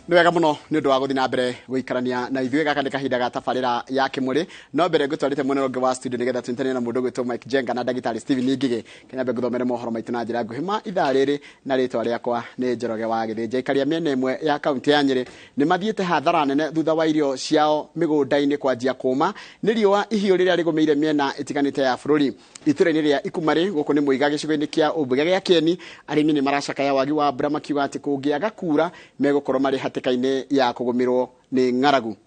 Nĩ wega mũno nĩ ũndũ wa gũthiĩ na mbere gũikarania na ithuĩ. Gaka nĩ kahinda ga tabarĩra ya Kĩmũrĩ, no mbere ngũtwarĩte mwena ũngĩ wa studio nĩgetha tũnyitanĩre na mũndũ ũgwĩtwo Mike Jenga na ndagĩtarĩ Steven Ngigĩ. Kĩnyambe ngũthomere mohoro maitũ na njĩra nguhĩ ma ithaa rĩrĩ, na rĩtwa rĩakwa nĩ Njoroge wa Gĩthĩnja. Aikaria mĩena ĩmwe ya kaunti ya Nyĩrĩ nĩ mathiĩte hathara nene thutha wa irio ciao mĩgũnda-inĩ kwanjia kũma nĩ riũa ihiũ rĩrĩa rĩgũmĩire mĩena ĩtiganĩte ya bũrũri. Itũra-inĩ rĩa Ikumarĩ gũkũ nĩ Mũiga gĩcigo-inĩ kĩa ũmbunge gĩa Kĩeni, arĩmi nĩ maracakaya wagi wa mbura makiuga atĩ kũngĩaga kura megũkorwo marĩ hatĩka-inĩ ya kũgũmĩrwo nĩ ng'aragu.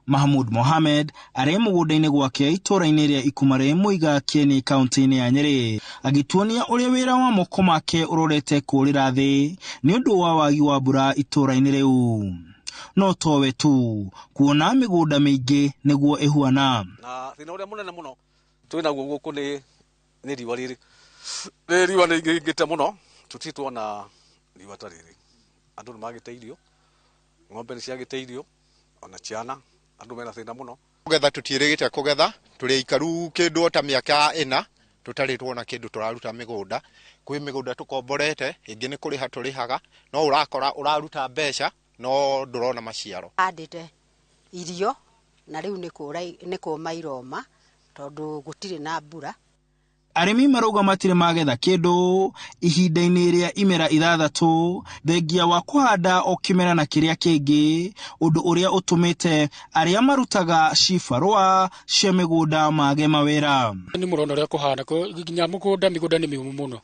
Mahmud Mohamed arĩ mũgũnda-inĩ gwake itũũra-inĩ rĩa Ikumarĩ Mũiga Kĩeni kaunti-inĩ ya Nyĩrĩ, agĩtuonia ũrĩa wĩra wa moko make ũrorete kũũrĩra thĩ nĩ ũndũ wa wagi wa mbura itũũra-inĩ rĩu. No towe tu, kuona mĩgũnda mĩingĩ nĩguo ĩhuana. Na thĩna ũrĩa mũnene mũno twĩ naguo gũkũ nĩ riũa rĩrĩ. Rĩrĩ riũa nĩ rĩingĩte mũno, tũtirĩ tuona riũa ta rĩrĩ. Andũ nĩ magĩte irio, ng'ombe nĩ ciagĩte irio, ona ciana, andũ mena thĩna mũno. Kũgetha tũtiĩrĩgĩte kũgetha, tũrĩ aikaru kĩndũ o ta mĩaka ĩna, tũtarĩ tuona kĩndũ tũraruta mĩgũnda. Kwĩ mĩgũnda tũkomborete, ĩngĩ nĩ kũrĩha tũrĩhaga, no ũrakora ũraruta mbeca, no ndũrona maciaro. Handĩte irio, na rĩu nĩ kũma iroma, tondũ gũtirĩ na mbura. Arĩmi marauga matirĩ magetha kĩndũ ihinda-inĩ rĩa imera ithathatũ, thengia wa kũhanda o kĩmera na kĩrĩa kĩngĩ, ũndũ ũrĩa ũtũmĩte arĩa marutaga cibarũa cia mĩgũnda mage mawĩra. Nĩ mũrona ũrĩa kũhana, nginya mũgũnda, mĩgũnda nĩ mĩũmũ mũno.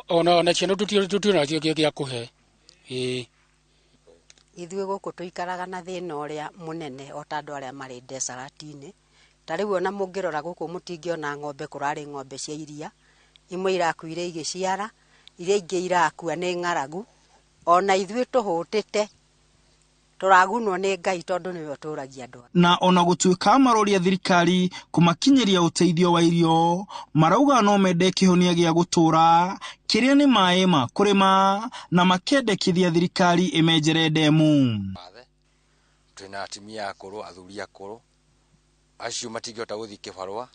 Ona ciana tũtirĩ nacio gĩa kũhe. Ĩĩ. Ithuĩ gũkũ tũikaraga na thĩna ũrĩa mũnene o ta andũ arĩa marĩ ndecarati-inĩ. Ta rĩu ona mũngĩrora gũkũ mũtingĩona ng'ombe, kũrarĩ ng'ombe cia iria, imwe irakuire igĩciara, iria ingĩ irakua nĩ ng'aragu. Ona ithuĩ tũhũtĩte, tũragunwo nĩ Ngai tondũ nĩwe ũtũragia andũ. Na ona gũtuĩka maroria thirikari kũmakinyĩria ũteithio wa irio, marauga no mende kĩhonia gĩa gũtũũra kĩrĩa nĩ maĩ ma kũrĩma, na makendekithia thirikari ĩmenjere ndemu. Twĩna atumia akũrũ, athuri akũrũ, acio matingĩhota gũthiĩ kĩbarũa.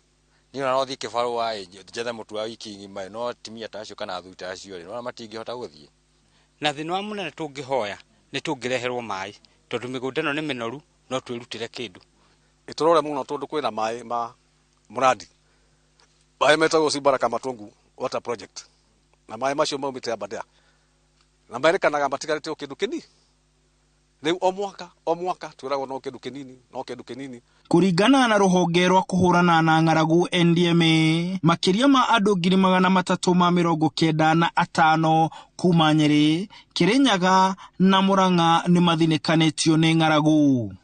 Niĩ ona no thiĩ kĩbarũa ĩ, njethe mũtu wa wiki ng'ima, no atumia ta acio kana athuri ta acio rĩ, nĩwona matingĩhota gũthiĩ. Na thĩna wa mũnene tũngĩhoya nĩ tũngĩreherwo maĩ, tondũ mĩgũnda ĩno nĩ mĩnoru, no twĩrutĩre kĩndũ. Ĩtũrore mũno tondũ kwĩna maĩ ma mũrandi, maĩ metagwo Simbaraka Matungu Water Project, na maĩ macio maumĩte Aberdare, na merĩkanaga matigarĩte o kĩndũ kĩnini. Rĩu o mwaka, o mwaka twĩragwo no kĩndũ kĩnini, no kĩndũ kĩnini. Kũringana na rũhonge rwa kũhũrana na ng'aragu NDMA, makĩria ma andũ ngiri magana matatũ ma mĩrongo kenda na atano kuma Nyĩrĩ, Kĩrĩnyaga na Mũrang'a nĩ mathinĩkanĩtio nĩ ng'aragu.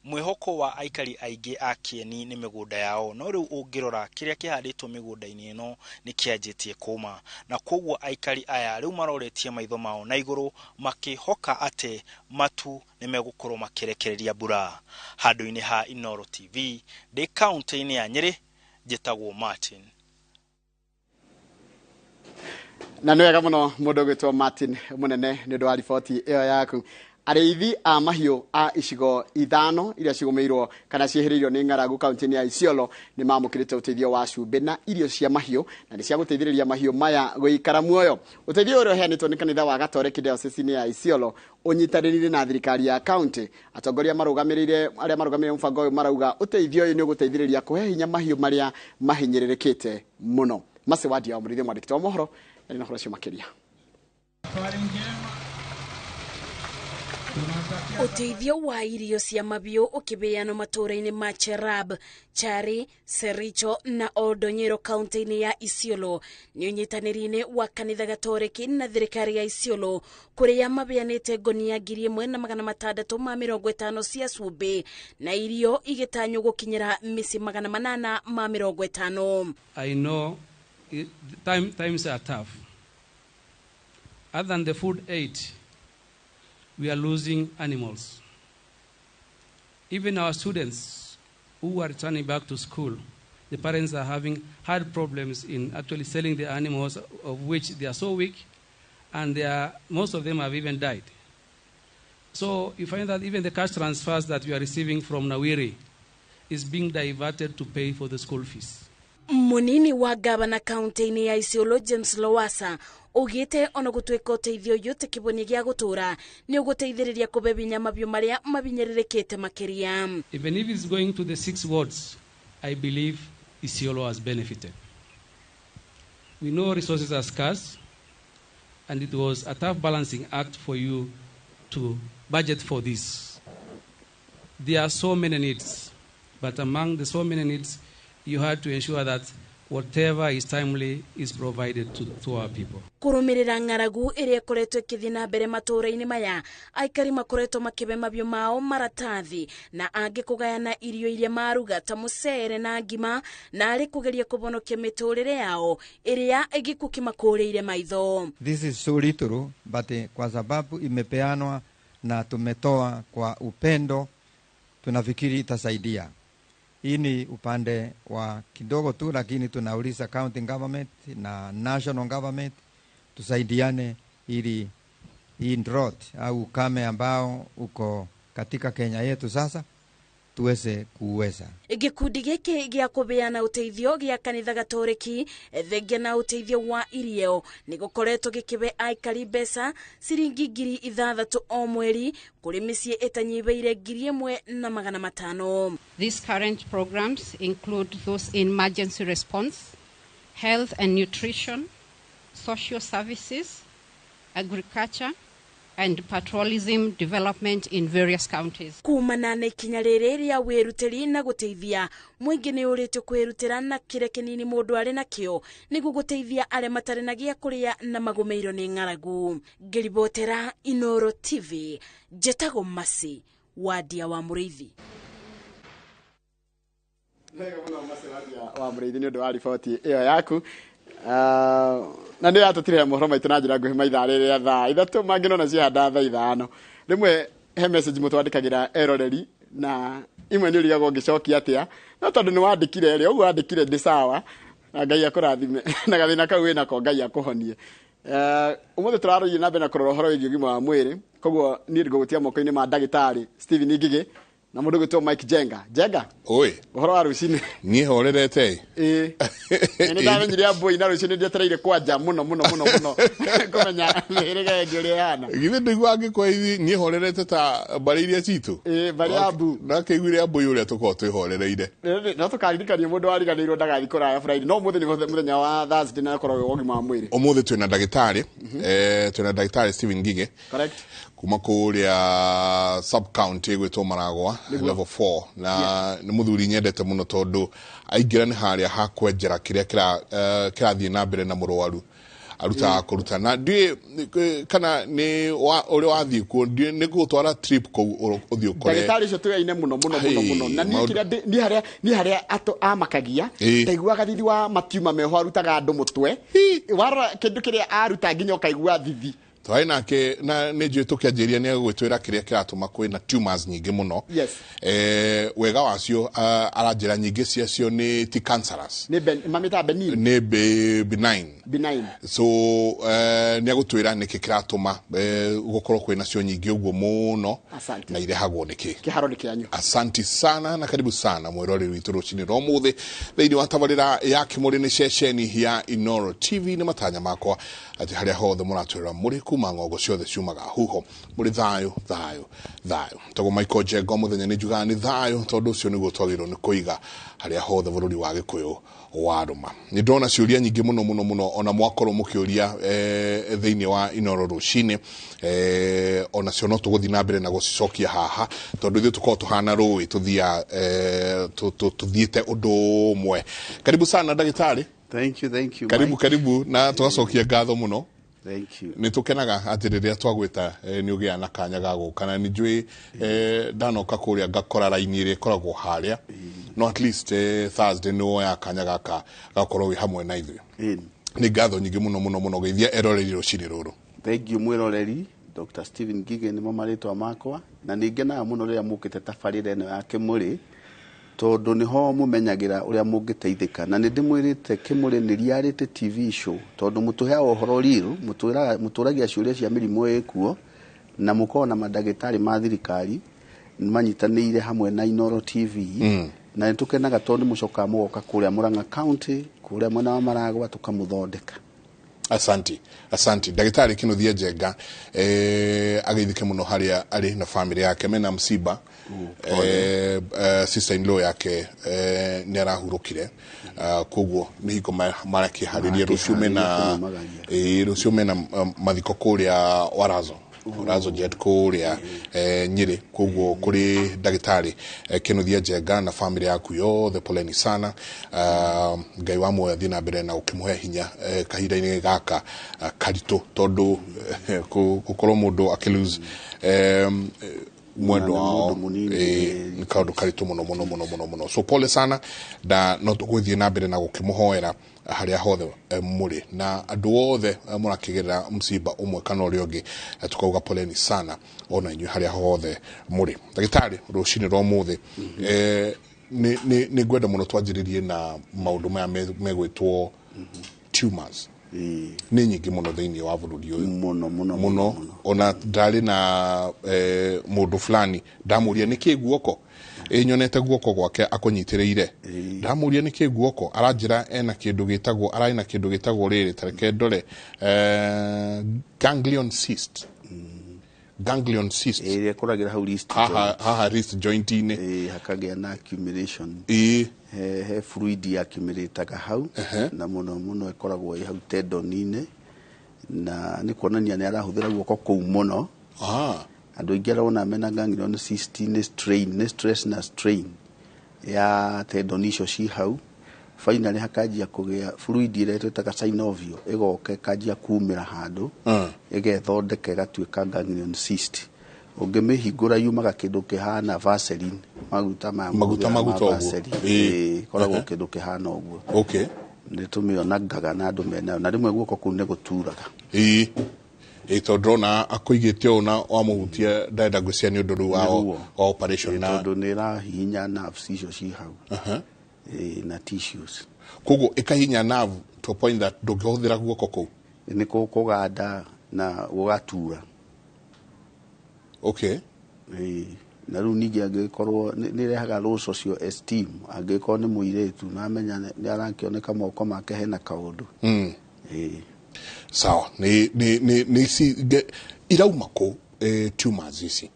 Mwĩhoko wa aikari aingĩ a Kĩeni nĩ mĩgũnda yao, no rĩu ũngĩrora kĩrĩa kĩhandĩtwo mĩgũnda-inĩ ĩno nĩ kĩanjĩtie kũma, na koguo aikari aya rĩu maroretie maitho mao na igũrũ makĩhoka atĩ matu nĩ megũkorwo makĩrekereria mbura. Handũ-inĩ ha Inooro TV, ndĩ kaunti-inĩ ya Nyĩrĩ, njĩtagwo Martin. Na nĩ wega mũno mũndũ ũgwĩtwo Martin Mũnene nĩ ũndũ wa riboti ĩyo yaku. Arĩithi a mahiũ a icigo ithano iria cigũmĩirwo kana ciehĩrĩirio nĩ ng'aragu kaunti-inĩ ya Isiolo nĩ mamũkĩrĩte ũteithio wa cumbĩ na irio cia mahiũ, na nĩ cia gũteithĩrĩria mahiũ maya gũikara muoyo. Ũteithio ũrĩa ũheanĩtwo nĩ kanitha wa Gatoreki Diocese-inĩ ya Isiolo ũnyitanĩire na thirikari ya kaunti. Atongoria marũgamĩrĩire arĩa marũgamĩrĩire mũbango ũyũ marauga ũteithio ũyũ nĩ ũgũteithĩrĩria kũhe hinya mahiũ marĩa mahinyĩrĩrĩkĩte mũno. Mase Wadia wa Mũrĩithi mwandĩki wa mohoro arĩ na ũhoro ũcio makĩria. Ũteithio wa irio cia mabiũ ũkĩbeanwo matũũra-inĩ ma Cherab, Chari, Sericho na Oldonyero kaunti-inĩ ya Isiolo nĩ ũnyitanĩri-inĩ wa kanitha Gatoreki na thirikari ya Isiolo kũrĩa mabeanĩte ngonia ngiri ĩmwe na magana matandatũ ma mĩrongo ĩtano cia cumbĩ na irio igĩtanywo gũkinyĩra mĩciĩ magana manana ma mĩrongo ĩtano. I know times are tough. Other than the food aid, we are losing animals. Even our students who are returning back to school, the parents are having hard problems in actually selling the animals, of which they are so weak, and most of them have even died. So you find that even the cash transfers that we are receiving from Nawiri is being diverted to pay for the school fees. Munini wa gavana kaunti-inĩ ya Isiolo James Lowassa ugite ona gutuika uteithio uyu ti kibonia gia gutura ni uguteithiriria kube binya mabiu maria mabinyererikite makiria. Even if it's going to the 6 wards, I believe Isiolo has benefited. We know resources are scarce, and it was a tough balancing act for you to budget for this. There are so many needs, but among the so many needs, you had to ensure that whatever is timely is provided to our people. Kurumirira ng'aragu iria ikoretwo ikithii na mbere matura-ini maya, aikari makoretwo makibe mabiũ mao maratathi na angi kugayana irio iria maruga ta mucere na ngima, na ari kugeria kubonokia miturire yao iria gikuũ kimakũrĩire maitho. This is so little, but kwa sababu imepeanwa na tumetoa kwa upendo, tunafikiri itasaidia. Hii ni upande wa kidogo tu, lakini tunauliza county government na national government tusaidiane ili hii drought au ukame ambao uko katika Kenya yetu sasa tuweze kuweza. Gikundi giki gia kubeana uteithio gia kanitha Gatoreki thengia na uteithio wa irio ni gukoretwo gikibe aikari mbeca ciringi 6,000 o mweri kuri micii itanyibeire 1,500. These current programs include those in emergency response, health and nutrition, social services, agriculture, and patriotism development in various counties. Kumana na ikinya rĩrĩ rĩa wĩrutĩri na gũteithia mũingĩ nĩ ũrĩtio kwĩrutĩra na kĩrĩa kĩnini mũndũ arĩ nakĩo nĩguo gũteithia arĩa matarĩ na gĩa kũrĩa na magũmĩirwo nĩ ng'aragu. Ngĩribotera Inoro TV, njetagwo Masi Wadia wa Mũrĩithi. Wa Mũrĩithi nĩ ũndũ wa riboti ĩyo yaku. Na nä yatåtirä mohoro maitå na njä ra nguhä maithaa rä rä a thaa 3 mangä nona ciahanda thaa 5 rĩmwe he message mũtwandĩkagĩra eroreri na imwe nĩ ũrigagwo ngĩcokia atĩa, no tondũ nĩ wandĩkire rĩ ũguo wandĩkire ndĩ sawa, na Ngai akũrathime na gathĩna kau wĩnako Ngai akũhonie. Ũmũthĩ tũrarũire na mbere na kũrora ũhoro wĩgiĩ ũgima wa mwĩrĩ, koguo niĩ ngũgũtia moko-inĩ ma ndagĩtarĩ Stephen Ngigĩ na mũndũ gwĩtwo Mike Jenga. Jenga, oi, ũhoro wa rũcinĩ? Niĩ horerete. Ĩĩ, nĩ ndamenyire ambũi na rũcinĩ ndietereire kwanja mũno mũno mũno mũno kũmenya mĩhĩrĩga ĩngĩ ũrĩa ĩhana. Githĩ ndũiguaga ngĩkwa ithi niĩ horerete ta mbarĩ iria citũ? Ĩĩ, mbarĩ ya Ambu. Na kĩiguire ambũi ũrĩa tũkoragwo twĩhorereire. No tũkaririkania mũndũ wariganĩirwo ndagathiĩ kũraya Friday, no ũmũthĩ nĩ mũthenya wa Thursday na ũkoragwo wĩ ũgima wa mwĩrĩ. Ũmũthĩ twĩna ndagĩtarĩ, twĩna ndagĩtarĩ Stephen Ngigĩ. Correct. Kuma kũrĩa sub county ĩgwĩtwo Maragwa level 4, na nĩ mũthuri nyendete mũno tondũ aingĩra nĩ harĩa ha kwenjera kĩrĩa kĩrathiĩ na mbere na mũrwaru arutaga kũruta na ndiũĩ kana nĩ ũrĩa wathiĩ kuo nĩ gũgũtwara trip kũu ũthiĩ ũkore ndagĩtarĩ ũcio tũyaine mũno mũno mũno mũno na niĩ kĩrĩa niĩ harĩa amakagia ndaiguaga thithi wa matiuma meho arutaga andũ mũtwe warora kĩndũ kĩrĩa aruta nginya ũkaigua thithi. Twarĩ nake na nĩ njũĩ tũkĩanjĩrĩria nĩ egũgwĩtwĩra kĩrĩa kĩratũma kwĩna tumors nyingĩ mũno. Yes. Wega wacio aranjĩra nyingĩ ciacio nĩ ti cancerous. Nĩ mamĩtaga benign. Nĩ benign. Benign. So nĩ egũtwĩra nĩkĩ kĩratũma gũkorwo kwĩna cio nyingĩ ũguo mũno. Asante. Na irehagwo nĩkĩ. Kĩharo nĩ kĩanyu. Asanti sana na karibu sana mwĩroreri witũ rũcinĩ rwa ũmũthĩ thĩinĩ wa tabarĩra ya Kĩmũrĩ nĩ ceceni ya Inoro TV. Nĩ matanya makwa atĩ harĩa hothe mũratwĩrora mũrĩ kuma ng'ongo ciothe ciumaga huho mũrĩ thayũ thayũ thayũ. Tagwo Michael Jengo mũthenya nĩ njugaga nĩ thayũ tondũ ũcio nĩguo twagĩrĩirwo nĩ kũiga harĩa hothe bũrũri wa Gĩkũyũ warũma. Nĩ ndona ciũria nyingĩ mũno mũno mũno ona mwakorwo mũkĩũria thĩinĩ wa Inoro rũcinĩ, ona cio no tũgũthiĩ na mbere na gũcicokia haha tondũ ithuĩ tũkoragwo tũhana rũĩ tũthiaga tũthiĩte ũndũ ũmwe. Karibu sana ndagĩtarĩ. Thank you, thank you. Karibu karibu na tũgacokia ngatho mũno. Thank you. Nĩ tũkenaga atĩ rĩrĩa twagwĩta nĩ ũgĩaga na kanya ga gũka na nĩ njũĩ ndanoka kũrĩa ngakora raini ĩrĩa ĩkoragwo harĩa, no at least Thursday nĩ woya kanya gaka gakorwo wĩ hamwe na ithuĩ. Nĩ ngatho nyingĩ mũno mũno mũno geithia eroreri rũcinĩ rũrũ. Thank you mwĩroreri. Dr. Stephen Ngigĩ nĩmo marĩtwa makwa na nĩ ngenaga mũno rĩrĩa mũkĩte tabarĩra ĩno ya Kĩmũrĩ tondũ nĩho mũmenyagĩra ũrĩa mũngĩteithĩka, na nĩ ndĩmwĩrĩte Kĩmũrĩ nĩ reality TV show tondũ mũtũheaga ũhoro real, mũtũragia ciũria cia mĩrimũ ĩkuo na mũkorwo na mandagĩtarĩ ma thirikari manyitanĩire hamwe na Inoro TV. Na nĩ tũkenaga tondũ nĩ mũcokaga mũgoka kũrĩa Murang'a County, kũrĩa mwena wa Maragwa, tũkamũthondeka. Asanti, asanti, ndagĩtarĩ Kinuthia Njenga. Ageithĩke mũno harĩa arĩ na family yake mena msiba. Sister in law yake nĩ arahurũkire. Koguo nĩ hingo marakĩharĩria rũciũ mena Makĩharĩria. Rũciũ mena mathiko kũrĩa Warazo, Warazo Jet kũrĩa Nyĩrĩ. Koguo kũrĩ ndagĩtarĩ Kinuthia Njenga na family yaku yothe, poleni sana. Ngai wa muoyo athiĩ na mbere na ũkĩmũhe hinya kahinda-inĩ gaka karitũ, tondũ gũkorwo mũndũ akĩ lose mwendwa Na nĩ wao mũndũ mũnini, nĩ kaũndũ karitũ mũno mũno mũno mũno mũno. So pole sana, na no tũgũthiĩ na mbere na gũkĩmũhoera harĩa hothe mũrĩ na andũ othe mũrakĩgerera msiba ũmwe kana ũrĩa ũngĩ. Tukauga poleni sana ona inyuĩ harĩa hothe mũrĩ. Ndagĩtarĩ, rũcinĩ rwa ũmũthĩ nĩ ngwenda mũno twanjĩrĩrie na maũndũ maya megwĩtwo tumors. Nĩ nyingĩ mũno thĩinĩ wa bũrũri ũyũ. Mũno mũno. Mũno. Ona ndarĩ na mũndũ fulani, ndamũria nĩkĩ guoko ĩ nyonete guoko gwake akũnyitĩrĩire. Ndamũria nĩkĩ guoko, aranjĩra ena kĩndũ gĩtagwo, ararĩ na kĩndũ gĩtagwo rĩrĩ, tareke ndore, ganglion cyst, ganglion cyst. Ĩrĩa ĩkũragĩra hau wrist haha joint. Haha wrist joint-inĩ. Ĩĩ, hakagĩa na accumulation. He fluid accumulataga hau, na mũno mũno ĩkoragwo ĩ hau tendon-inĩ, na nĩ kuonania nĩ arahũthĩra guoko kũu mũno. Andũ aingĩ arona mena ganglion cyst nĩ strain, nĩ stress na strain ya tendon icio ci hau. Finally hakanjia kũgĩa fluid ĩrĩa twĩtaga synovial, ĩgoka ĩkanjia kumĩra handũ, ĩgethondeka ĩgatuĩka ganglion cyst. Ũngĩmĩhingũra yumaga kĩndũ kĩhana Vaseline, maguta maya Maguta mahũthĩra ma maguta ũguo. Vaseline. Ĩĩ, ĩkoragwo kĩndũ kĩhana ũguo. Nĩ tũmĩonangaga na andũ menayo, na rĩmwe guoko kũu nĩ gũturaga. Ĩĩ, tondũ ndĩrona akũigĩte ũũ na wamũhutia ndarenda ngwĩciria nĩ ũndũ rĩu Nĩ ruo. wa operation Ĩĩ, na tondũ nĩ ĩrahihinya nerves icio ci hau. Ĩĩ, na tissues. Koguo ĩkahinya nerve to a point that ndũngĩhũthĩra guoko kũu. Nĩ kũganda na gũgatura. Ĩĩ. Na rĩu ningĩ angĩgĩkorwo nĩ ĩrehaga low social esteem, angĩgĩkorwo nĩ mũirĩtu na amenya nĩ arakĩoneka moko make hena kaũndũ. Ĩĩ. Sawa, nĩ ici irauma kũ, tumors ici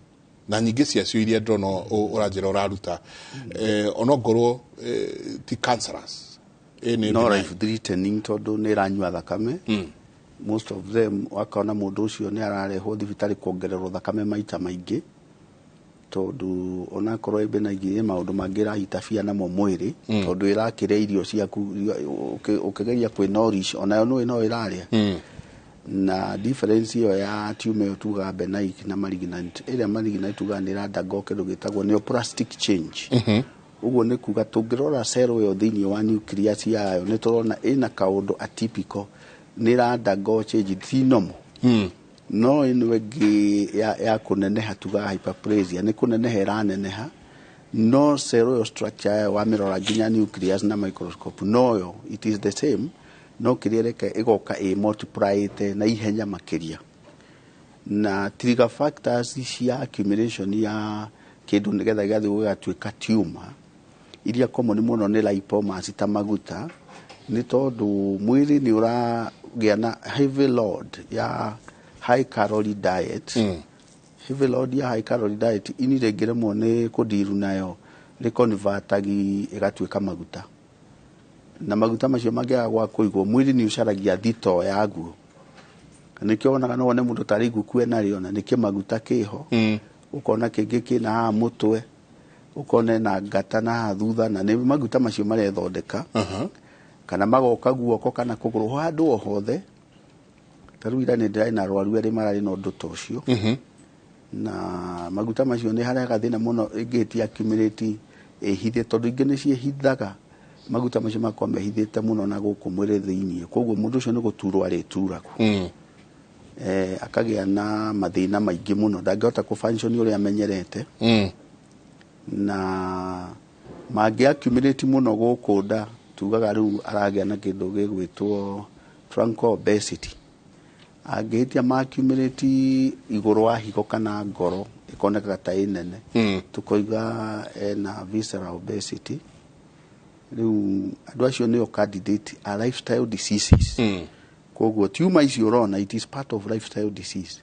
na nyingĩ ciacio iria ndĩrona ũranjĩra ũraruta, onongorwo ti cancerous, nĩ no benign. Life threatening, tondũ nĩ ĩranyua thakame. Most of them wakona mũndũ ũcio nĩ ararehwo thibitarĩ kuongererwo thakame maita maingĩ, tondũ onakorwo ĩ benign ĩ maũndũ mangĩ ĩrahitabia namo mwĩrĩ, tondũ ĩrakĩrĩa irio ciaku ũkĩgeria kwĩ nourish onayo nĩũĩ no ĩrarĩa. Na difference ĩyo ya tumor ĩyo tugaga benign na malignant, ĩrĩa malignant tugaga nĩ ĩrandaga kĩndũ gĩtagwo neoplastic change. Ũguo nĩ kuga tũngĩrora cell ĩyo thĩinĩ wa nucleus yayo, nĩ tũrona ĩna kaũndũ atypical, nĩ ĩrandaga change, ti normal. No ĩno ĩngĩ ya kũneneha tugaga hyperplasia, nĩ kũneneha ĩraneneha, no cell ĩyo structure yayo wamĩrora nginya nucleus na microscope noyo it is the same, no kĩrĩa ĩreka ĩgoka ĩ multiplyĩte na ihenya makĩria. Na trigger factors cia accumulation ya kĩndũ nĩgetha gĩgathiĩ gĩgatuĩka tumor iria common mũno nĩ lipomas, ta maguta, nĩ tondũ mwĩrĩ nĩ ũragĩa na heavy load ya high calorie diet. Heavy load ya high calorie diet, ini rĩngĩremwo nĩ kũndiru nayo, rĩkonvatagi ĩgatuĩka maguta, na maguta macio mangĩaga gwa kũigwo, mwĩrĩ nĩ ũcaragia thito yaguo. Nĩkĩo wonaga no wone mũndũ tarĩ iguku enarĩo na nĩkĩ maguta kĩho. Ũkona kĩngĩ kĩna haha mũtwe, ũkona ena ngata na haha thutha, na nĩ maguta macio marethondeka, kana magoka guoko kana kũgũrũ, handũ o hothe. Ta rĩu ira nĩ ndĩrarĩ na arwaru erĩ mararĩ na ũndũ ta ũcio. Na maguta macio nĩ harehaga thĩna mũno ĩngĩhĩtia accumulate ĩhithe, tondũ ingĩ nĩ ciĩhithaga, maguta macio makorwo mehithĩte mũno na gũkũ mwĩrĩ thĩinĩ, koguo mũndũ ũcio nĩ gũturwo arĩturagwo. Akagĩa na mathĩna maingĩ mũno, ndangĩhota kũ function ũrĩa amenyerete. Na mangĩ accumulate mũno gũkũ nda, tugaga rĩu aragĩa na kĩndũ gĩgwĩtwo truncal obesity. Angĩhĩtia ma accumulate igũrũ wa higo kana ngoro, Ĩkonekaga ta ĩ nene, tũkoiga ena visceral obesity. Rĩu andũ acio nĩo candidate a lifestyle diseases. Koguo tumor icio ũrona, it is part of lifestyle disease.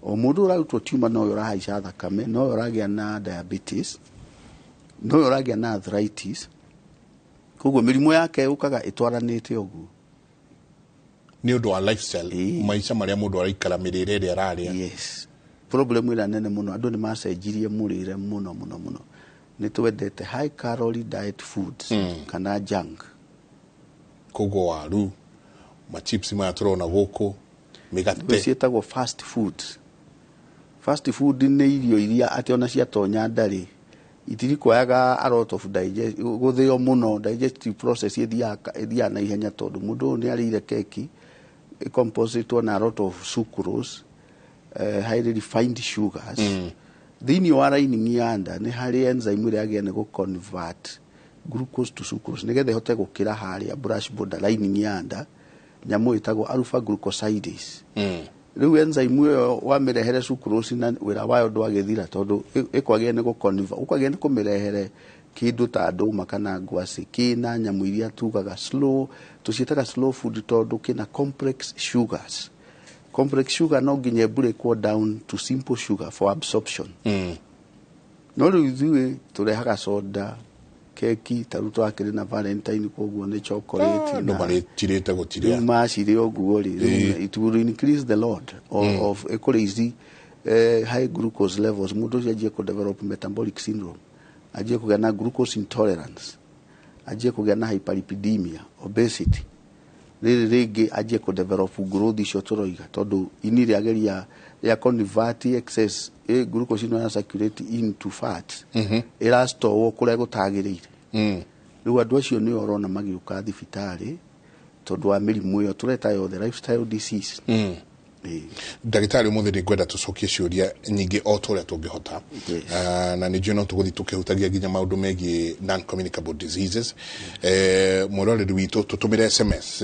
O mũndũ ũrarutwo tumor nowe ũrahaica thakame, nowe ũragĩa na diabetes, nowe ũragĩa na arthritis. Koguo mĩrimũ yake yũkaga ĩtwaranĩte ũguo. Nĩ ũndũ wa lifestyle, maica marĩa mũndũ araikara, mĩrĩre ĩrĩa ararĩa. Yes, problem ĩrĩa nene mũno, andũ nĩ macenjirie mũrĩre mũno mũno mũno. Nĩ twendete high calorie diet foods kana junk. Koguo waru, machips maya tũrona gũkũ, mĩgate. Ciĩtagwo fast foods. Fast food nĩ irio iria atĩ ona ciatonya ndarĩ itirikwayaga a lot of digest, gũthĩo mũno, digestive process ĩthiaga na ihenya, tondũ mũndũ ũyũ nĩ arĩire keki ĩcompositwo na a lot of sucrose, highly refined sugars. Thĩinĩ wa lining ya nda nĩ harĩ enzyme ĩrĩa yagĩrĩire nĩ gũ-convert glucose to sucrose nĩgetha ĩhote gũkĩra harĩa brush border lining ya nda, nyamũ ĩtagwo alpha glucosidase. Rĩu enzyme ĩyo wamĩrehere sucrose na wĩra wayo ndwagĩthira, tondũ ĩkwagĩrĩire nĩ gũ-convert, ũkwagĩrĩire nĩ kũmĩrehere kĩndũ ta ndũma kana ngwacĩ kĩna nyamũ iria tugaga slow, tũciĩtaga slow food, tondũ kĩna complex sugars. Complex sugar no nginya ĩbreakwo down to simple sugar for absorption. No rĩu ithuĩ tũrehaga soda, keki, ta rĩu twakĩrĩ na Valentine, koguo nĩ chocolate. Andũ marĩtirĩte gũtirĩa. Rĩu macirĩ ũguo rĩ, rĩu it will increase the load of ĩkũraise high glucose levels. Mũndũ ũcio anjie kũ develop metabolic syndrome, anjie kũgĩa na glucose intolerance, anjie kũgĩa na hyperlipidemia, obesity, rĩrĩ rĩngĩ anjie kũ develop growth icio tũroiga, tondũ ini rĩageria rĩa convert excess glucose ĩno ya circulate into fat, ĩrastorwo kũrĩa gũtagĩrĩire. Rĩu andũ acio nĩo ũrona magĩũka thibitarĩ tondũ wa mĩrimũ ĩyo tũreta yothe lifestyle disease. Ndagĩtarĩ, ũmũthĩ nĩ ngwenda tũcokie ciũria nyingĩ o ta ũrĩa tũngĩhota. Na nĩ njũĩ no tũgũthiĩ tũkĩhutagia nginya maũndũ megiĩ non communicable diseases. Mwĩroreri witũ, tũtũmĩre SMS.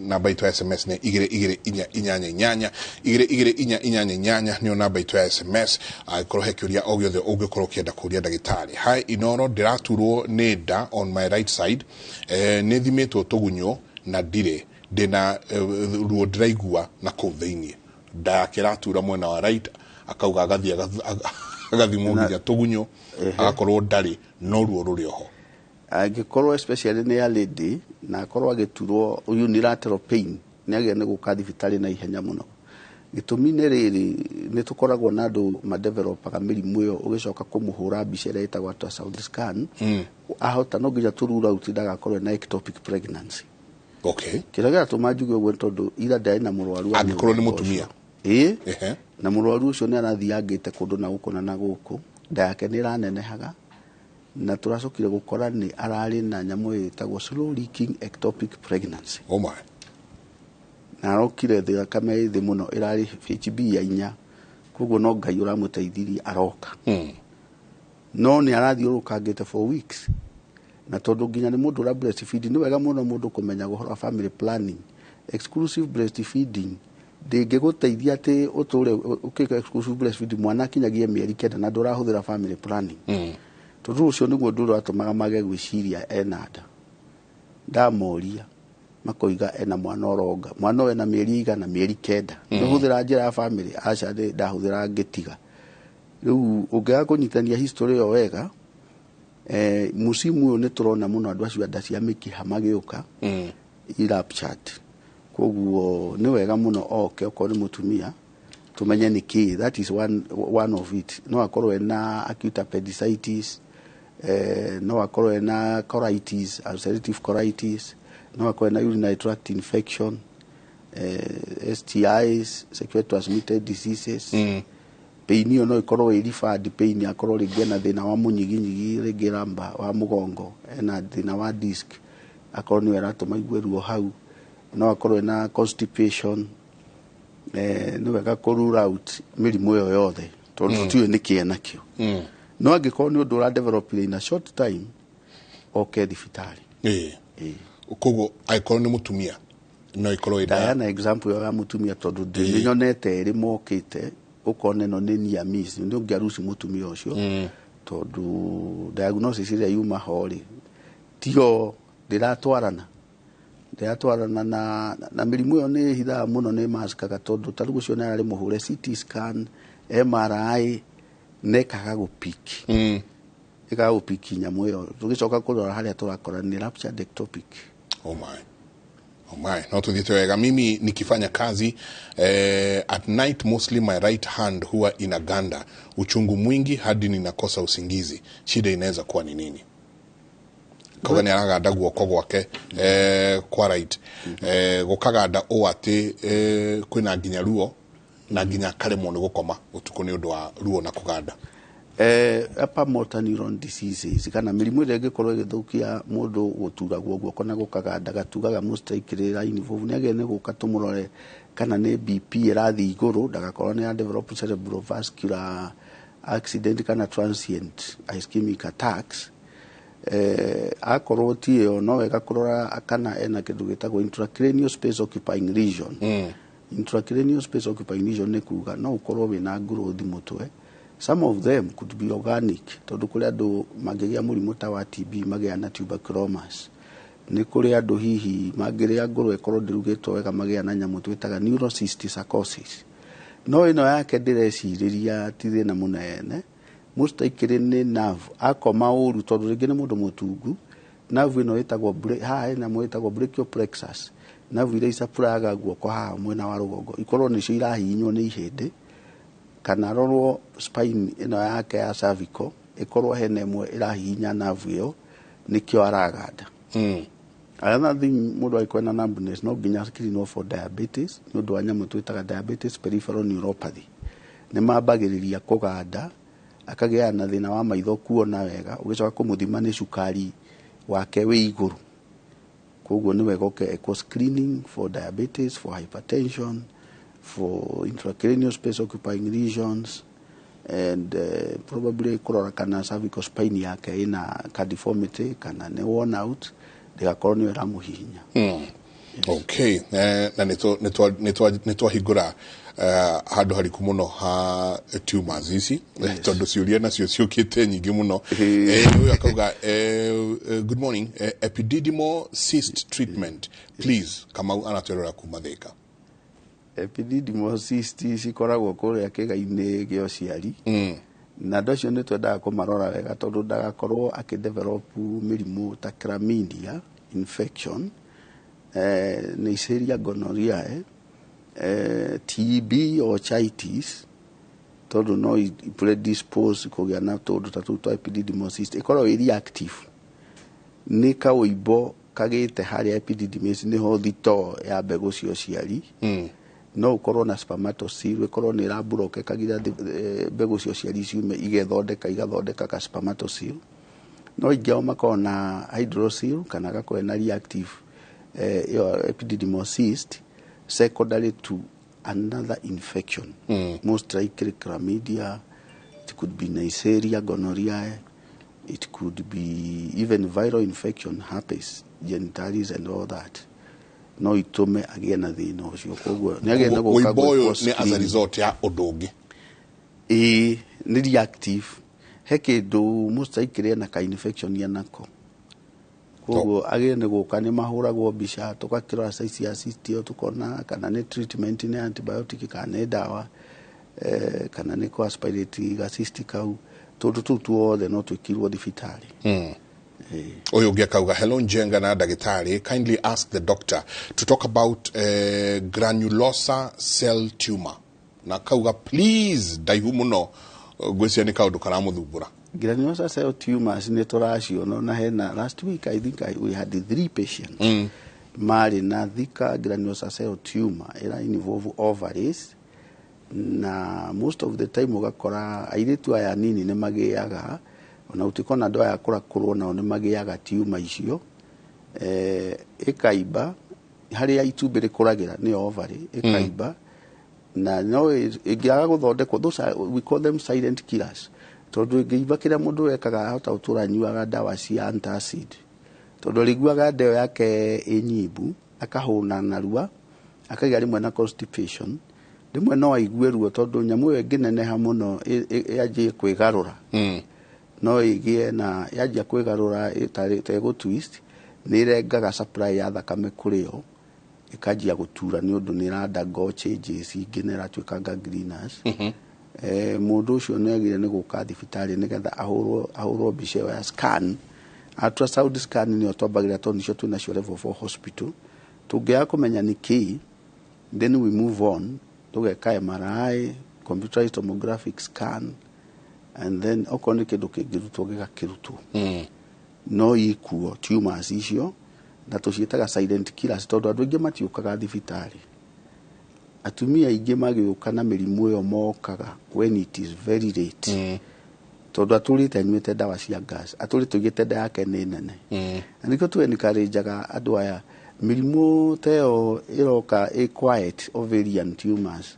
Namba itũ ya SMS nĩ 22488, 22488 nĩyo namba itũ ya SMS, angĩkorwo he kĩũria o gĩothe ũngĩkorwo ũkĩenda kũũria ndagĩtarĩ. Hi Inoro, ndĩraturwo nĩ nda on my right side. Nĩ thimĩtwo tũgunyũ na ndirĩ ndĩna ruo ndĩraigua na kũu thĩiniĩ. Nda yake ĩratura mwena wa right, akauga agathiĩ agathimwo nginya tũgunyũ, agakorwo ndarĩ, no ruo rũrĩ oho. Angĩkorwo especially nĩ ya lady na akorwo agĩturwo unilateral pain, nĩ agĩrĩire nĩ gũka thibitarĩ na ihenya mũno. Gĩtũmi nĩ rĩrĩ, nĩ tũkoragwo na andũ madevelopaga mĩrimũ ĩyo, ũgĩcoka kũmũhũra mbica ĩrĩa ĩtagwo ultrasound scan, ahota no nginya tũ rule out ndagakorwo na ectopic pregnancy. Kĩrĩa gĩratũma njuge ũguo nĩ tondũ ira ndarĩ na mũrwaru wa Angĩkorwo nĩ mũthemba mũtumia. ũcio. Ĩĩ. Na mũrwaru ũcio nĩ arathiangĩte kũndũ na gũkũ na gũkũ, nda yake nĩ ĩranenehaga, na tũracokire gũkora nĩ ararĩ na nyamũ ĩtagwo slow leaking ectopic pregnancy. Oh my. Na arokire thakame ĩ thĩ mũno, ĩrarĩ HB ya 4, koguo no Ngai ũramũteithirie aroka. No nĩ arathiũrũrũkangĩte for weeks, na tondũ nginya nĩ mũndũ ũra breastfeed, nĩ wega mũno mũndũ kũmenya ũhoro wa family planning. Exclusive breastfeeding ndĩngĩgũteithia atĩ ũtũre ũkĩka exclusive breastfeeding mwana akinyagie mĩeri 9 na ndũrahũthĩra family planning, tondũ ũcio nĩguo ũndũ ũrĩa watũmaga mage gwĩciria ena nda. Ndamoria makoiga ena mwana ũronga, mwana ũyũ ena mĩeri igana, mĩeri 9. Nĩhũthĩra njĩra ya family? Aca, ndahũthĩra ngĩtiga. Rĩu ũngĩaga kũnyitania history ĩyo wega, musimu ũyũ nĩ tũrona mũno andũ acio a nda cia mĩkiha magĩũka i-ruptured. Koguo nĩ wega mũno oke, okorwo nĩ mũtumia, tũmenye nĩ kĩ. That is one of it. No akorwo ena acute appendicitis, no akorwo ena colitis, ulcerative colitis, no akorwo ena urinary tract infection, STIs, sexually transmitted diseases. Pain ĩyo no ĩkorwo ĩ referred pain, akorwo rĩngĩ ena thĩna wa mũnyiginyigi, rĩngĩ ramba wa mũgongo, ena thĩna wa disc, akorwo nĩyo ĩratũma igue ruo hau. No akorwo ena constipation. Nĩ wega kũ rule out mĩrimũ ĩyo yothe, tondũ tũtiũĩ nĩkĩ enakĩo. No angĩkorwo nĩ ũndũ ũra develop in a short time, oke thibitarĩ. Koguo angĩkorwo nĩ mũtumia no ĩkorwo ĩna Ndaheana example ĩyo ya mũtumia tondũ nĩnyonete erĩ mokĩte. Ũkona ĩno nĩ near miss, nĩ ũngĩaruci mũtumia ũcio, tondũ diagnosis ĩrĩa yuma ho rĩ, tiyo ndĩratwarana na mĩrimũ ĩyo nĩ ĩhithaga mũno, nĩ maskaga, tondũ ta rĩu ũcio nĩ ararĩ mũhũre CT scan, MRI, na ĩkaga gũpiki ĩkaga gũpiki nyamũ ĩyo. Tũgĩcoka kũrora harĩa tũrakora nĩ ruptured ectopic. Oh my. Oh my. No tuthiĩte wega. Mimi nikifanya kazi at night, mostly my right hand huwa inaganda, uchungu mwingi hadi ninakosa usingizi. Shida inaweza kuwa ni nini? Kauga nĩ araganda guoko gwake kwa right, gũkaganda ũũ atĩ kwĩna nginya ruo na nginya akaremwo nĩ gũkoma ũtukũ nĩ ũndũ wa ruo na kũganda. Upper motor neuron diseases kana mĩrimũ ĩrĩa ĩngĩkorwo ĩgĩthũkia mũndũ gũturagwo guoko na gũkaganda gatugaga most likely ĩra involve, nĩ agĩrĩire nĩ gũka tũmũrore kana nĩ BP ĩrathiĩ igũrũ, ndagakorwo nĩ ya develop cerebrovascular accident kana transient ischemic attacks. Akorwo ti ĩyo, no wega kũrora kana ena kĩndũ gĩtagwo intracranial space occupying lesion. Intracranial space occupying lesion nĩ kuga no ũkorwo wĩna growth mũtwe. Some of them could be organic, tondũ kũrĩ andũ mangĩgĩa mũrimũ ta wa TB magĩa na tuberculomas. Nĩ kũrĩ andũ hihi mangĩrĩa ngũrwe ĩkorwo ndĩrugĩtwo wega magĩa na nyamũ twĩtaga neurocysticercosis. No ĩno yake ndĩrecirĩria ti thĩna mũnene. Most likely nĩ nerve, akoma ũru, tondũ rĩngĩ nĩ mũndũ mũtungu. Nerve ĩno ĩtagwo haha hena nyamũ ĩtagwo brachial plexus, nerve iria icapuraga guoko haha mwena wa rũgongo, ikorwo nĩcio irahihinywo nĩ ihĩndĩ, kana rorwo spine ĩno yake ya cervical ĩkorwo hena ĩmwe ĩrahihinya nerve ĩyo, nĩkĩo araganda. Another thing, mũndũ angĩkorwo ena numbness, no nginya screenwo for diabetes, nĩ ũndũ wa nyamũ twĩtaga diabetes peripheral neuropathy. Nĩ mambagĩrĩria kũganda, akagĩa na thĩna wa maitho kuona wega, ũgĩcoka kũmũthima nĩ cukari wake wĩ igũrũ. Koguo nĩ wega ũke ekwo screening for diabetes, for hypertension, for intracranial space occupying lesions, and probably kũrora kana cervical spine yake ĩna ka deformity kana nĩ worn out, ndĩgakorwo nĩyo ĩramũhihinya. Okay, na nĩ twahingũra handũ hariku mũno ha tumors ici, tondũ ciũria nacio ciũkĩte nyingĩ mũno. Ũyũ akauga, "Good morning, epididymal cyst treatment, please." Kamau aratwerora kuma Thĩka. Epididymal cyst cikoragwo kũrĩa kĩga-inĩ gĩa ũciari, na andũ acio nĩ twendaga kũmarora wega, tondũ ndagakorwo akĩdevelop mĩrimũ ta chlamydia infection, Neisseria gonorrhoeae, TB, orchitis, tondũ no predispose kũgĩa na tũndũ ta tũu twa epididymal cyst. Ĩkoragwo ĩ reactive, nĩ kaũimbo kagĩte harĩa epididymis, nĩho thitoo ya mbegũ cia ũciari. No ũkorwo na spermatocele, ĩkorwo nĩ ĩraburoka ĩkagira mbegũ cia ũciari ciume, igethondeka, igathondeka ka spermatocele. No ingĩ ao makoragwo na hydrocele kana gakorwo na reactive ĩyo epididymal cyst secondary to another infection, most likely chlamydia. It could be Neisseria gonorrhoeae, it could be even viral infection, herpes genitalis and all that, no itũme agĩe na thĩna ũcio. Koguo nĩ agĩe na gũka Ũimbo ũyũ gwĩkwo nĩ as a screening. result ya ũndũ ũngĩ. Ĩĩ, nĩ reactive, he kĩndũ most likely ena ka infection enako. Koguo agĩrĩire nĩ gũka, nĩ mahũragwo mbica, tũgakĩrora size ya cyst ĩyo, tũkona kana nĩ treatment, nĩ antibiotic kana nĩ ndawa, kana nĩ kũ aspirate ga cyst kau, tũndũ tũu tuothe no twĩkirwo thibitarĩ. Ũyũ ũngĩ akauga, "Hello Njenga na ndagĩtarĩ, kindly ask the doctor to talk about granulosa cell tumor." Na akauga please, ndaihu mũno, ngwĩciria nĩ kaũndũ karamũthumbũra. Granulosa cell tumors nĩ tũraciona, na hena last week I think we had three patients marĩ na thika granulosa cell tumor ĩra involve ovaries. Na most of the time ũgakora airĩtu aya nini nĩ magĩaga, ona gũtuĩka ona andũ aya akũrakũrwo nao nĩ magĩaga tumor icio. Ĩkaimba harĩa itumbĩ rĩkũragĩra, nĩyo ovary, ĩkaimba, na no ĩngĩaga gũthondekwo, those are, we call them silent killers, tondũ ĩngĩimba, kĩrĩa mũndũ ekaga ahota gũtũra anyuaga ndawa cia antacid, tondũ arĩiguaga nda ĩyo yake ĩnyimbu, akahũna narua, akagĩa rĩmwe na constipation. Rĩmwe no aigue ruo tondũ nyamũ ĩyo ĩngĩneneha mũno yanjie kwĩgarũra, no ĩgĩe na yanjia kwĩgarũra ta ĩgũ twist, nĩ ĩrengaga supply ya thakame kũrĩ yo, ĩkanjia gũtura nĩ ũndũ nĩ ĩra undergo changes ingĩ na ĩratuĩka gangrenous. Mũndũ ũcio nĩ agĩrĩire nĩ gũka thibitarĩ nĩgetha ahũrwo mbica ĩyo ya scan. Ultrasound scan nĩyo twambagĩrĩra tondũ nĩcio twĩ nacio level 4 hospital. Tũngĩaga kũmenya nĩ kĩĩ, then we move on, tũgeka MRI, computerized tomographic scan, and then okorwo nĩ kĩndũ kĩngĩrutwo gĩgakĩrutwo. No ikuo tumors icio na tũciĩtaga silent killers tondũ andũ aingĩ matiũkaga thibitarĩ. Atumia aingĩ magĩũka na mĩrimũ ĩyo mokaga when it is very late, tondũ atũrĩte anyuĩte ndawa cia gas, atũrĩte oigĩte nda yake nĩ nene. Na nĩkĩo tũ encourageaga andũ aya, mĩrimũ ta ĩyo ĩroka ĩ quiet, ovarian tumors,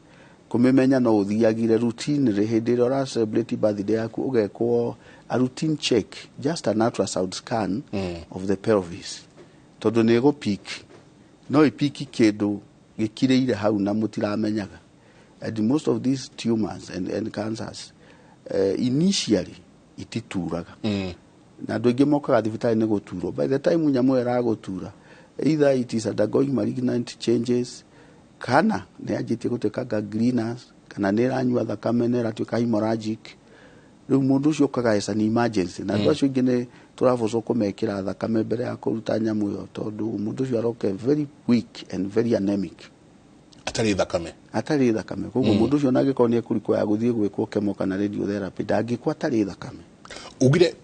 kũmĩmenya no ũthiagire routinely hĩndĩ ĩrĩa ũra celebrate birthday yaku, ũgekwo a routine check, just an ultrasound scan of the pelvis, tondũ nĩ ĩgũ pick, no ĩpiki kĩndũ gĩkirĩire hau na mũtiramenyaga. And most of these tumors and cancers, initially itituraga, na andũ aingĩ mokaga thibitarĩ nĩ gũturwo. By the time nyamũ ĩyo ĩragũtura, either it is undergoing malignant changes, kana nĩ yanjĩtie gũtuĩka gangrenous, kana nĩ ĩranyua thakame, nĩ ĩratuĩka hemorrhagic. Rĩu mũndũ ũcio ũkaga as an emergency, na andũ acio aingĩ nĩ tũrabocwo kũmekĩra thakame mbere ya kũruta nyamũ ĩyo, tondũ mũndũ ũcio aroke very weak and very anemic. Atarĩ thakame. Atarĩ thakame. Koguo mũndũ ũcio onangĩkorwo nĩ ekũrikwo ya gũthiĩ gwĩkwo chemo kana radiotherapy, ndangĩkwo atarĩ thakame. Ugire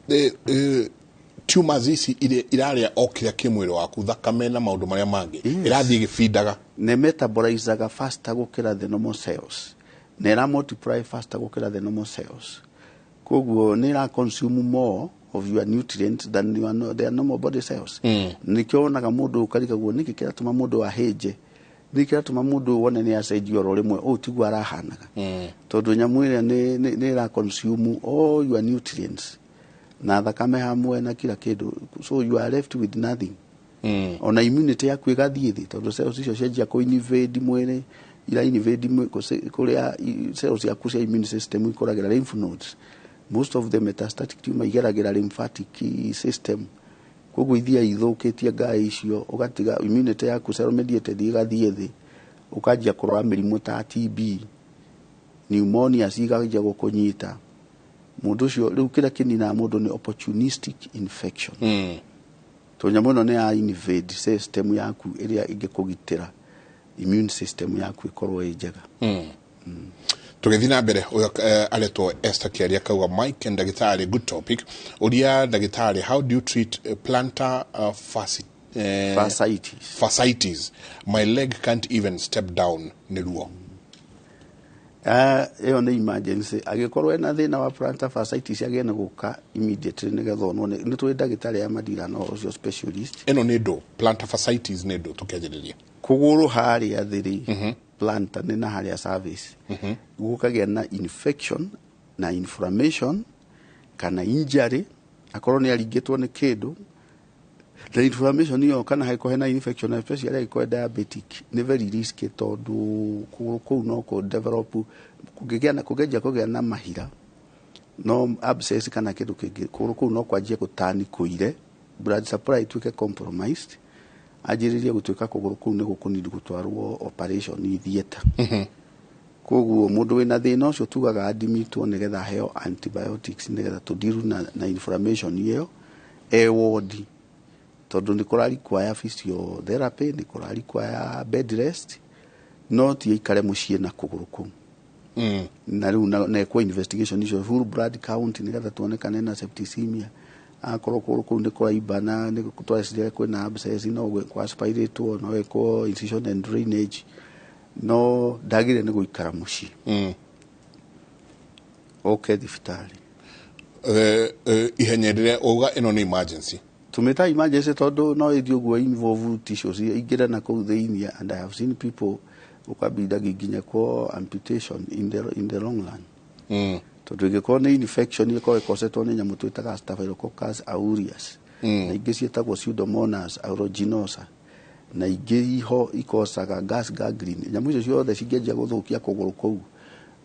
tumors ici irarĩa o kĩrĩa kĩ mwĩrĩ waku, thakame na maũndũ marĩa mangĩ, ĩrathiĩ ĩgĩbindaga. Nĩ metabolizaga faster gũkĩra the normal cells, na ĩra multiply faster gũkĩra the normal cells. Koguo nĩ ĩra consume more of your nutrients than your, no, their normal body cells. Nĩkĩo wonaga mũndũ ũkarigagwo nĩkĩ kĩratũma mũndũ ahĩnje, nĩkĩ kĩratũma mũndũ wone nĩ acenjia oro rĩmwe, ũũ tiguo arahanaga, tondũ nyamũ ĩrĩa nĩ ĩra consume all your nutrients na thakame hamwe na kila kĩndũ, so you are left with nothing. Ona immunity yaku ĩgathiĩ thĩ, tondũ cells icio cianjia kũ invade mwĩrĩ, ira invade kũrĩa cells ciaku cia immune system ikoragĩra, lymph nodes. Most of the metastatic tumor igeragĩra lymphatic system, koguo ithiaga ithũkĩtie ngai icio, ũgatiga immunity yaku cell mediated ĩgathiĩ thĩ, ũkanjia kũrwara mĩrimũ ta TB, pneumonia cikanjia gũkũnyita mũndũ ũcio. Rĩu kĩrĩa kĩninaga mũndũ nĩ opportunistic infection, tondũ nyamũ ĩno nĩ ya invade system yaku ĩrĩa ĩngĩkũgitĩra, immune system yaku ĩkorwo ĩ njega. Tũgĩthiĩ na mbere, ũyũ aretwo Esther Kĩaria, akauga, "Mike and ndagĩtarĩ, good topic. Ũria ndagĩtarĩ, how do you treat plantar fasciitis? Fasciitis. My leg can't even step down nĩ ruo." Ĩyo nĩ emergency. Angĩkorwo ena thĩna wa plantar fasciitis, agĩe na gũka immediately nĩgetha onwo nĩ tũrĩ ndagĩtarĩ ya madira na ũcio specialist. Ĩno nĩ ndũ? Plantar fasciitis nĩ ndũ tũkĩanjĩrĩria? Kũgũrũ harĩa thĩ rĩ, plantar nĩ na harĩa surface, gũkagĩa na infection na inflammation kana injury, akorwo nĩ aringĩtwo nĩ kĩndũ na inflammation ĩyo, kana hangĩkorwo hena infection, especially angĩkorwo diabetic, nĩ very risky, tondũ kũgũrũ kũu no kũ develop kũngĩgĩa na kũngĩanjia kũgĩa na mahira, no abscess kana kĩndũ kĩngĩ, kũgũrũ kũu no kwanjie gũtani kũire, blood supply ituĩke compromised, anjĩrĩrie gũtuĩka kũgũrũ kũu nĩ gũkũnidi gũtwarwo operation theatre. Koguo mũndũ wĩna thĩna ũcio tugaga admitwo nĩgetha aheo antibiotics, nĩgetha tũdiru na inflammation ĩyo e wodi, tondũ nĩ kũra require physiotherapy, nĩ kũra require bed rest, no ti aikare mũciĩ na kũgũrũ kũu. Na rĩu nekwo investigation icio, full blood count, nĩgetha tuone kana ena septicemia. Akorwo kũgũrũ kũu nĩ kũraimba na nĩ tweciria kwĩna abscess, no gwĩkwo aspiratwo, no ĩkwo incision and drainage, no ndagĩrĩire nĩ gũikara mũciĩ, oke thibitarĩ. Ihenya rĩrĩa uga ĩno nĩ emergency? Tumĩta emergency tondũ no ĩthiĩ ũguo involve tissues, ingĩre na kũu thĩinĩ, and I have seen people ũkambinda nginya kwa amputation in the long run, tondũ ĩngĩkorwo nĩ infection ĩkorwo ĩkosetwo nĩ nyamũ twĩtaga Staphylococcus aureus, na ingĩ ciĩtagwo Pseudomonas aeruginosa, Na ingĩ iho ikocaga gas gangrene. Nyamũ icio ciothe cingĩanjia gũthũkia kũgũrũ kũu,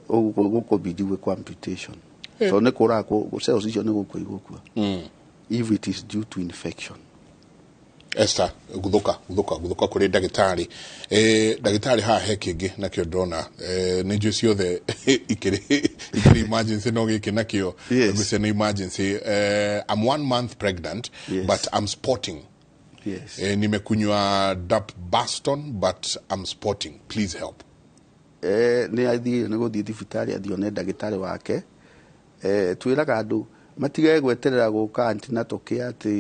ũguo gũkũbidi gwĩkwo amputation, tondũ nĩ kũraga cells icio, nĩ gũkua igũkua if it is due to infection. Esther, guthuka guthuka guthuka kuri ndagĩtarĩ. Ndagĩtarĩ, haha he kĩngĩ nakĩo ndona. Nĩ njũĩ ciothe ikĩrĩ emergency, no gĩkĩ nakĩo ngwĩciria nĩ emergency. I'm 1 month pregnant, but I'm spotting. Nimekunywa Duphaston but I'm spotting. Please help. Nĩ athiĩ, nĩ gũthiĩ thibitarĩ, athiĩ one ndagĩtarĩ wake. Twĩraga andũ matige gweterera gũka antenatal care atĩ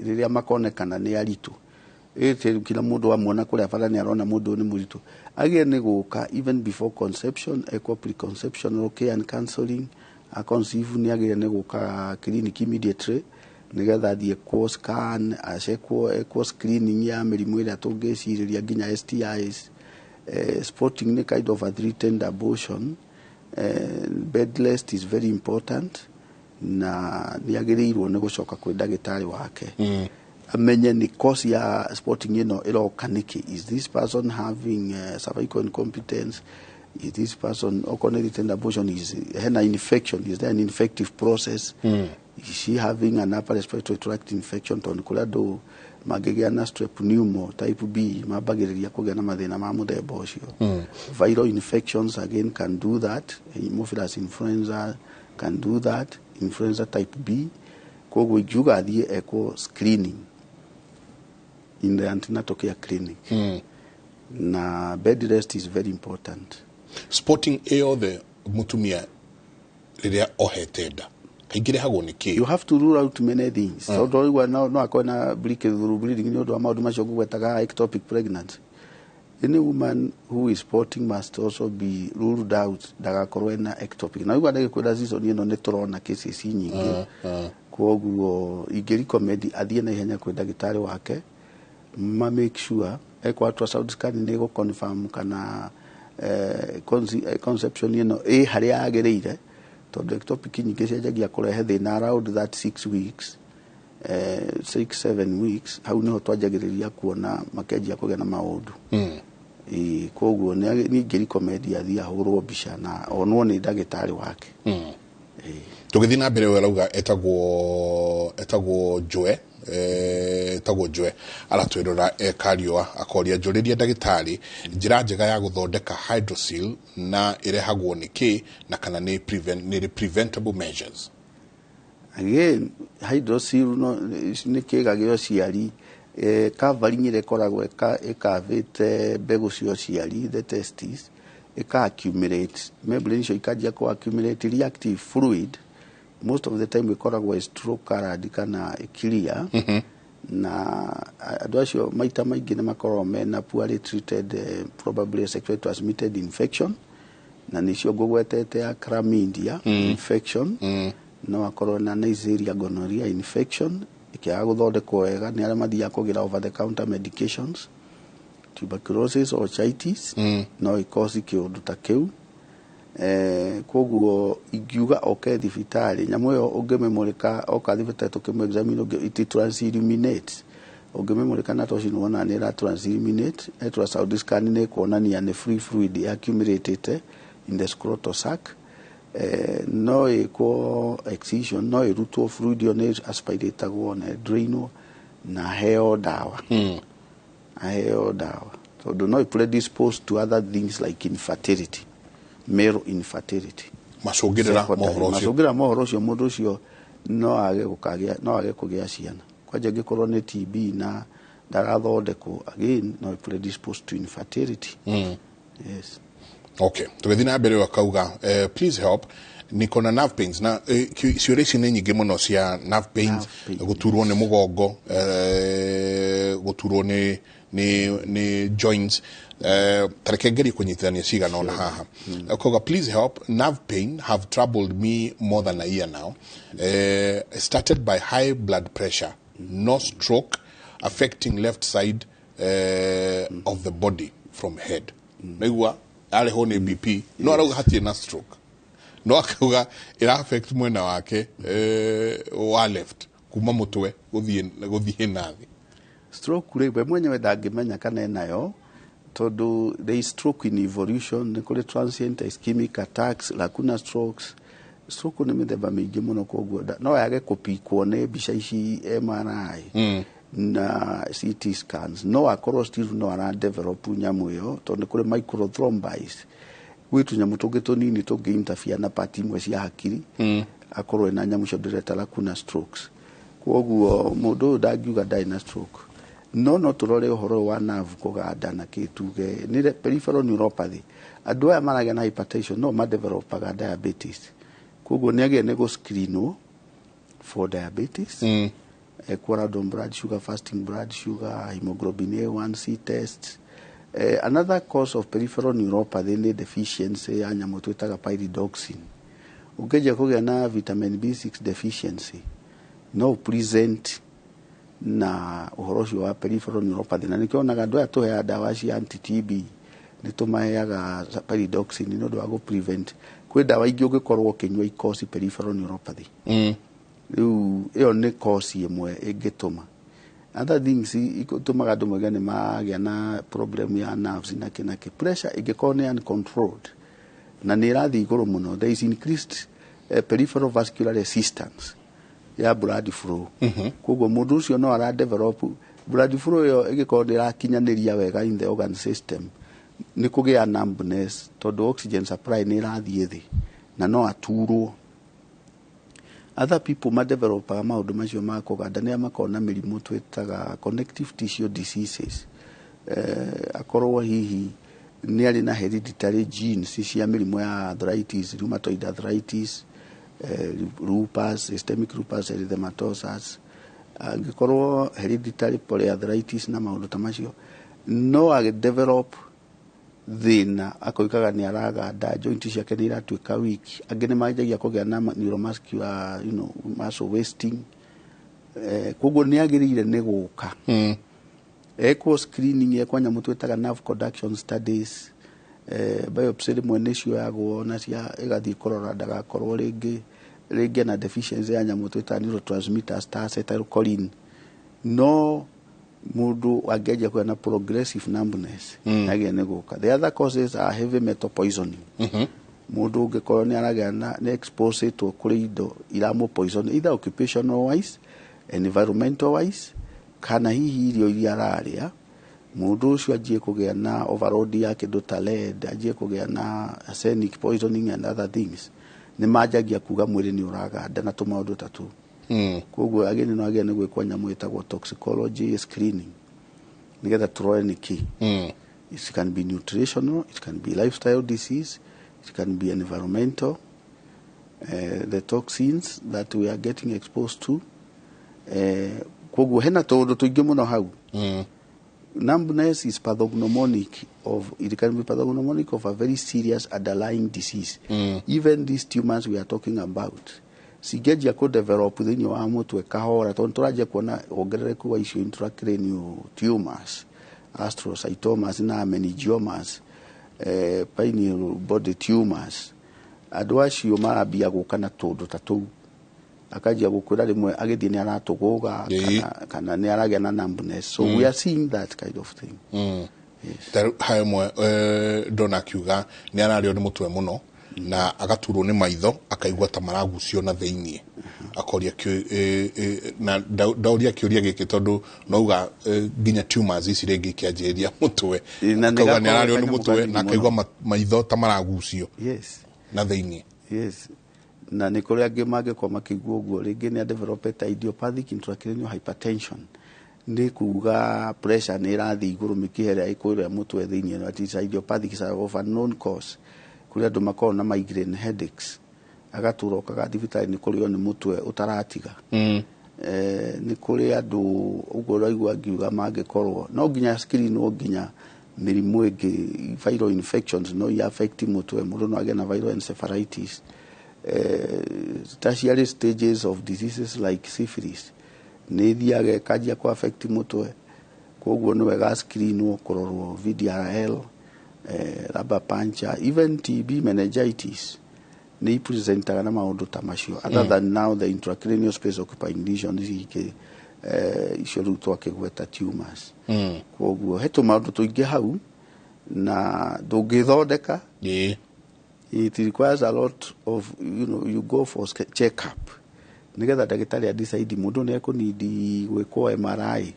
rĩrĩa makonekana nĩ aritũ. Ĩtĩ kila mũndũ amwona kũrĩa bara nĩ arona mũndũ ũyũ nĩ mũritũ, agĩe nĩ gũka even before conception, ekwo preconceptional care and counseling. Aconceive, nĩ agĩrĩire nĩ gũka clinic immediately nĩgetha athiĩ ekwo scan, acekwo, ekwo screening ya mĩrimũ ĩrĩa tũngĩcirĩria nginya STIs. Spotting nĩ kind of a threatened abortion. Bed rest is very important, na nĩ agĩrĩirwo nĩ gũcoka kwĩ ndagĩtarĩ wake amenye nĩ cause ya spotting ĩno ĩroka nĩkĩ. Is this person having cervical incompetence? Is this person, okorwo nĩ threatened abortion, is hena infection? Is there an infective process? Is she having an upper respiratory tract infection? Tondũ kũrĩ andũ mangĩgĩa na strep pneumo type B mambagĩrĩria kũgĩa na mathĩna ma mũthemba ũcio. Viral infections again can do that. Haemophilus influenza can do that, influenza type B. Koguo ingiuga athiĩ ekwo screening in the antenatal care clinic, na bed rest is very important. Spotting ĩyothe mũtumia rĩrĩa ohete nda kaingĩ rĩhagwo nĩ kĩ? You have to rule out many things, tondũ waigua no akorwo na breakthrough bleeding nĩ ũndũ wa maũndũ macio ngũgwetaga. Ectopic pregnancy, any woman who is spotting must also be ruled out ndagakorwo ena ectopic. Na waigua ndagĩkwĩra season ĩno nĩ tũrona cases nyingĩ, koguo ingĩ recommend athiĩ na ihenya kwĩ ndagĩtarĩ wake, ma make sure ekwo ultrasound scan nĩ gũ confirm kana conception ĩno ĩ harĩa yagĩrĩire, tondũ ectopic nyingĩ cianjagia kũrehe thĩna around that 6 weeks, 6, 7 weeks. Hau niho twanjagĩrĩria kuona makĩanjia kũgĩa na maũndũ. Ĩĩ, koguo nĩ ingĩ recommend athiĩ ahũrwo mbica na onwo nĩ ndagĩtarĩ wake. Tũgĩthiĩ na mbere, ũyũ arauga etagwo Joe, etagwo Joe, aratwĩrora e Kariũa, akoria, njũrĩria ndagĩtarĩ njĩra njega ya gũthondeka hydrocele na ĩrehagwo nĩ kĩ, na kana nĩ preventable measures. Again, hydrocele no nĩ kĩga gĩa ũciari, covering ĩrĩa ĩkoragwo ĩkavĩte mbegũ cia ũciari, the testis, ĩka accumulate membrane icio, ikanjia kũ accumulate reactive fluid. Most of the time ĩkoragwo ĩ straw colored kana clear, na andũ acio maita maingĩ nĩ makoragwo mena poorly treated, probably sexually transmitted infection, na nĩcio ngũgwetete ya chlamydia infection. No akorwo na Neisseria gonorrhea infection ĩkĩaga gũthondekwo wega nĩ arĩa mathiaga kũgĩra over the counter medications. Tuberculosis or orchitis no ĩkosi kĩũndũ ta kĩu. Koguo ingiuga oke thibitarĩ, nyamũ ĩyo ũngĩmĩmũrĩka oka thibitarĩ tũkĩmũ examine, it transilluminates. Ũngĩmĩmũrĩka na toci nĩwona nĩ ĩra transilluminate. Ultrasound scan nĩ ĩkuonania nĩ free fluid accumulated in the scrotal sac. No ĩkwo excision, no ĩrutwo fluid ĩyo, nĩ aspiratagwo na drainwo na aheo ndawa, aheo ndawa, tondũ no predispose to other things like infertility, male infertility. Macũngĩrĩra mohoro ũcio. Macũngĩrĩra mohoro ũcio, mũndũ ũcio no age gũkagĩa, no age kũgĩa ciana. Kwanja angĩkorwo nĩ TB na ndarathondekwo, again no predispose to infertility. Yes. Okay, tũgĩthiĩ na mbere, akauga, please help, niko na nerve pains. Na ciũria ici nĩ nyingĩ mũno cia nerve pains, gũturwo nĩ mũgongo, gũturwo nĩ joints. Tareke ngerie kũnyitithania cigana ona haha. Akauga, please help, nerve pain have troubled me more than a year now, started by high blood pressure, no stroke, affecting left side of the body from head. Naigua arĩhwo nĩ BP, no arauga hatirĩ na stroke, no akauga ĩra affect mwena wake wa left kuma mũtwe gũthiĩ na thĩ. Stroke rĩ, we mwenyewe ndangĩmenya kana enayo, tondũ there is stroke in evolution. Nĩ kũrĩ transient ischemic attacks, lacunar strokes. Stroke nĩ mĩthemba mĩingĩ mũno, koguo no yage kũpikwo nĩ mbica ici MRI na CT scans, no akorwo still no ara develop nyamũ ĩyo, tondũ nĩ kũrĩ microthrombi, gwĩ tũnyamũ tũngĩ tũnini tũngĩ interfere na part imwe cia hakiri, akorwo ena nyamũ icio ndĩreta lacunar strokes. Koguo mũndũ ũyũ ndangiuga ndarĩ na stroke, no tũrore ũhoro ũyũ wa nerve kũganda na kĩ, tuge nĩ peripheral neuropathy. Andũ aya maragĩa na hypertension no madevelopaga diabetes, koguo nĩ agĩe nĩ gũ-screenwo for diabetes, ekwo random blood sugar, fasting blood sugar, hemoglobin A1C test. Another cause of peripheral neuropathy nĩ deficiency ya nyamũ twĩtaga pyridoxine. Ũngĩnjia kũgĩa na vitamin B6 deficiency, no present na ũhoro ũcio wa peripheral neuropathy, na nĩkĩo onaga andũ aya tũheaga ndawa cia anti TB nĩ tũmaheaga pyridoxine nĩ ũndũ wa gũ prevent. Kwĩ ndawa ingĩ ũngĩkorwo ũkĩnyua ikosi peripheral neuropathy. Rĩu ĩyo nĩ cause ĩmwe ĩngĩtũma. Other things itũmaga andũ moige nĩ magĩa na problem ya nerves na kĩ na kĩ, pressure ĩngĩkorwo nĩ uncontrolled na nĩ ĩrathiĩ igũrũ mũno, there is increased peripheral vascular resistance ya blood flow. Koguo mũndũ ũcio no ara develop blood flow ĩyo ĩngĩkorwo nĩ ĩrakinyanĩria wega in the organ system, nĩ kũgĩa numbness, tondũ oxygen supply nĩ ĩrathiĩ thĩ na no aturwo. Other people madevelopaga maũndũ macio ma kũganda nĩ arĩa makoragwo na mĩrimũ twĩtaga connective tissue diseases. Akorwo hihi nĩ arĩ na hereditary genes cia mĩrimũ ya arthritis, rheumatoid arthritis, lupus, systemic lupus erythematosus, angĩkorwo hereditary polyarthritis na maũndũ ta macio, no agĩdevelop thĩna akoigaga nĩ araganda, joint ciake nĩ iratuĩka weak. Angĩ nĩ manjagia kũgĩa na neuromuscular muscle wasting. Koguo nĩ agĩrĩire nĩ gũka ekwo screening, ekwo nyamũ twĩtaga nerve conduction studies, biopsy rĩmwe nĩ cioyagwo na cia ĩgathiĩ kũrora ndagakorwo rĩngĩ rĩngĩ na deficiency ya nyamũ twĩtaga neurotransmitters ta acetylcholine. No mũndũ angĩanjia kũgĩa na progressive numbness, agĩe nĩ gũka. The other causes are heavy metal poisoning. Mũndũ ũngĩkorwo nĩ aragĩa na nĩ exposetwo kũrĩ indo iramũ poison, either occupational wise, environmental wise, kana hihi irio iria ararĩa, mũndũ ũcio anjie kũgĩa na overload ya kĩndũ ta lead, anjie kũgĩa na arsenic poisoning and other things, nĩ manjagia kuga mwĩrĩ nĩ ũraganda na tũmaũndũ ta tũu. Koguo agĩrĩ no agĩrĩ nĩ gwĩkwo nyamũ ĩtagwo toxicology screening nĩgetha tũrore nĩkĩ. It can be nutritional, it can be lifestyle disease, it can be environmental, the toxins that we are getting exposed to. Koguo hena tũũndũ tũingĩ mũno hau. Numbness is pathognomonic of, it can be pathognomonic of a very serious underlying disease. Even these tumors we are talking about, cingĩanjia kũ develop thĩinĩ wa mũtwe kahora, tondũ tũranjia kuona wongerereku wa icio intracranial tumors, astrocytomas na meningiomas, pineal body tumors, andũ acio marambia gũka na tũndũ ta tũu, akanjia gũkwĩra rĩmwe agĩthiĩ nĩ aratũgũga kana nĩ aragĩa na numbness. So we are seeing that kind of thing. Ta rĩu ha ĩmwe, ndona akiuga nĩ ararĩo nĩ mũtwe mũno na agaturwo nĩ maitho, akaigua ta maragucio na thĩiniĩ, akoria na ndauria kĩũria gĩkĩ tondũ nauga nginya tumors ici rĩngĩ ikĩanjĩrĩria mũtwe. Na nĩ akauga nĩ gakoragwo ararĩo nĩ kanyamũ mũtwe kanini na mũno. akaigua maitho ta maragucio na thĩiniĩ. Yes, na nĩ kũrĩ angĩ mangĩkorwo makĩigua ũguo, rĩngĩ nĩ adevelopete idiopathic intracranial hypertension, nĩ kuga pressure nĩ ĩrathiĩ igũrũ mĩkiha ĩrĩa ĩkũrĩa mũtwe thĩiniĩ. That is idiopathic, is of unknown cause. Kũrĩ andũ makoragwo na migraine headaches, agatũra okaga thibitarĩ nĩ kũrĩo nĩ mũtwe ũtaratiga. Nĩ kũrĩ andũ ũguo ũraigua ngiuga mangĩkorwo no nginya screenwo nginya mĩrimũ ĩngĩ. Viral infections no i affect mũtwe, mũndũ no agĩe na viral encephalitis. Tertiary stages of diseases like syphilis nĩ ithiaga ĩkanjia kũ affect mũtwe. Koguo nĩ wega screenwo, kũrorwo VDRL, lumbar puncture, even TB meningitis nĩ ipresentaga na maũndũ ta macio, other than now the intracranial space occupying lesions ingĩ Icio rĩu twakĩgweta tumors. Koguo he tũmaũndũ tũingĩ hau na ndũngĩthondeka. It requires a lot of, you go for check up nigetha ndagĩtarĩ a decide mũndũ nĩ ekũnidi gwĩkwo MRI,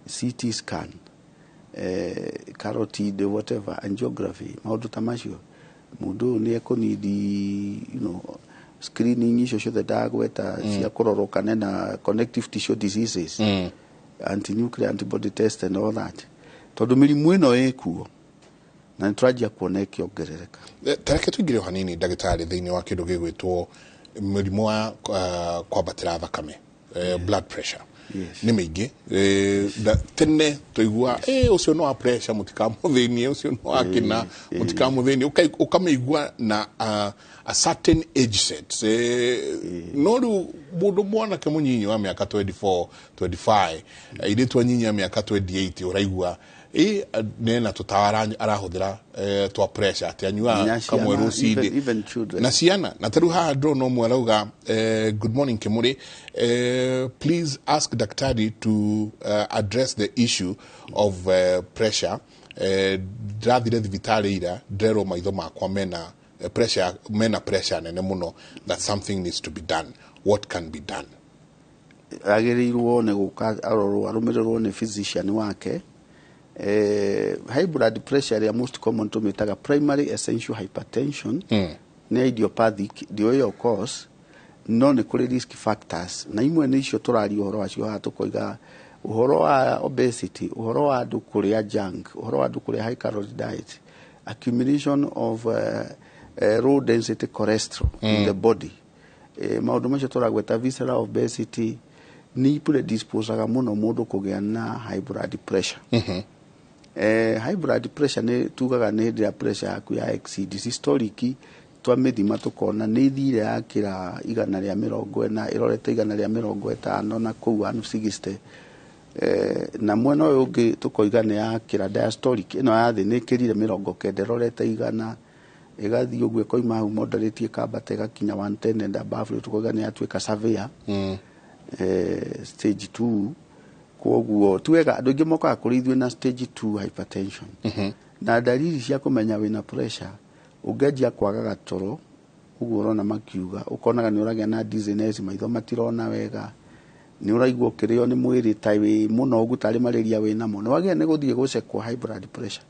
CT scan, carotid, whatever, angiography, maũndũ ta macio. Mũndũ ũyũ nĩ ekũnidi screening icio ciothe ndagweta cia kũrorwo kana na connective tissue diseases, anti-nuclear antibody test and all that, tondũ mĩrimũ ĩno ĩkuo na nĩ tũranjia kuona ĩkĩongerereka. Tareke tũingĩre o hanini, ndagĩtarĩ, thĩinĩ wa kĩndũ gĩgwĩtwo mũrimũ wa kwambatĩra thakame, blood pressure. Nĩ mĩingĩ. Tene tũigua ũcio no wa pressure, mũtikamũthĩnie, ũcio no wa kĩna, mũtikamũthĩnie. Ũkamĩigua na a certain age set. No rĩu mũndũ mwanake mũnyinyi wa mĩaka 24, 25, airĩtu anyinyi a mĩaka 28, ũraigua nena tũtawa arahũthĩra twa pressure, atĩ anyuaga Nginya kamwe ciana, rũcinĩ. Even children. Na ciana. Na tarĩu haha ndĩrona ũmwe arauga, "Good morning Kimuri, please ask daktari to address the issue of pressure. Ndĩrathire thibitarĩ ira, ndĩrerwo maitho makwa mena pressure, mena pressure nene mũno, that something needs to be done. What can be done?" Agĩrĩirwo nĩ gũka arorwo, arũmĩrĩrwo nĩ physician wake. High blood pressure ĩrĩa most common tũmĩtaga primary essential hypertension, nĩ idiopathic, ndĩũĩ yo cause, no nĩ kũrĩ risk factors na imwe nĩ icio tũraria ũhoro wacio haha, tũkoiga ũhoro wa obesity, ũhoro wa andũ kũrĩa junk, ũhoro wa andũ kũrĩa high calorie diet, accumulation of low density cholesterol in the body. Maũndũ macio tũragweta, visceral obesity, nĩ predisposaga mũno mũndũ kũgĩa na high blood pressure. High blood pressure nĩ tugaga nĩ hĩndĩ ĩrĩa pressure yaku ya exceed systolic, twamĩthima tũkona nĩ ithire yakĩra 140, ĩrorete 150 na kũu 160. Na mwena ũyũ ũngĩ tũkoiga nĩ yakĩra diastolic ĩno ya thĩ, nĩ ĩkĩrire 90, ĩrorete 100, ĩgathiĩ ũguo ĩkoima hau moderate, ĩkambata ĩgakinya 110 and above, rĩu tũkoiga nĩ yatuĩka severe, stage 2. Koguo ti wega, andũ aingĩ mokaga kũrĩ ithuĩ na stage 2 hypertension. Na ndariri cia kũmenya wĩna pressure, ũngĩanjia kwagaga toro ũguo ũrona makiuga, ũkonaga nĩ ũragĩa na dizziness, maitho matirona wega, nĩ ũraigua ũkĩrĩo nĩ mwĩrĩ ta wĩ mũnogu, tarĩ malaria wĩ namo, nĩ wagĩrĩire nĩ gũthiĩ gũcekwo high blood pressure,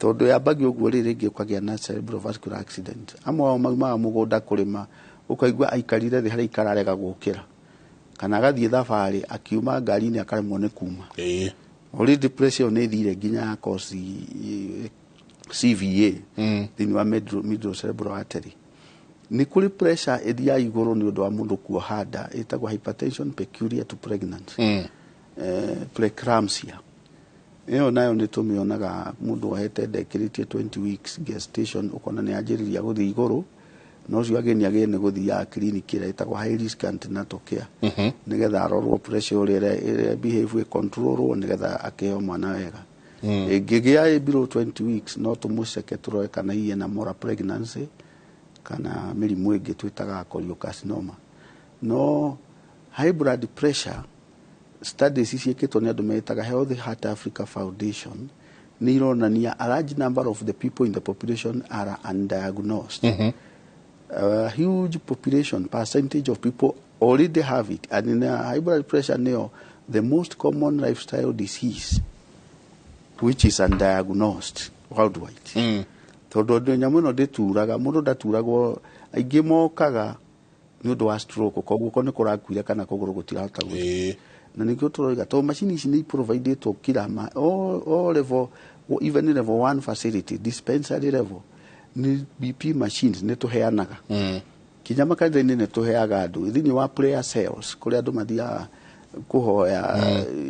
tondũ yambagia ũguo. Rĩ rĩngĩ ũkagĩa na cerebrovascular accident. Amwe ao maumaga mũgũnda kũrĩma, ũkaigua aikarire thĩ harĩa ikararega gũkĩra, kana agathiĩ thabarĩ, akiuma ngari-inĩ akaremwo nĩ kuma. Already pressure ĩyo nĩ ĩthire nginya ya cause CVA thĩinĩ wa middle cerebral artery. Nĩ kũrĩ pressure ĩthiaga igũrũ nĩ ũndũ wa mũndũ kuoha nda, ĩtagwo hypertension peculiar to pregnancy, preeclampsia. Ĩyo nayo nĩ tũmĩonaga mũndũ ohete nda ĩkĩrĩtie 20 weeks gestation, ũkona nĩ yanjĩrĩria gũthiĩ igũrũ, na ũcio ageni agĩrĩire nĩ gũthiaga clinic ĩrĩa ĩtagwo high risk antenatal care, nĩgetha arorwo pressure ũrĩa ĩrĩa behave, ĩcontrolwo, nĩgetha akĩheo mwana wega. Ĩngĩgĩa ĩ below 20 weeks, no tũmũceke tũrore kana hihi ena molar pregnancy kana mĩrimũ ĩngĩ twĩtaga choriocarcinoma. No high blood pressure studies ciĩkĩtwo nĩ andũ metaga Health Heart Africa Foundation nĩ ironania a large number of the people in the population are undiagnosed. A huge population percentage of people already have it, and in high blood pressure nĩyo the most common lifestyle disease which is undiagnosed worldwide, tondũ andũ nyamũ ĩno ndĩturaga mũndũ, ndaturagwo. Aingĩ mokaga nĩ ũndũ wa stroke, koguo ko nĩ kũrakuire kana kũgũrũ gũtirahota gũthiĩ. Na nĩkĩo tũroiga tondũ macini ici nĩ iprovidĩtwo kila ma all level, even level 1 facility, dispensary level, nĩ BP machines nĩ tũheanaga. Kinya makanitha-inĩ nĩ tũheaga andũ, thĩinĩ wa prayer cells kũrĩa andũ mathiaga kũhoya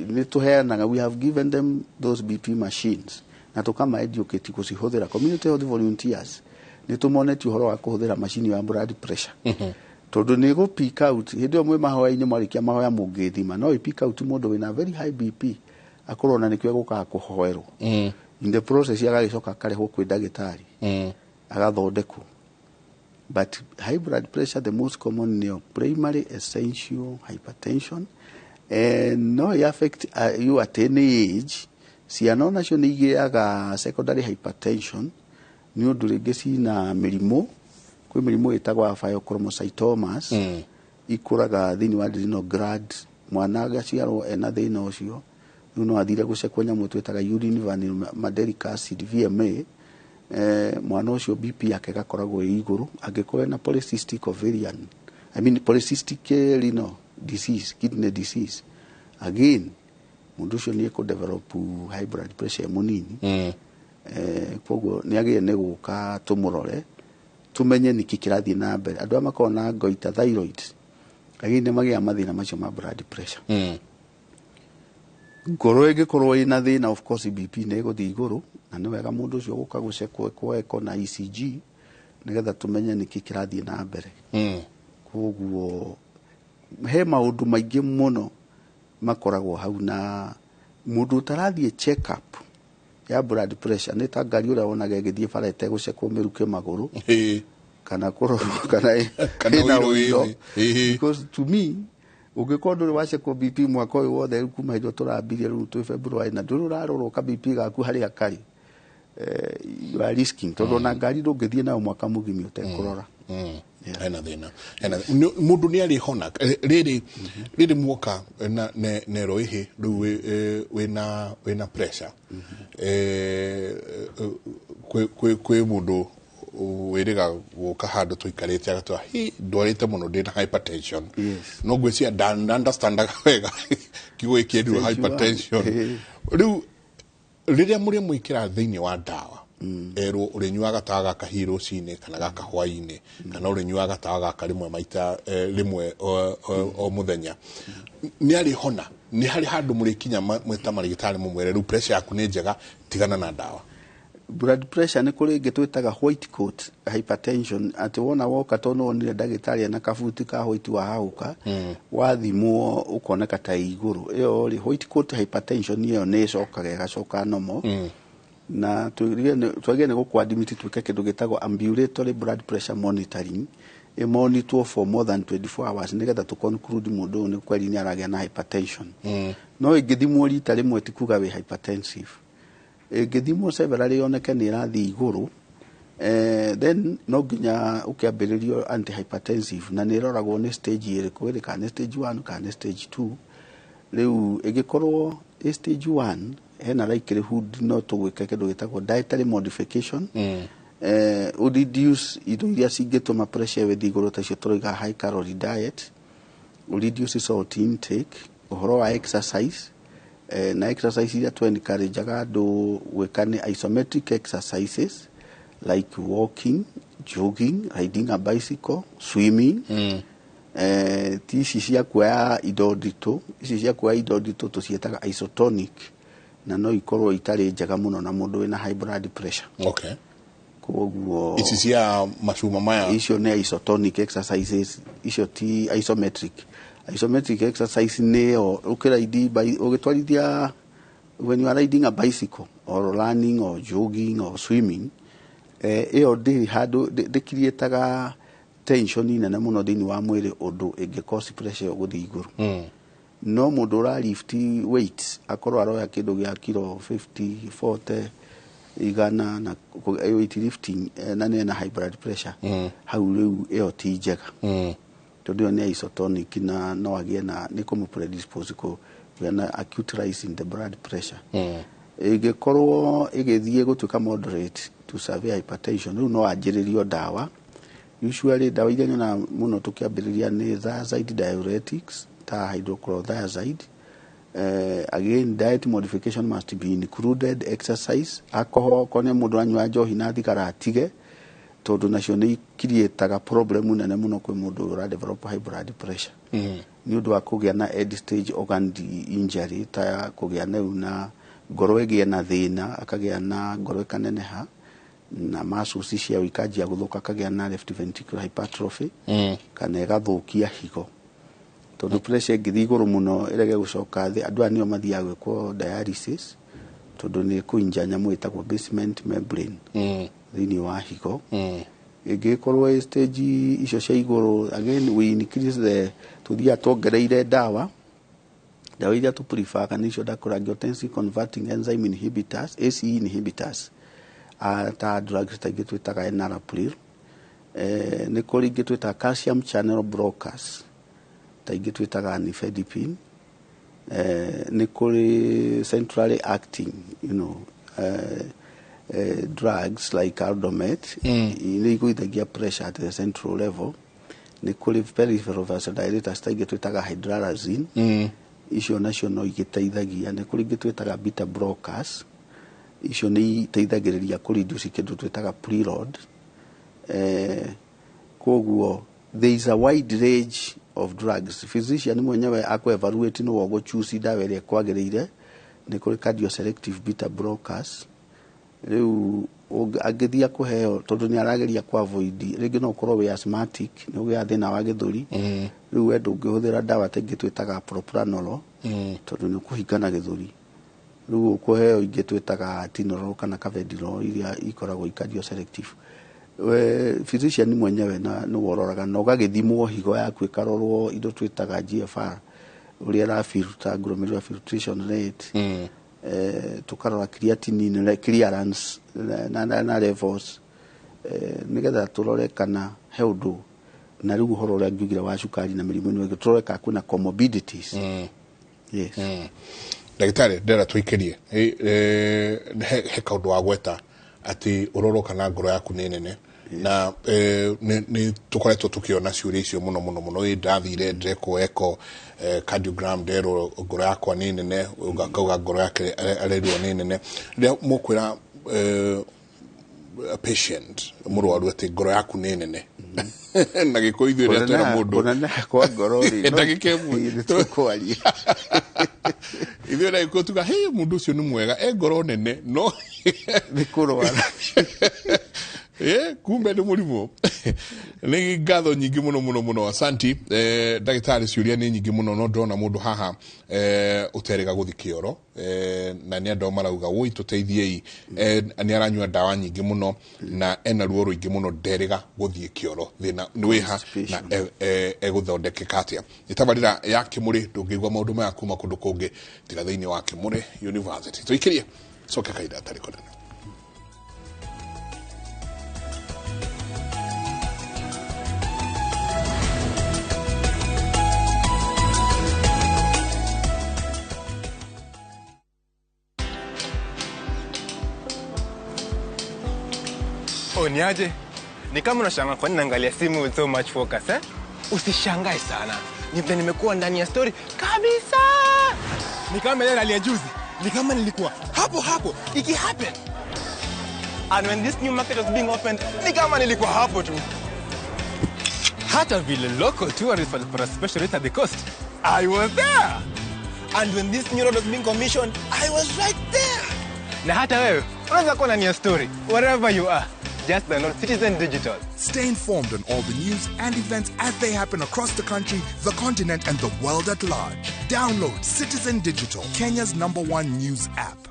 nĩ tũheanaga. We have given them those BP machines na tũkama educate gũcihũthĩra. Community health volunteers nĩ tũmonetie ũhoro wa kũhũthĩra macini ya blood pressure, tondũ nĩ ĩgũ pick out hĩndĩ ĩyo mwĩ mahoya-inĩ, mwarĩkia mahoya mũngĩthima, no ĩ pick out mũndũ wĩna very high BP, akorwo na nĩkĩo egũkaga kũhoerwo. In the process agagĩcoka akarehwo kwĩ ndagĩtarĩ agathondekwo. But high blood pressure, the most common nĩyo primary essential hypertension, No ĩ affect you at any age. Ciana onacio nĩ igĩaga secondary hypertension nĩ ũndũ rĩngĩ cina mĩrimũ. Kwĩ mĩrimũ ĩtagwo pheochromocytomas, ikũraga thĩinĩ wa adrenal gland. Mwana agaciarwo ena thĩna ũcio, rĩu no athire gũcekwo nyamũ twĩtaga urine vanillylmandelic acid, VMA. Mwana ũcio BP yake ĩgakoragwo ĩ igũrũ. Angĩkorwo ena polycystic ovarian, I mean polycystic renal disease, kidney disease, again mũndũ ũcio nĩ ekũ develop high blood pressure e mũnini. Koguo nĩ agĩrĩire nĩ gũka tũmũrore, tũmenye nĩkĩ kĩrathiĩ na mbere. Andũ arĩa makoragwo na goiter, thyroid, again nĩ magĩaga mathĩna macio ma blood pressure. Ngoro ĩngĩkorwo ĩna thĩna, of course BP nĩ ĩgũthiĩ igũrũ, na nĩ wega mũndũ ũcio gũka gũcekwo, ekwo echo na ECG nĩgetha tũmenye nĩkĩ kĩrathiĩ na mbere. Koguo he maũndũ maingĩ mũno makoragwo hau, na mũndũ ũtarathiĩ check up ya blood pressure nĩ ta ngari ũrĩa wonaga ĩgĩthiĩ bara ĩtegũcekwo mĩrukĩ magũrũ kana kũrorwo kana Kana ĩna ũiro ũiro. ĩthĩ. Because to me, ũngĩkorwo ndũrĩ wacekwo BP mwaka ũyũ wothe, rĩu kuma hĩndĩ ĩyo tũrambirie, rĩu twĩ February, na ndũrĩ ũrarorwo ka BP gaku harĩa karĩ, you are risking, tondũ ona ngari ndũngĩthiĩ nayo mwaka mũgima ũtekũrora. Hena thĩna, hena mũndũ nĩ arĩhona rĩrĩ rĩrĩ muoka na nero ĩhĩ rĩu wĩna pressure. Kwĩ mũndũ wĩrĩga gũka handũ tũikarĩte agatwĩra, "Hi, ndwarĩte mũno, ndĩna hypertension." No ngwĩciria nda understandaga wega kiugo gĩkĩ endirwo Stage one. hypertension. Rĩu rĩrĩa mũrĩ mwĩkĩra thĩinĩ wa ndawa, erwo ũrĩnyuaga tawa gaka hihi rũcinĩ kana gaka hwainĩ, kana ũrĩnyuaga tawa gaka rĩmwe maita rĩmwe o mũthenya, nĩ arĩhona? Nĩ harĩ handũ mũrĩkinya mwĩta marĩgĩtarĩ mũmwĩre, "Rĩu pressure yaku nĩ njega, tigana na ndawa"? Blood pressure nĩ kũrĩ ĩngĩ twĩtaga white coat hypertension, atĩ wona woka, tondũ wonire ndagĩtarĩ ena kabuti ka white, wahahũka, wathimwo ũkoneka ta ĩ igũrũ. Ĩyo rĩ, white coat hypertension, ĩyo nĩ ĩcokaga ĩgacoka normal. Na twagĩrĩire nĩ gũkũ-admit, twĩke kĩndũ gĩtagwo ambulatory blood pressure monitoring, ĩmonitwo for more than 24 hours, nĩgetha tũ conclude mũndũ ũyũ nĩ kweri nĩ aragĩa na hypertension. No ĩngĩthimwo rita rĩmwe ti kuga wĩ hypertensive. Ĩngĩthimwo severally yoneke nĩ ĩrathiĩ igũrũ, then no nginya ũkĩambĩrĩrio antihypertensive, na nĩ ĩroragwo nĩ stage ĩrĩkũ ĩrĩ, kana nĩ stage 1 kana nĩ stage 2. Rĩu ĩngĩkorwo ĩ stage 1, hena likelihood no tũgwĩke kĩndũ gĩtagwo dietary modification, reduce indo iria cingĩtũma pressure ĩyo ĩthiĩ igũrũ, ta icio tũroiga high calorie diet, reduce salt intake, ũhoro wa exercise, na exercise iria tũ encourageaga andũ gwĩka nĩ isometric exercises like walking, jogging, riding a bicycle, swimming. Ti ici cia kuoya indo nditũ. Ici cia kuoya indo nditũ tũciĩtaga isotonic, na no ikorwo itarĩ njega mũno na mũndũ wĩna high blood pressure. Koguo Ici cia macuma maya? Icio nĩ isotonic exercises, icio ti isometric. Isometric exercise nĩyo ũkĩraidi ũgĩtwarithia, when you are riding a bicycle or running or jogging or swimming, ĩyo ndĩrĩ handũ ndĩkiriĩtaga tension nene mũno thĩinĩ wa mwĩrĩ ũndũ ĩngĩ cause pressure ĩyo gũthiĩ igũrũ. No mũndũ ũra lift weights, akorwo aroya kĩndũ gĩa kiro 50, 40, 100 na weight lifting, na nĩ ena high blood pressure, hau rĩu ĩyo ti njega, tondũ ĩyo nĩ isotonic na no agĩe na nĩ kũmũ predispose kũgĩa na acute rise in the blood pressure. Ĩngĩkorwo ĩgĩthiĩ gũtuĩka moderate to severe hypertension, rĩu no anjĩrĩrio ndawa. Usually ndawa iria nyonaga mũno tũkĩambĩrĩria nĩ thiazide diuretics ta hydrochlorothiazide. Again, diet modification must be included, exercise, alcohol, okorwo nĩ mũndũ anyua njohi na thigara atige, tondũ nacio nĩ ikiriĩtaga problem nene mũno kwĩ mũndũ ũyũ ũra develop high blood pressure, nĩ ũndũ wa kũgĩa na end stage organ injury, ta ya kũgĩa rĩu na ngoro ĩgĩe na thĩna, akagĩa na ngoro ĩkaneneha na muscles ciayo ikanjia gũthũka, akagĩa na left ventricular hypertrophy, kana ĩgathũkia higo, tondũ pressure ĩngĩthiĩ igũrũ mũno ĩrege gũcoka thĩ, andũ aya nĩo mathiaga gwĩkwo dialysis, tondũ nĩ kũinja nyamũ ĩtagwo basement membrane thĩinĩ wa higo. Ĩngĩkorwo ĩ stage icio cia igũrũ, again we increase the, tũthiaga tuongereire ndawa. Ndawa iria tũ-prefer nĩcio ndakũra angiotensin converting enzyme inhibitors, ACE inhibitors, ta drugs ta ingĩ twĩtaga enalapril. Nĩ kũrĩ ingĩ twĩtaga calcium channel blockers, ta ingĩ twĩtaga nifedipine. Nĩ kũrĩ centrally acting drugs like Aldomet, nĩ igũithagia pressure at the central level. Nĩ kũrĩ peripheral vasodilators, ta ingĩ twĩtaga hydralazine. Icio nacio no igĩteithagia. Nĩ kũrĩ ingĩ twĩtaga beta blockers, icio nĩ iteithagĩrĩria kũ reduce kĩndũ twĩtaga preload. Koguo there is a wide range of drugs. Physician mwenyewe akũ evaluate nĩwe ũgũ choose ndawa ĩrĩa ĩkwagĩrĩire. Nĩ kũrĩ cardioselective beta blockers. Rĩu angĩthiĩ kũheo, tondũ nĩ arageria ku avoid, rĩngĩ no ũkorwo wĩ asthmatic, nĩ ũgĩaga thĩna wa gĩthũri. Rĩu we ndũngĩhũthĩra ndawa ta ingĩ twĩtaga propranolol, tondũ nĩ ũkũhingana gĩthũri. Rĩu ũkũheo ingĩ twĩtaga atenolol kana carvedilol, iria ikoragwo i cardioselective. We physician mwenyewe na nĩwe ũroraga, na ũgagĩthimwo higo yaku, ĩkarorwo indo twĩtaga GFR, ũrĩa ĩrafilter, glomerular filtration rate. Tukarora creatinine clearance na levels, nĩgetha tũrore kana he ũndũ. Na rĩu ũhoro ũrĩa ngiugire wa cukari na mĩrimũ ĩno ĩngĩ, tũrore kana kwĩna comorbidities. Yes. Ndagĩtarĩ, ndĩrenda tũikĩrie he kaũndũ wa gweta atĩ ũrorwo kana ngoro yaku nĩ nene, na nĩ tũkoretwo tũkĩona ciũria icio mũno mũno mũno. Ĩ ndathire ndĩrekwo echo cardiogram, nderwo ngoro yakwa nĩ nene, akauga ngoro yake arerirwo nĩ nene. Rĩrĩa mũkwĩra patient, mũrwaru, atĩ ngoro yaku nĩ nene, na gĩkũyũ ithuĩ rĩrĩa twĩra mũndũ Kũneneha kwa ngoro rĩ, ndagĩka ĩmwe nĩ tũkwaria. Ithuĩ na gĩkũyũ tuga he mũndũ ũcio nĩ mwega, e ngoro nene, no nĩ kũrwara. Kumbe nĩ mũrimũ. Nĩ ngatho nyingĩ mũno mũno mũno, asanti, ndagĩtarĩ. Ciũria nĩ nyingĩ mũno, no ndĩrona mũndũ haha ũterĩga gũthi kĩoro, na nĩ andũ marauga woi tũteithiei, nĩ aranyua ndawa nyingĩ mũno na ena ruo rũingĩ mũno, nderĩga gũthiĩ kĩoro. Thĩna nĩ wĩha na egũthondekeka atĩa? Nĩ tabarĩra ya Kĩmũrĩ, ndũngĩigua maũndũ maya kuma kũndũ kũngĩ tiga thĩinĩ wa Kĩmũrĩ University. Tũikĩrie coke kahinda gatarĩ kũnene. Oh, ni aje? Ni kama unashangaa kwa nini naangalia simu with so much focus, eh? Usishangae sana. Ni vile nimekuwa ndani ya story kabisa. Ni kama ile rally ya juzi. Ni kama nilikuwa hapo hapo iki happen. And when this new market was being opened, ni kama nilikuwa hapo tu. Hata vile local tourists walipata special rate at the coast, I was there. And when this new road was being commissioned, I was right there. Na hata wewe unaweza kuwa ndani ya story wherever you are. Just download Citizen Digital. Stay informed on all the news and events as they happen across the country, the continent, and the world at large. Download Citizen Digital, Kenya's #1 news app.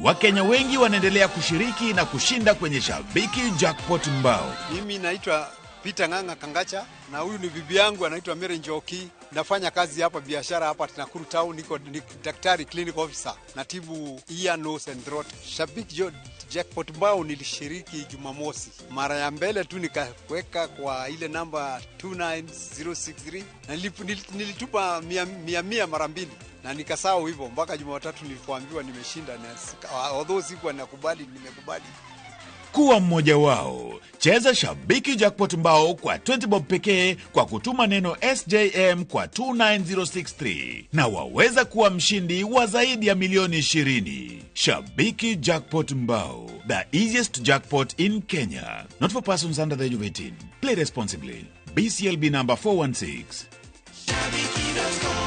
Wakenya wengi wanaendelea kushiriki na kushinda kwenye Shabiki Jackpot Mbao. Mimi naitwa Peter Ng'ang'a Kangacha, na huyu ni bibi yangu anaitwa Mary Njoki. Nafanya kazi hapa biashara hapa Nakuru Town, niko ni daktari clinic officer, natibu ear, nose and throat. Shabiki Jackpot Mbao nilishiriki Jumamosi. Mara ya mbele tu nikaweka kwa ile namba 29063 na nilitupa 100 mara mbili na nikasahau hivyo mpaka Jumatatu nilipoambiwa nimeshinda, na although sikuwa nakubali, nimekubali. Kuwa mmoja wao. Cheza Shabiki Jackpot Mbao kwa 20 bob pekee kwa kutuma neno SJM kwa 29063 na waweza kuwa mshindi wa zaidi ya milioni 20. Shabiki Jackpot Mbao, the easiest jackpot in Kenya. Not for persons under the age of 18. Play responsibly. BCLB number 416. Shabiki.com.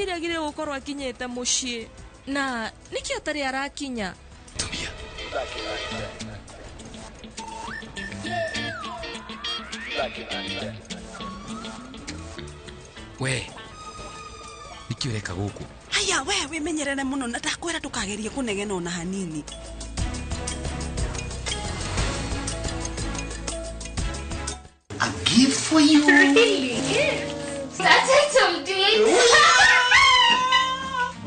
Agire gukorwo akinyite mucii na niki atari arakinya. Tumia. We niki ureka guku? Aya we wimenyerere muno na ndakwira ndukagerie kunegena ona hanini. A gift for you. Really? That's it,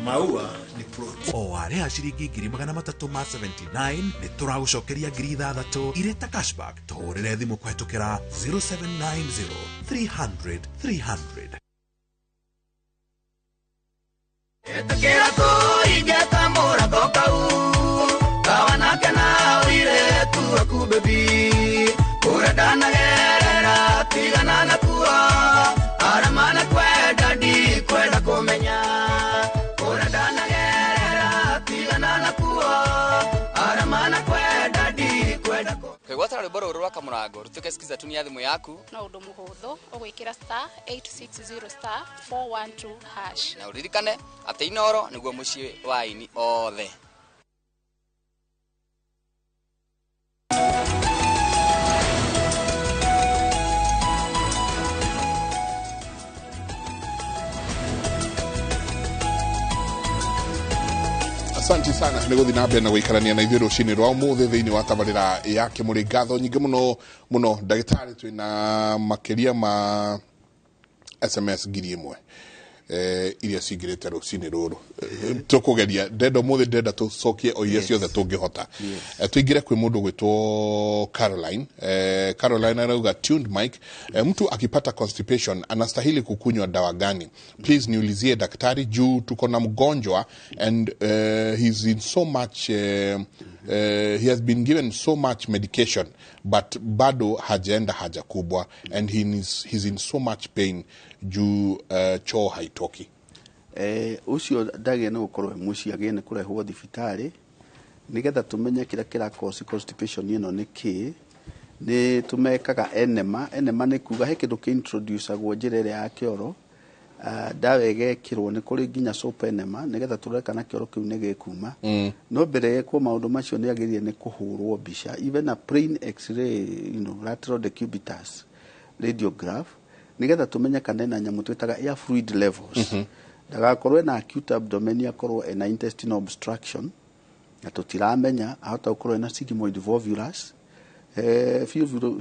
Maua ni plot. O warĩha ciringi 379,000 nĩ tũragũcokeria 6,000 irĩ ta cashback. Tũhũrĩre thimũ kũhetũkĩra 0790 300 300. Ĩtĩkĩra kũingata mũrango kau kawanake na ũirĩtu aku baby kũrĩa ndanagerera tigana nakuo arĩa manakwenda ndikwenda kũmenya kũrĩa ndanagerera tigana nakuo arĩa manakwenda ndikwenda. Kwĩgwatĩra rwĩmbo rũrũ rwa kamũrango rũtuĩke skiza tune ya thimũ yaku no ũndũ mũhũthũ ũgwĩkĩra star 860 star 412 hash na ũririkane atĩ Inooro nĩguo mũciĩ wa aini othe. Asante sana nĩ gũthiĩ na mbere na gũikarania na ithuĩ rũcinĩ rwa ũmũthĩ thĩinĩ wa tabarĩra ya Kĩmũrĩ. Ngatho nyingĩ mũno mũno ndagĩtarĩ, twĩna makĩria ma SMS 1000 iria cingĩrĩte rũcinĩ rũrũ. Tũkũgeria ndenda ũmũthĩ, ndenda tũcokie o iria ciothe tũngĩhota. Tũingĩre kwĩ mũndũ gwĩtwo Caroline. Caroline arauga tuned mic, mtu akipata constipation anastahili kukunywa dawa gani? Please niulizie daktari juu tuko na mgonjwa and he's in so much he has been given so much medication but bado hajaenda haja kubwa and he's in so much pain juu choo haitoki. Ucio ndagä nä gå korwo muciĩ agä nä kå rehwo thibitarä nä getha tå menye kä rä a kä rakosi constipation ä no nä kä nä tå mekaga enema. Enema nä kuga he kä ndå kä introducagwo njä ra ä rä a ya kä oro, ndawa ĩgekĩrwo nĩ kũrĩ nginya soap enema nĩgetha tũrore kana kĩoro kĩu nĩ gĩkuma. No mbere yekwo maũndũ macio nĩ agĩrĩire nĩ kũhũrwo mbica, even a plain x-ray, lateral decubitus radiograph, nĩgetha tũmenye kana ena nyamũ twĩtaga air fluid levels. Ndagakorwo ena acute abdomen, akorwo ena intestinal obstruction na tũtiramenya, ahota gũkorwo ena sigmoid volvulus.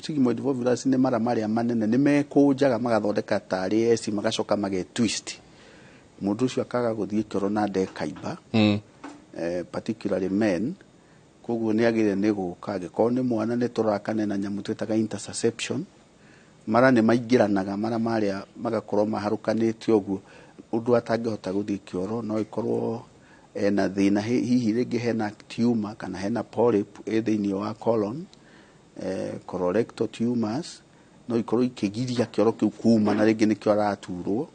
Sigmoid volvulus nĩ mara marĩa manene nĩ mekũnjaga magathondeka tarĩ S magacoka mage twist, mũndũ ũcio akaga gũthiĩ kĩoro na ndekaimba, particularly men. Koguo nĩ agĩrĩire nĩ gũka, angĩkorwo nĩ mwana nĩ tũrakane na nyamũ twĩtaga intussusception, mara nĩ maingĩranaga mara marĩa magakorwo maharũkanĩte ũguo ũndũ atangĩhota gũthiĩ kĩoro. No ĩkorwo ena thĩna hihi rĩngĩ hena tumor kana hena polyp ĩ thĩinĩ wa colon, colorectal tumors, no ikorwo ikĩgiria kĩoro kĩu kuma na rĩngĩ nĩkĩo araturwo.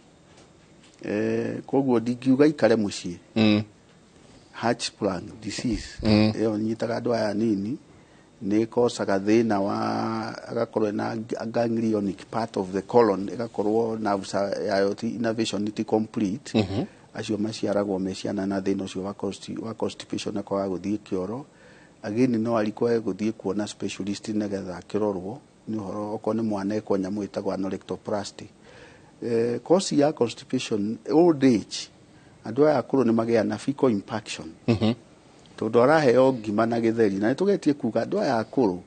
Koguo ndingiuga ikare mũciĩ. Hirschsprung disease ĩyo nyitaga andũ aya nini, nĩ ĩkocaga thĩna wa agakorwo na ganglionic part of the colon ĩgakorwo nerves yayo ti innervation ti complete. Acio maciaragwo me ciana na thĩna ũcio wa constipation na kwaga gũthiĩ kĩoro. Again no arikwae gũthiĩ kuona specialist nĩgetha akĩrorwo nĩ ũhoro okorwo nĩ mwana ekwo nyamũ ĩtagwo anorectoplasty. Cause ya constipation old age, andũ aya akũrũ nĩ magĩa na fecal impaction tondũ araheo ngima na gĩtheri, na nĩtũgetie kuga andũ aya akũrũ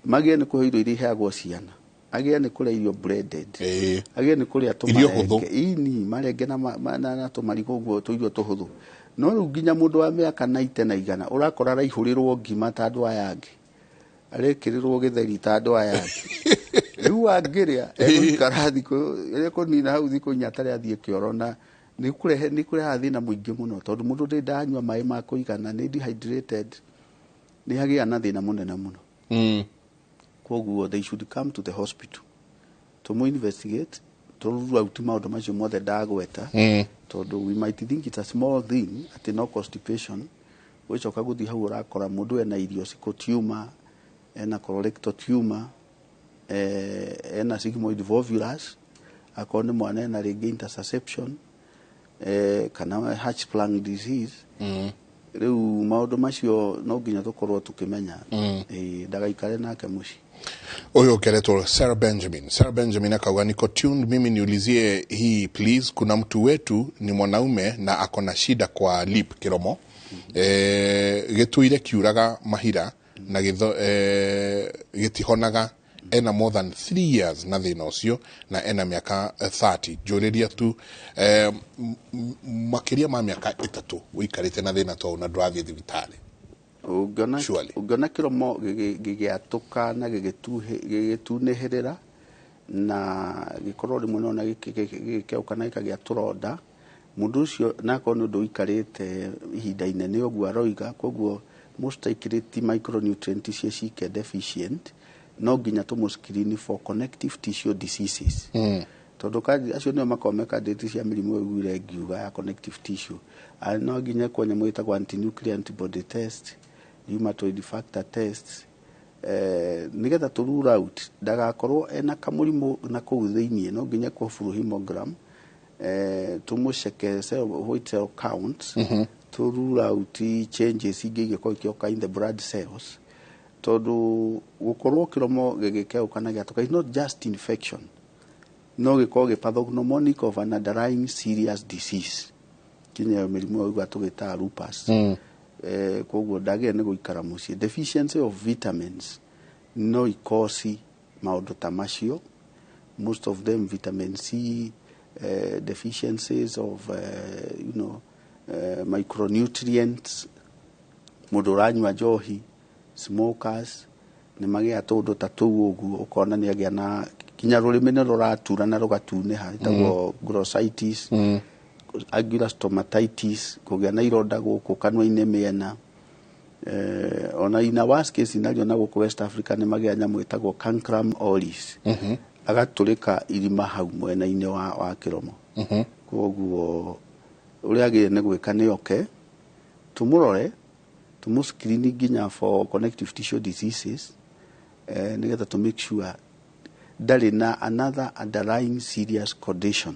magĩe nĩ kũhe irio iria iheagwo ciana, agĩe nĩ kũrĩa irio breaded, agĩe nĩ kũrĩa tũmarenge ini marenge na tũmarigũ ũguo tũirio tũhũthũ. No rĩu nginya mũndũ wa mĩaka 90 na 100 ũrakora araihũrĩrwo ngima ta andũ aya angĩ, arekĩrĩrwo gĩtheri ta andũ aya angĩ. Rĩu angĩrĩa egũikara thikũ ekũnina hau thikũ inya atarĩ athiĩ kĩoro, na nĩ kũrehaga thĩna mũingĩ mũno tondũ mũndũ ndĩ ndanyua maĩ ma kũigana, nĩ dehydrated, nĩ agĩa na thĩna mũnene mũno. Koguo they should come to the hospital tũmũ investigate, tũrure out maũndũ macio mothe ndagweta, tondũ we might think it's a small thing atĩ no constipation, ũgĩcoka gũthiĩ hau ũrakora mũndũ ena ileocecal tumor, ena colorectal tumor, ena sigmoid volvulus, akorwo nĩ mwana ena rĩngĩ intussusception, kana Hirschsprung disease. Rĩu maũndũ macio no nginya tũkorwo tũkĩmenya. Ĩĩ, ndagaikare nake mũciĩ. Huyo ukiletwa Sarah Benjamin. Sarah Benjamin akauga, niko tuned mimi, niulizie hii please, kuna mtu wetu ni mwanaume na ako na shida kwa lip kiromo, gĩtũire kiuraga mahira na gĩtho, gĩtihonaga, ena more than 3 years na thĩna ũcio na ena mĩaka 30. Njũrĩria tu, makĩria ma mĩaka 3 ũikarĩte na thĩna ta ũyũ na ndũrathiĩ thibitarĩ? Ũngĩona kĩromo gĩgĩatũka na gĩgĩtunĩhĩrĩra na gĩkorwo rĩmwe nona gĩgĩkeũka na gĩkagĩa tũronda, mũndũ ũcio nakorwo nĩ ũndũ ũikarĩte ihinda inene ũguo aroiga, koguo most likely ti micronutrient icio cike deficient, no nginya tũmũ screen for connective tissue diseases. Tondũ acio nĩo makoragwo me candidate cia mĩrimũ ĩyo ngiuga ya connective tissue. No nginya ĩkwo nyamũ ĩtagwo antinuclear antibody test, rheumatoid factor test, nĩgetha tũ rule out ndagakorwo ena kamũrimũ na kũu thĩiniĩ. No nginya ĩkwo full hemogram, tũmũceke cell, white cell count, to rule out changes ingĩ ingĩkorwo ikĩoka in the blood cells, tondũ gũkorwo kĩromo gĩgĩkeũka na gĩatũka is not just infection, no gĩkorwo gĩ pathognomonic of an underlying serious disease, kinya mĩrimũ ĩyo ũigua tũgĩtaga lupus. Koguo ndagĩrĩire nĩ gũikara mũciĩ. Deficiency of vitamins no ikosi maũndũ ta macio, most of them vitamin C, deficiencies of micronutrients. Mũndũ ũranyua njohi, smokers, nĩ magĩa tũndũ ta tũu ũguo, ũkona nĩ agĩa na kinya rũrĩmĩ nĩ rũratura na rũgatunĩha, ĩtagwo glossitis, angular stomatitis, kũgĩa na ironda gũkũ kanua-inĩ mĩena. Ona in a worst case scenario na gũkũ West Africa nĩ magĩa nyamũ ĩtagwo cancrum oris, agatũrĩka irima hau mwena-inĩ wa kĩromo. Koguo ũrĩa agĩrĩire nĩ gwĩka nĩ oke tũmũrore, tũmũ screen nginya for connective tissue diseases, nĩgetha to make sure ndarĩ na another underlying serious condition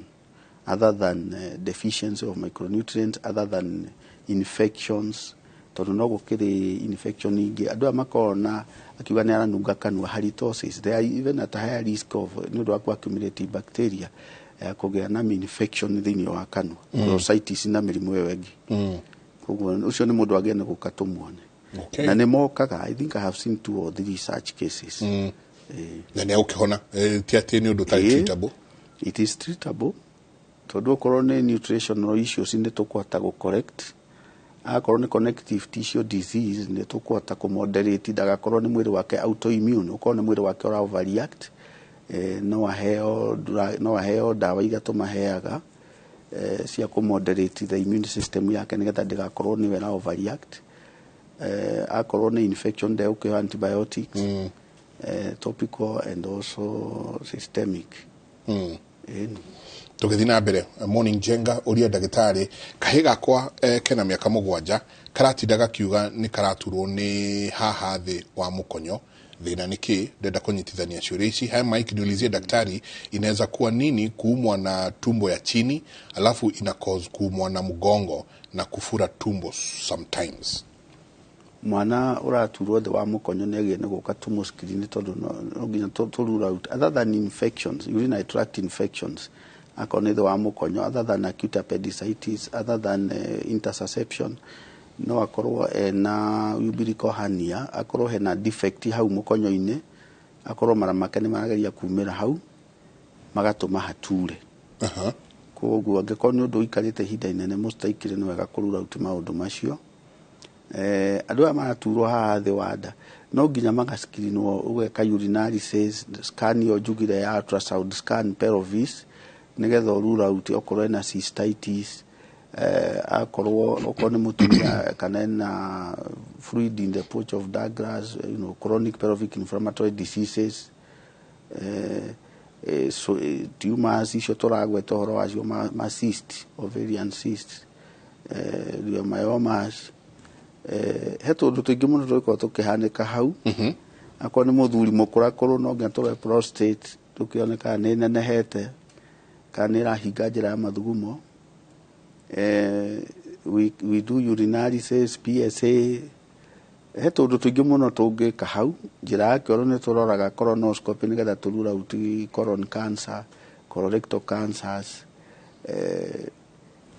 other than deficiency of micronutrients, other than infections, tondũ no gũkĩrĩ infection ingĩ andũ aya makoragwo na akiuga nĩ aranunga kanua, halitosis. They are even at a higher risk of, nĩ ũndũ wa ku accumulate bacteria, ya kũgĩa na infection thĩinĩ wa kanua, glossitis na mĩrimũ ĩyo ĩngĩ. Koguo ũcio nĩ mũndũ agĩrĩire nĩ gũka tũmuone. Na nĩ mokaga. I think I have seen 2 or 3 such cases. Na nĩ agũkĩhona? Ti atĩ nĩ ũndũ ũtarĩ treatable? It is treatable, tondũ okorwo nĩ nutritional issues nĩ tũkũhota gũ correct, akorwo nĩ connective tissue disease nĩ tũkũhota kũ moderate ndagakorwo nĩ mwĩrĩ wake autoimmune, ũkorwo nĩ mwĩrĩ wake ũra overreact, no aheo ndawa iria tũmaheaga cia kũ moderate the immune system yake nĩgetha ndĩgakorwo nĩwe ĩra overreact. Akorwo nĩ infection ndegũkĩheo antibiotics, topical and also systemic. Ĩni. Tũgĩthiĩ na mbere, Morning Jenga, ũria ndagĩtarĩ, kahĩ gakwa kena mĩaka 7 karatinda gakiuga nĩ karaturwo nĩ haha thĩ wa mũkonyo, thĩna nĩ kĩ? Ndenda kũnyitithania ciũria ici. Hi Mike, niulizie daktari, inaweza kuwa nini kuumwa na tumbo ya chini alafu ina cause kuumwa na mgongo na kufura tumbo sometimes? Mwana ũraturwo thĩ wa mũkonyo nĩ agĩrĩire nĩ gũka tũmũ screen, tondũ no nginya tũ rule out other than infections, urinary tract infections, akorwo nĩ thĩ wa mũkonyo, other than acute appendicitis, other than intussusception, no akorwo ena umbilical hernia, akorwo hena defect hau mũkonyo-inĩ, akorwo mara make nĩ marageria kumĩra hau magatũma hature. Koguo angĩkorwo nĩ ũndũ ũikarĩte ihinda inene, most likely nĩ wega kũ rule out maũndũ macio. Andũ aya maraturwo haha thĩ wa nda no nginya magaskirinwo, ũgeka urinalysis scan ĩyo njugire ya ultrasound scan pelvis, nĩgetha ũ rule out okorwo ena cystitis, akorwo okorwo nĩ mũtumia kana ena fluid in the pouch of Douglas, chronic pelvic inflammatory diseases, so, tumors icio tũragweta ũhoro wacio, ma cyst, ovarian cyst, leiomyomas, he tũndũ tũingĩ mũno tũgĩkorwo tũkĩhanĩka hau. Akorwo nĩ mũthuri mũkũrakũrũ, no nginya tũrore prostate, tũkĩone kana nĩ nenehete kana nĩ ĩrahinga njĩra ya mathugumo. We do urinalysis, PSA, he tũndũ tũingĩ mũno tũngĩka hau. Njĩra ya kĩoro nĩ tũroraga colonoscopy nĩgetha tũ rule out colon cancer, colorectal cancers.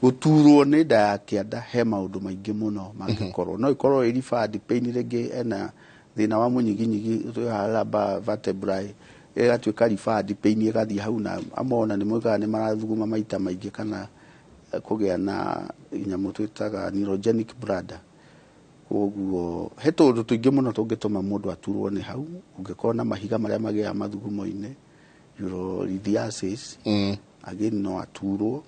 Gũturwo nĩ nda ya kĩanda he maũndũ maingĩ mũno mangĩkorwo, no ĩkorwo ĩ referred pain, rĩngĩ ena thĩna wa mũnyiginyigi twĩ vertebrae, ĩgatuĩka referred pain ĩgathiĩ hau, na amona nĩ moigaga nĩ marathuguma maita maingĩ kana kũgĩa na nyamũ twĩtaga neurogenic bladder. Koguo he tũndũ tũingĩ mũno tũngĩtũma mũndũ aturwo nĩ hau. Ũngĩkorwo na mahiga marĩa magĩaga mathugumo-inĩ, urolithiasis, again no aturwo.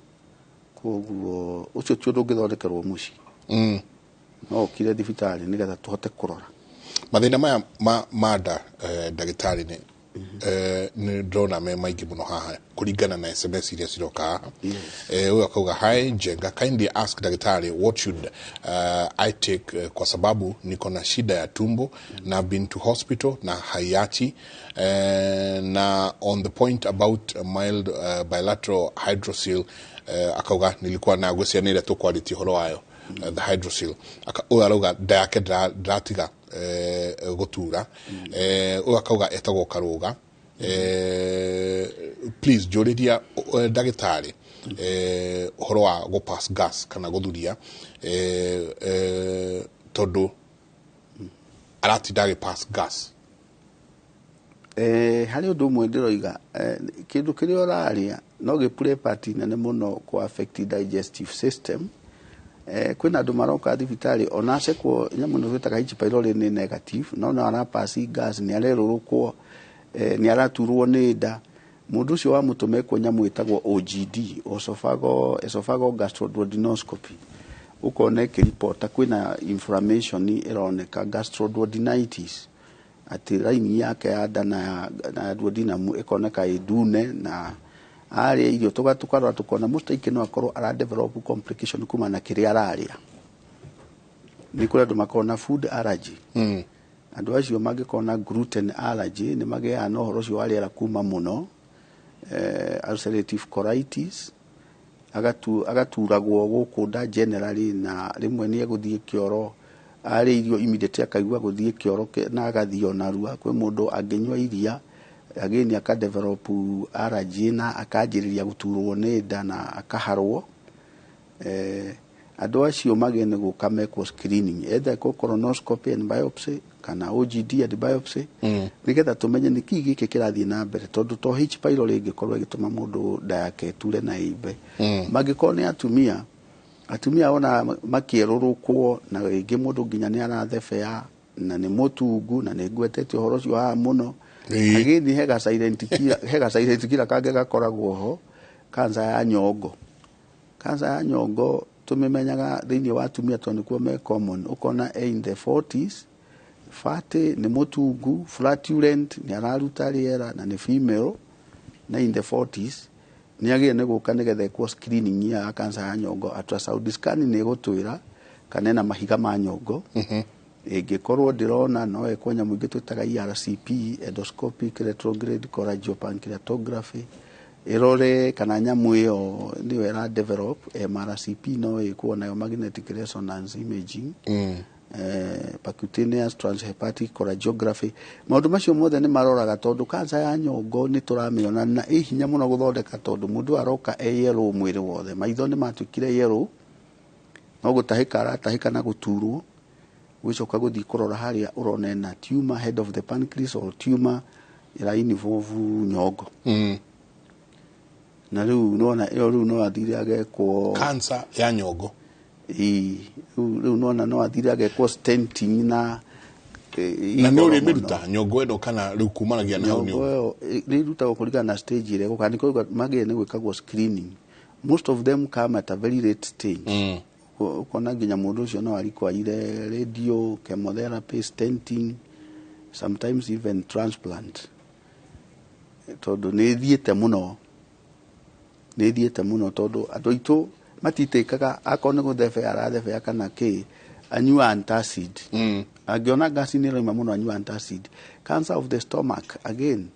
Koguo ũcio ti ũndũ ũngĩthondekerwo mũciĩ, no ũkire thibitarĩ nĩgetha tũhote kũrora. Mathĩna maya ma nda, ndagĩtarĩ, nĩ nĩ ndĩrona me maingĩ mũno haha kũringana na SMS iria ciroka haha. Huyu akauga, "Hi Njenga, kindly ask daktari what should I take kwa sababu niko na shida ya tumbo na I've been to hospital na haiachi. Na on the point about mild bilateral hydrocele, akauga nilikuwa na gwĩcia nĩ ĩrĩa tũkwarĩtie ũhoro wayo, the hydrocele. Ũyũ arauga nda yake ndĩratiga gũtura. Ũyũ akauga etagwo Karũga, please njũrĩria ndagĩtarĩ ũhoro wa gũ pass gas kana gũthuria, tondũ aratinda agĩ pass gas." Harĩ ũndũ ũmwe ndĩroiga, kĩndũ kĩrĩa ũrarĩa no gĩ play part nene mũno kũ affect digestive system. Kwĩna andũ maroka thibitarĩ ona acekwo nyamũ ĩno twĩtaga H pylori nĩ negative, no no arapass gas, nĩ arerũrũkwo, nĩ araturwo nĩ nda. Mũndũ ũcio wamũtũma ekwo nyamũ ĩtagwo OGD, esophago gastroduodenoscopy, ũkona ĩkĩripota kwĩna inflammation ĩroneka, gastroduodenitis, atĩ raini yake ya nda na ya duodenum ĩkoneka ĩ ndune, na arĩa irio tũkarora tũkona most likely no akorwo ara develop complication kuma na kĩrĩa ararĩa. Nĩ kũrĩ andũ makoragwo na food allergy. Andũ acio mangĩkorwo na gluten allergy nĩ magĩaga na ũhoro ũcio wa rĩera kuma mũno, ulcerative colitis, agaturagwo gũkũ nda generally, na rĩmwe nĩ egũthiĩ kĩoro, arĩa irio immediately akaigua gũthiĩ kĩoro na agathiĩ o narua. Kwĩ mũndũ angĩnyua iria, again aka develop allergy na akanjĩrĩria gũturwo nĩ nda na akaharwo. Andũ acio magĩe nĩ gũka mekwo screening, either ĩkwo colonoscopy and biopsy kana OGD and biopsy, nĩgetha tũmenye nĩ kĩĩ gĩkĩ kĩrathiĩ na mbere, tondũ to H pylori ĩngĩkorwo ĩgĩtũma mũndũ nda yake ĩture na ĩimbe. Mangĩkorwo nĩ atumia, atumia ona makĩerũrũkwo na rĩngĩ mũndũ nginya nĩ arathebea na nĩ mũtungu, na nĩ ngwetete ũhoro ũcio haha mũno. Again he ga silent killer kangĩ gakoragwo ho, cancer ya nyongo. Cancer ya nyongo tũmĩmenyaga thĩinĩ wa atumia tondũ nĩkuo me common. Ũkona e in the 40s, 40, nĩ mũtungu, flatulent, nĩ araruta rĩera na nĩ female na in the 40s, nĩ agĩrĩire nĩ gũka nĩgetha ekwo screening ya cancer ya nyongo. Ultrasound scan nĩ ĩgũtwĩra kana ena mahiga ma nyongo. Ĩngĩkorwo ndĩrona, no ĩkwo nyamũ ingĩ twĩtaga ERCP, endoscopic retrograde cholangiopancreatography, ĩrore kana nyamũ ĩyo nĩyo ĩra develop. MRCP no ĩkwo nayo, magnetic resonance imaging, percutaneous transhepatic cholangiography. Maũndũ macio mothe nĩ maroraga, tondũ cancer ya nyongo nĩ tũramĩona na ĩ hinya mũno gũthondeka, tondũ mũndũ aroka e yellow mwĩrĩ wothe, maitho nĩ matuĩkire yellow, no gũtahĩka aratahĩka na gũturwo. Gũcoka gũthiĩ kũrora harĩa ũrona ena tumor head of the pancreas or tumor ĩra involve nyongo. Na rĩu nona ĩyo rĩu no athire agekwo Cancer ya nyongo. Ĩĩ, rĩu nona no athire agekwo stenting na Na nĩ goro ũrĩmĩruta nyongo ĩno kana rĩu kumanagia na hau nĩ Nyongo ĩyo nĩ ĩrutagwo kũringana na stage ĩrĩa ĩgũka. Nĩ kũrauga magĩrĩire nĩ gwĩkagwo screening. Most of them come at a very late stage. Ũkona nginya mũndũ ũcio no arikwaire radio, chemotherapy, stenting, sometimes even transplant, tondũ nĩ ĩthiĩte mũno, nĩ ĩthiĩte mũno, tondũ andũ aitũ matitĩkaga. Akorwo nĩ gũthebea arathebea kana kĩ, anyua antacid. Angĩona ngasi nĩ ĩrauma mũno, anyua antacid. Cancer of the stomach again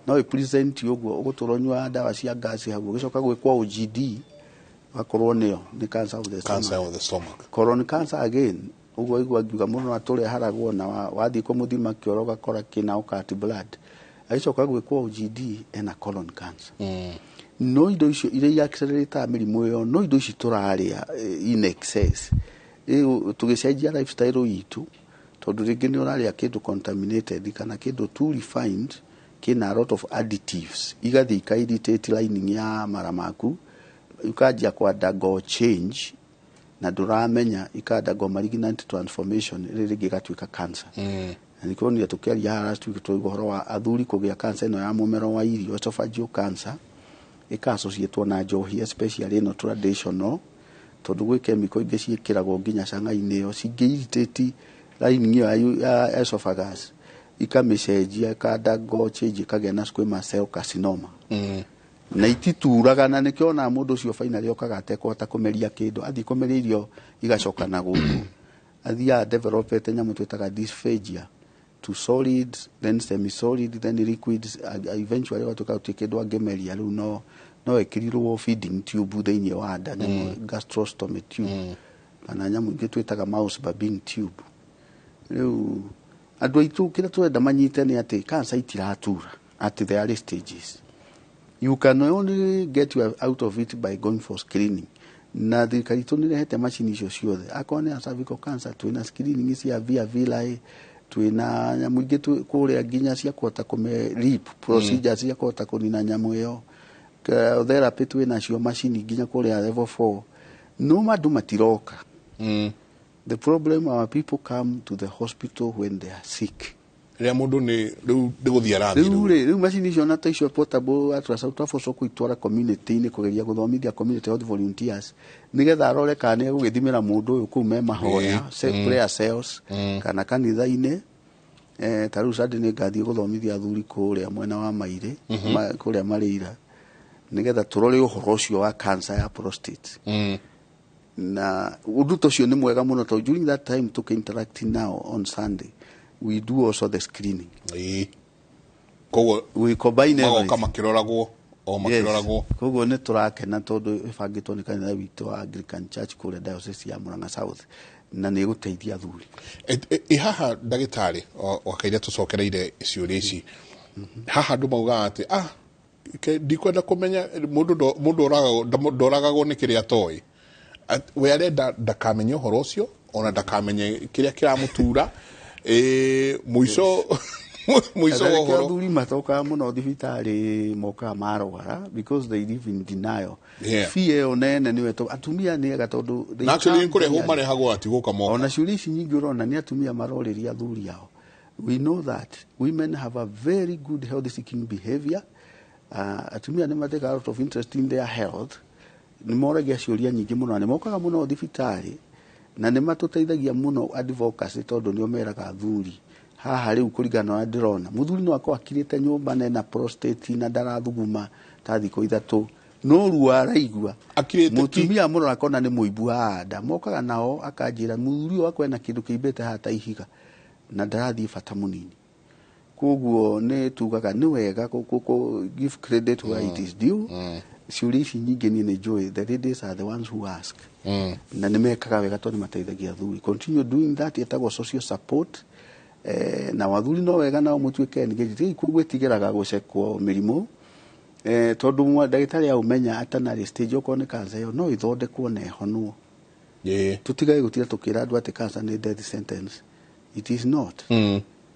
no ĩ present ũguo, ũgũtũra ũnyuaga ndawa cia ngasi hau, ũgĩcoka gwĩkwo OGD. Wakorwo nĩyo nĩ cancer of the stomach. Cancer of the stomach. Colon cancer again, ũguo igua ngiuga mũndũ no atũreharagwo na wathiĩ kũmũthima kĩoro ũgakora kĩna occult blood, agĩcoka gwĩkwo OGD ena colon cancer. No indo icio iria accelerate mĩrimũ ĩyo, no indo ici tũrarĩa in excess, rĩu tũgĩcenjia lifestyle itũ, tondũ rĩngĩ nĩ ũrarĩa kĩndũ contaminated kana kĩndũ too refined kĩna a lot of additives, igathiĩ ika irritate lining ya mara maku, ikanjia ku undergo change na ndũramenya, ika undergo malignant transformation, rĩrĩ rĩngĩ ĩgatuĩka cancer. Na nĩkĩo nire tũkĩaria haha last week tũigua ũhoro wa athuri kũgĩa cancer ĩno ya mũmero wa irio, esophageal cancer, ĩka-associatwo na njohi, especially ĩno traditional, tondũ gwĩ chemical ingĩ ciĩkĩragwo nginya cang'ainĩ ĩyo cingĩ irritate lining ĩyo ya esophagus, ikamĩcenjia, ĩka-undergo change, ĩkagĩa na squamous cell carcinoma. Na itituraga, na nĩkĩo onaga mũndũ ũcio finally okaga atekũhota kũmeria kĩndũ, athiĩ kũmeria irio igacoka na gũkũ, athiaga developete nyamũ twĩtaga dysphagia to solid, then semi-solid, then liquids, eventually ũgatuĩka gũtirĩ kĩndũ angĩmeria. Rĩu no ĩkĩrirwo feeding tube thĩinĩ wa nda, nyamũ gastrostomy tube, kana nyamũ ingĩ twĩtaga mouse baboon tube. Rĩu andũ aitũ kĩrĩa tũrenda manyite nĩ atĩ cancer itiratura at the early stages. You can only get you out of it by going for screening, na thirikari itũ nĩ ĩrehete macini icio ciothe. Akorwo nĩ ya cervical cancer, twĩna screening cia via villi, twĩna nyamũ ingĩ kũrĩa nginya cia kũhota kũme LEEP procedures cia kũhota kũnina nyamũ ĩyo. Therapy twĩnacio macini nginya kũrĩa level 4, no andũ matiroka. The problem, our people come to the hospital when they are sick. Rĩrĩa mũndũ nĩ rĩu nĩ gũthiĩ arathiĩ. Rĩu rĩ, rĩu macini icio na ta icio portable ultrasound twaboco kũitwara community-inĩ, kũgeria gũthomithia community health volunteers nĩgetha arore kana nĩ egũgĩthimĩra mũndũ ũyũ kũu me mahoya, prayer cells, kana kanitha-inĩ. Ta rĩu Sunday nĩ ngathiĩ gũthomithia athuri kũrĩa mwena wa Mairĩ, kũrĩa Marĩira, nĩgetha tũrore ũhoro ũcio wa cancer ya prostate. Na ũndũ ta ũcio nĩ mwega mũno, tondũ during that time tũkĩ interact now on Sunday, we do also the screening. Koguo we combine magoka everything. Makĩroragwo o makĩroragwo. Yes. Koguo nĩ tũrakena tondũ ĩbangĩtwo nĩ kanitha witũ wa Anglican Church kũrĩa Diocese ya Murang'a South, na nĩ ĩgũteithia athuri. Ĩ haha ndagĩtarĩ, wakaira tũcokereire ciũria ici haha, andũ maugaga atĩ ndikwenda kũmenya mũndũ mũndũ ndoragagwo nĩ kĩrĩa atoĩ. We arenda ndakamenye ũhoro ũcio, ona ndakamenye kĩrĩa kĩramũtura. Mũico mũico wa Nĩkĩo ũhoro. Athuri matokaga mũno thibitarĩ, mokaga marwara because they live in denial. Fear ĩyo nene nĩyo atumia nĩ ega tondũ they Na actually come kũrehwo clearly. marehagwo atigũka moka. Ona ciũria ici nyingĩ ũrona nĩ atumia marorĩria athuri ao. We know that women have a very good health seeking behavior. Atumia nĩ mateka a lot of interest in their health, nĩ moragia ciũria nyingĩ mũno, na nĩ mokaga mũno thibitarĩ, na nĩ matũteithagia mũno advocacy, tondũ nĩo meraga athuri haha rĩu kũringana na ũrĩa ndĩrona mũthuri no akorwo akirĩte nyũmba na ena prostate na ndarathuguma ta thikũ 3, no ruo araigua. Mũtumia mũrora akona nĩ mũimbu wa nda, mokaga nao akanjĩra mũthuri ũyũ wakwa ena kĩndũ kĩimbĩte haha ta ihiga na ndarathiĩ bata mũnini. Koguo nĩ tugaga nĩ wega give credit where it is due. Ciũria ici nyingĩ niĩ nĩ njũĩ the ladies are the ones who ask, na nĩ mekaga wega tondũ nĩ mateithagia athuri. Continue doing that, ĩtagwo social support. Na wathuri no wega nao mũtuĩke engaged, tigai gwĩtigĩraga gũcekwo mĩrimũ, tondũ ndagĩtarĩ aũmenya atanarĩ stage, okorwo nĩ cancer ĩyo no ĩthondekwo na ĩhonwo. Tũtigage gũtira tũkĩra andũ atĩ cancer nĩ death sentence. It is not.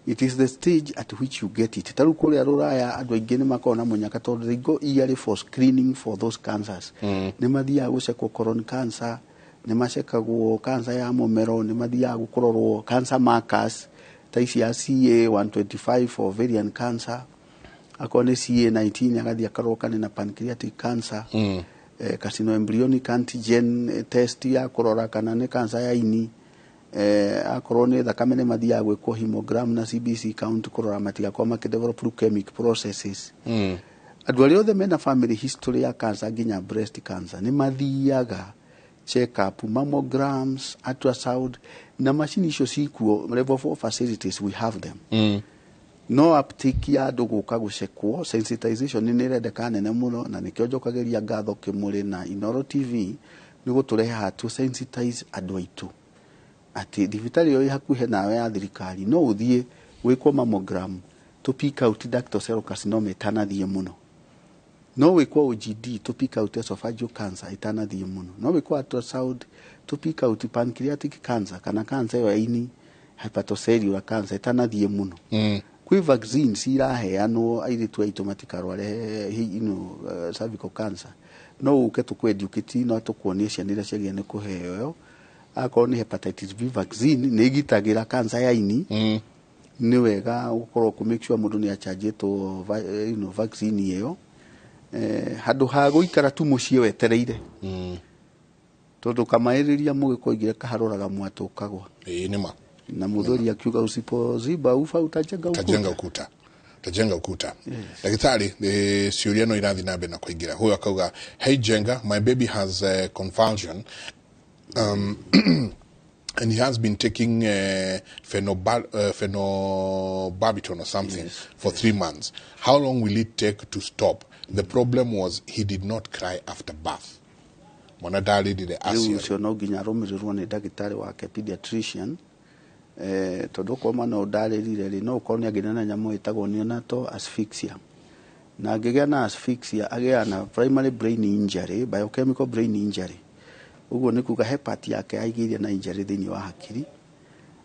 It is the stage at which you get it. Ta rĩu kũrĩa rũraya andũ aingĩ nĩ makoragwo na mũnyaka tondũ they go yearly for screening for those cancers. Nĩ mathiaga gũcekwo colon cancer, nĩ macekagwo cancer ya mũmero, nĩ mathiaga kũrorwo cancer markers ta ici ya CA 125 for ovarian cancer, akorwo nĩ CA 19 agathiĩ akarorwo kana na pancreatic cancer, carcinoembryonic antigen test ya kũrora kana nĩ cancer ya ini, akorwo nĩ thakame nĩ mathiaga gwĩkwo hemogram na CBC count kũrora matigakorwo makĩdevelop leukemic processes. Andũ arĩa othe mena family history ya cancer nginya breast cancer nĩ mathiaga check up, mammograms, ultrasound, na macini icio cikuo level 4 facilities, we have them. No uptake ya andũ gũka gũcekwo, sensitization nĩ ĩrendeka nene mũno, na nĩkĩo njokagĩria ngatho Kĩmũrĩ na Inoro TV nĩ gũtũrehe haha tũ sensitize andũ aitũ atĩ thibitarĩ ĩyo ĩ hakuhĩ nawe ya thirikari no ũthiĩ wĩkwo mammogram to pick out ductal cell carcinoma ĩtanathiĩ mũno, no wĩkwo OGD to pick out esophageal cancer ĩtanathiĩ mũno, no wĩkwo ultrasound to pick out pancreatic cancer kana cancer ĩyo ya ini, hepatocellular cancer, ĩtanathiĩ mũno. Kwĩ vaccines iraheanwo airĩtu aitũ matikarware cervical cancer. No ũke tũkũ-educate, no tũkuonie ciana iria ciagĩrĩire nĩ kũheo ĩyo. Akorwo nĩ hepatitis B vaccine, nĩ ĩgitagĩra cancer ya ini. Nĩ wega gũkorwo kũ make sure mũndũ nĩ achanjĩtwo vaccine ĩyo, handũ ha gũikara tu mũciĩ wetereire, tondũ kamaĩrĩria mũgĩkoigire kaharũraga mwatũ ũkagwa. Ĩĩ, nĩ ma. Na mũthuri akiuga, "Usipoziba ufa utajenga ukuta." Utajenga ukuta, utajenga ukuta. Ndagĩtarĩ, ciũria no irathiĩ na mbere na kũingĩra. Huyu akauga, "Hey Jenga, my baby has convulsion and he has been taking phenobarbital or something for 3 months. How long will it take to stop? The problem was he did not cry after birth." Mwana ndarĩrire. Rĩu acio. Ũcio no nginya arũmĩrĩrwo nĩ ndagĩtarĩ wake, pediatrician, tondũ okorwo mwana ũyũ ndarĩrire rĩ, no ũkorwo nĩ agĩre na nyamũ ĩtagwo neonatal asphyxia, na angĩgĩa na asphyxia agĩaga na primary brain injury, biochemical brain injury. Ũguo nĩ kuga he part yake aigĩire na injury thĩinĩ wa hakiri.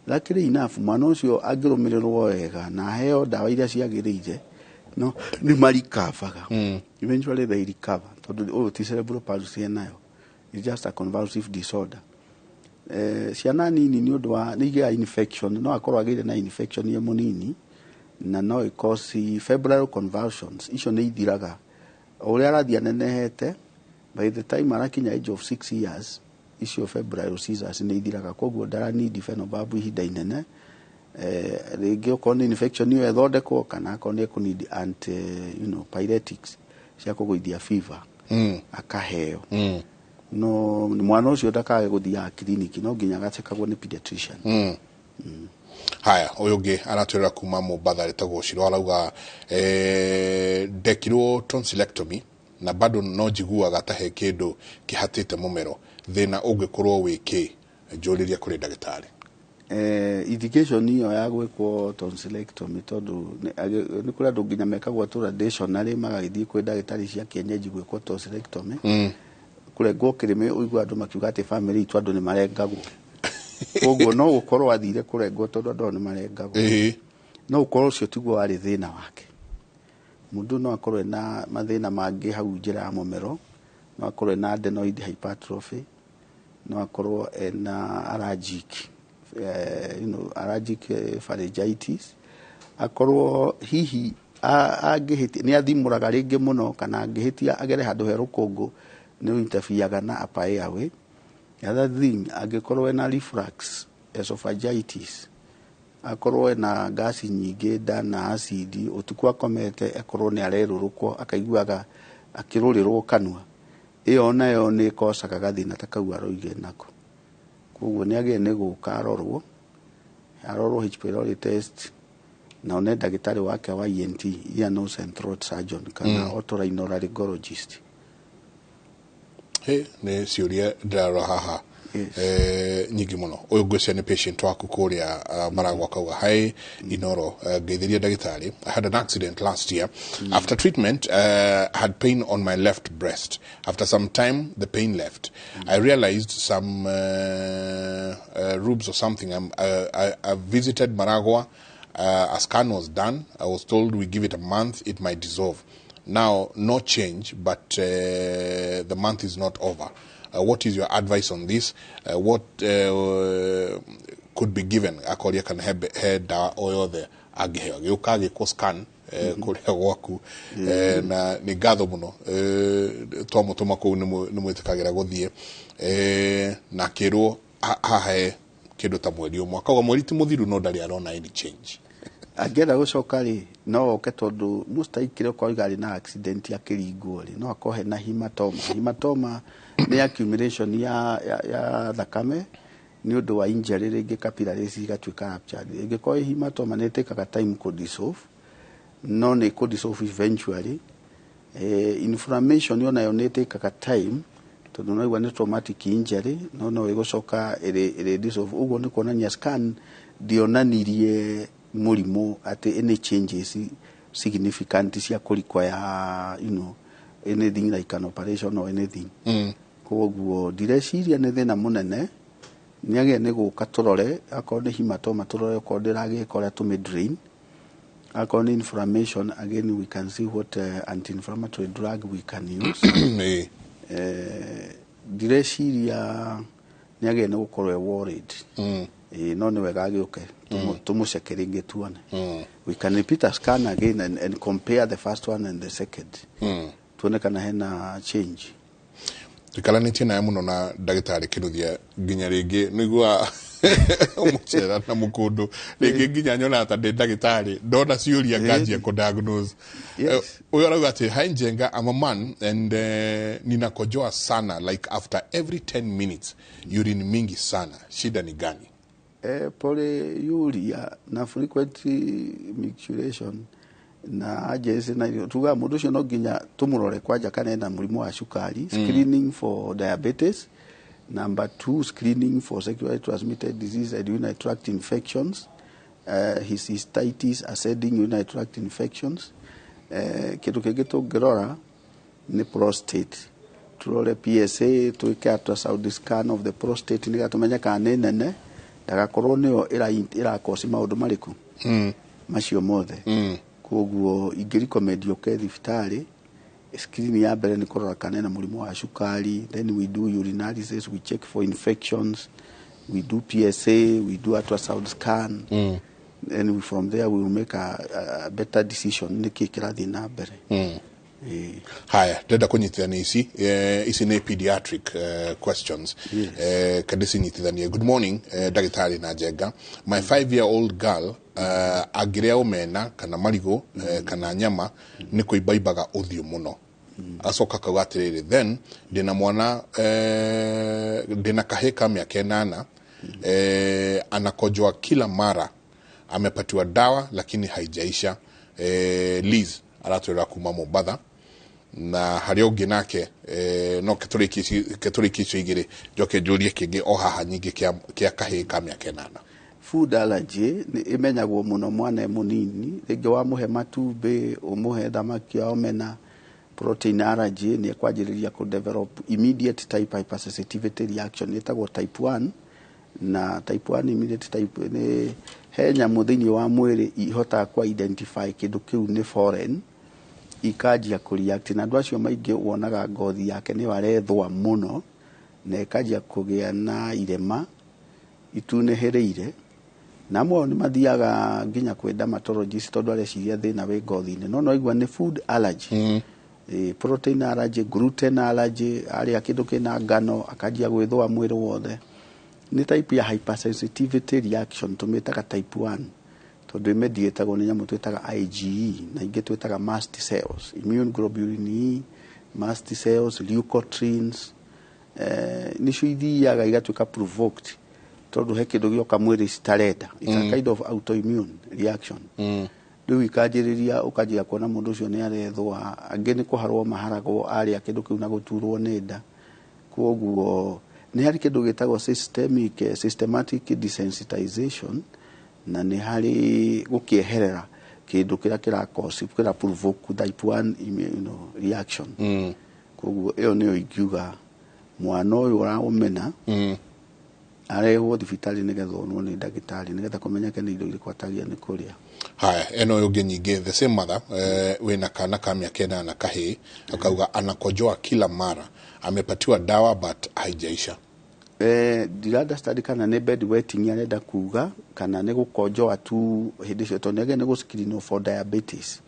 Luckily enough, mwana ũcio angĩrũmĩrĩrwo wega na aheo ndawa iria ciagĩrĩire, no nĩ marikavaga. Eventually they recover, tondũ ũyũ ti cerebral palsy enayo, it's just a convulsive disorder. Ciana nini nĩ ũndũ wa nĩ igĩaga infection, no akorwo agĩire na infection ye mũnini na no ĩcause febrile convulsions. Icio nĩ ithiraga o ũrĩa arathiĩ anenehete. By the time arakinya age of 6 years, icio febrile seizures nĩ ithiraga, koguo ndaranidi phenobarb ihinda inene. Rĩngĩ okorwo nĩ infection ĩyo ĩthondekwo, kana akorwo nĩ ekũneed anti pyretics cia kũgũithia fever, akaheo. No mwana ũcio ndakage gũthiaga kiriniki, no nginya agacekagwo nĩ pediatrician. Haya, ũyũ ũngĩ aratwĩrĩra kuma Mombatha, rĩtagwo Ciro, arauga, "Ndekirwo tonsillectomy na bado no njiguaga ta he kĩndũ kĩhatĩte mũmero. Thĩna ũngĩkorwo wĩ kĩ? Njũrĩria kũrĩ ndagĩtarĩ." Indication ĩyo ya gwĩkwo tonsillectomy, tondũ nĩ kũrĩ andũ nginya mekagwo traditionally, magagĩthiĩ kwĩ ndagĩtarĩ cia kienyeji gwĩkwo tonsillectomy, kũrengwo kĩrĩmĩ. Ũigua andũ makiuga atĩ family itũ andũ nĩ marengagwo, koguo no gũkorwo athire kũrengwo tondũ andũ ao nĩ marengagwo. No ũkorwo ũcio tiguo warĩ thĩna wake. Mũndũ no akorwo ena mathĩna mangĩ hau njĩra ya mũmero, no akorwo ena adenoid hypertrophy, no akorwo ena allergic allergic pharyngitis, akorwo hihi angĩhĩtia nĩ athimũraga rĩngĩ mũno, kana angĩhĩtia agere handũ he rũkũngũ nĩ interfereaga na upper airway. The other thing, angĩkorwo ena reflux esophagitis, akorwo ena gasi nyingĩ nda na acid, ũtukũ akomete akorwo nĩ arerũrũkwo, akaiguaga akĩrũrĩrwo kanua, ĩyo nayo nĩ ĩkocaga gathĩna ta kau aroige nako. Koguo nĩ agĩrĩire nĩ gũka arorwo H pylori test na one ndagĩtarĩ wake wa ENT, ear nose and throat surgeon, kana otorhinolaryngologist. Hĩ, nĩ ciũria ndĩrarora haha nyingĩ mũno. Ũyũ ngwĩciria nĩ patient waku kũrĩa Maragwa, akauga, "Hi Inoro, ngeithĩria ndagĩtarĩ. I had an accident last year. After treatment, I had pain on my left breast. After some time the pain left. I realized some rubes or something. I visited Maragwa. A scan was done. I was told we give it a month, it might dissolve. Now no change, but the month is not over. What is your advice on this? What could be given?" Akoria kana he ndawa o yothe angĩheo agĩũka agĩkwo scan kũrĩa gwaku. Na nĩ ngatho mũno, twamũtũma kũu nĩ mwĩtĩkagĩra gũthiĩ, na akĩrwo haha he kĩndũ ta mweri ũmwe. Akauga mweri ti mũthiru no ndarĩ arona any change. Angĩenda gũcoka rĩ, no oke, tondũ most likely okorwo arĩ na accident akĩringwo rĩ, no akorwo hena hematoma. Hematoma nĩ accumulation ya thakame nĩ ũndũ wa injury, rĩngĩ capillaries igatuĩka ruptured. Ĩngĩkorwo ĩ hematoma nĩ ĩtĩkaga time kũ dissolve. No nĩ kũ dissolve eventually. Inflammation onayo nĩ ĩtĩkaga time, tondũ naigua nĩ traumatic injury, no ĩgũcoka ĩrĩ dissolve. Ũguo nĩ kuonania scan ndionanirie mũrimũ atĩ any changes significant cia kũ require anything like an operation or anything. Koguo ndireciria nĩ thĩna mũnene. Nĩ agĩe nĩ gũka tũrore akorwo nĩ hematoma, tũrore okorwo ndĩragĩka ũrĩa tũmĩ drain. Akorwo nĩ inflammation, again we can see what anti-inflammatory drug we can use. Ndireciria nĩ agĩe nĩ gũkorwo e worried. No nĩ wega agĩũke tũmũceke rĩngĩ tuone. We can repeat a scan again and compare the first one and the second, tuone kana hena change. Tuikaranĩtie nawe mũno na ndagĩtarĩ Kĩnuthia, nginya rĩngĩ nĩigua mũcera na mũkũndũ, rĩngĩ nginya nyonaga ta ndĩ ndagĩtarĩ ndona ciũria nganjia kũ-diagnose. Huyo arauga atĩ, "Hi Njenga, I'm a man and ninakojoa sana, like after every 10 minutes, urine mingi sana. Shida ni gani?" Polyuria na frequent micturition na urgency na irio, tugaga mũndũ ũcio no nginya tũmũrore kwanja kana ena mũrimũ wa cukari. Screening for diabetes. Number two, screening for sexually transmitted disease and urinary tract infections, his cystitis, ascending urinary tract infections. Kĩndũ kĩngĩ tũngĩrora nĩ prostate, turore PSA, twĩke ultrasound scan of the prostate nĩgetha tũmenye kana nĩ nene, ndagakorwo nĩyo ĩrakoci maũndũ marĩkũ macio mothe. Koguo ingĩrecommend ũke thibitarĩ. Screen ya mbere nĩ kũrora kana ena mũrimũ wa cukari, then we do urinalysis, we check for infections, we do PSA, we do ultrasound scan. Then from there we will make a better decision nĩkĩ kĩrathiĩ na mbere. Haya, ndĩrenda kũnyitithania ici, ici nĩ pediatric questions. Kandĩcinyitithanie. "Good morning, ndagĩtarĩ na Njenga. My 5 year old girl, angĩrĩa omena kana marigũ, kana nyama, nĩ kũimbaimbaga ũthiũ mũno." Acoka akauga atĩrĩrĩ, "Then ndĩna mwana, ndĩna kahĩ ka mĩaka 8, anakojoa kila mara, amepatiwa dawa lakini haijaisha." Liz aratwĩra kuma Mombatha. Na harĩa ũngĩ nake, no ketũrĩkie icio igĩrĩ, njoke njũrie kĩngĩ o haha nyingĩ kĩa kahĩĩ ka mĩaka 8. Food allergy nĩ ĩmenyagwo mũno mwana e mũnini. Rĩngĩ wamũhe matumbĩ, ũmũhe thamaki ya omena, protein allergy, nĩ ekwanjĩrĩria kũ develop immediate type hypersensitivity reaction ĩtagwo type 1. Na type 1 immediate type nĩ he nyamũ thĩinĩ wa mwĩrĩ ihotaga ku identify kĩndũ kĩu nĩ foreign, ikanjia kũ react. Na andũ acio maingĩ wonaga ngothi yake nĩyo arethũa mũno na ĩkanjia kũgĩa na irema itunĩhĩrĩire, na amwe ao nĩ mathiaga nginya kwĩ dermatologist tondũ areciria thĩna wĩ ngothi-inĩ, no aigua nĩ food allergy. Protein allergy, gluten allergy, arĩa kĩndũ kĩna ngano akanjia gwĩthũa mwĩrĩ wothe. Nĩ type ya hypersensitivity reaction tũmĩtaga type 1, tondũ ĩmediatagwo nĩ nyamũ twĩtaga IgE na ingĩ twĩtaga mast cells, immune globulin E, mast cells, leukotrienes, nĩcio ithiaga igatuĩka provoked tondũ he kĩndũ gĩoka mwĩrĩ citarenda. It's a kind of autoimmune reaction. Rĩu ikanjĩrĩria, ũkanjia kuona mũndũ ũcio nĩ arethũa, angĩ nĩ kũharwo maharagwo arĩa kĩndũ kĩu na gũturwo nĩ nda. Koguo nĩ harĩ kĩndũ gĩtagwo systematic desensitization, na nĩ harĩ gũkĩeherera kĩndũ kĩrĩa kĩrakosi, kĩra provoke type 1 reaction. Koguo ĩyo nĩyo ingiuga mwana ũyũ ũraũmena arehwo thibitarĩ nĩgetha onwo nĩ ndagĩtarĩ, nĩgetha kũmenyeke nĩ indo irĩkũ atagia nĩ kũrĩa. Haya, ĩno ũngĩ nyingĩ, the same mother, wĩna kana ka mĩaka 8 kahĩĩ, akauga anakojoa kila mara, amepatiwa dawa but haijaisha. Ndira understand kana nĩ bed wetting arenda kuga kana nĩ gũkonjoa tu hĩndĩ cio, tondũ nĩ gũ screen for diabetes.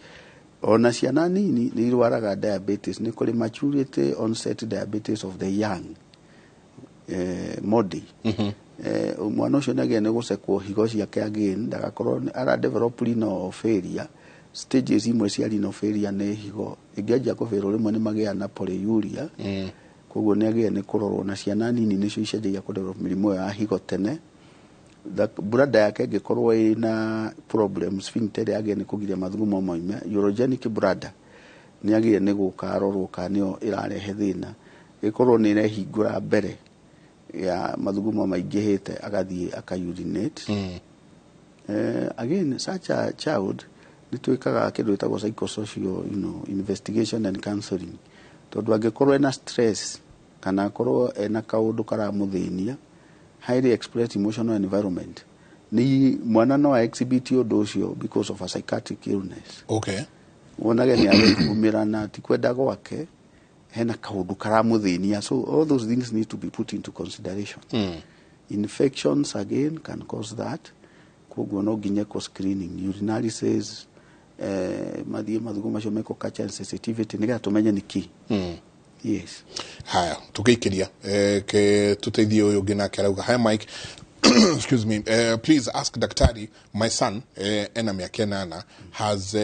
Ona ciana nini nĩ irwaraga diabetes. Nĩ kũrĩ maturity onset diabetes of the young, MODY. Mwana ũcio nĩ agĩe nĩ gũcekwo higo ciake again, ndagakorwo ara develop renal failure. Stages imwe cia renal failure nĩ higo ĩngĩanjia kũbĩrwo, rĩmwe nĩ magĩaga na polyuria. Koguo nĩ agĩe nĩ kũrorwo. Na ciana nini nĩcio icenjagia kũ develop mĩrimũ ĩyo ya higo tene. Bladder yake ĩngĩkorwo ĩna problem, sphincter ĩrĩa yagĩrĩire nĩ kũgiria mathugumo moime, urogenic bladder, nĩ yagĩrĩire nĩ gũka arorwo kana nĩyo ĩrarehe thĩna. Ĩkorwo nĩ ĩrehingũra mbere ya mathugumo maingĩhĩte, agathiĩ aka urinate. Again, such a child nĩ twĩkaga kĩndũ gĩtagwo psychosocial investigation and counseling, tondũ angĩkorwo ena stress kana akorwo ena kaũndũ karamũthĩnia, highly expressed emotional environment, nĩ mwana no exhibit ũndũ ũcio because of a psychiatric illness. Wonage nĩ arethugumĩra na ti kwenda gwake, hena kaũndũ karamũthĩnia. So all those things need to be put into consideration. Infections again can cause that. Koguo no nginya ĩkwo screening, urinalysis, mathiĩ mathugu macio mekwo culture and sensitivity nĩgetha tũmenye nĩ kĩ. Yes. Haya, tukiikiria ke tuteithie uyu ungi nake arauga, "Hi Mike, excuse me, please ask daktari, my son ena miaka 8 has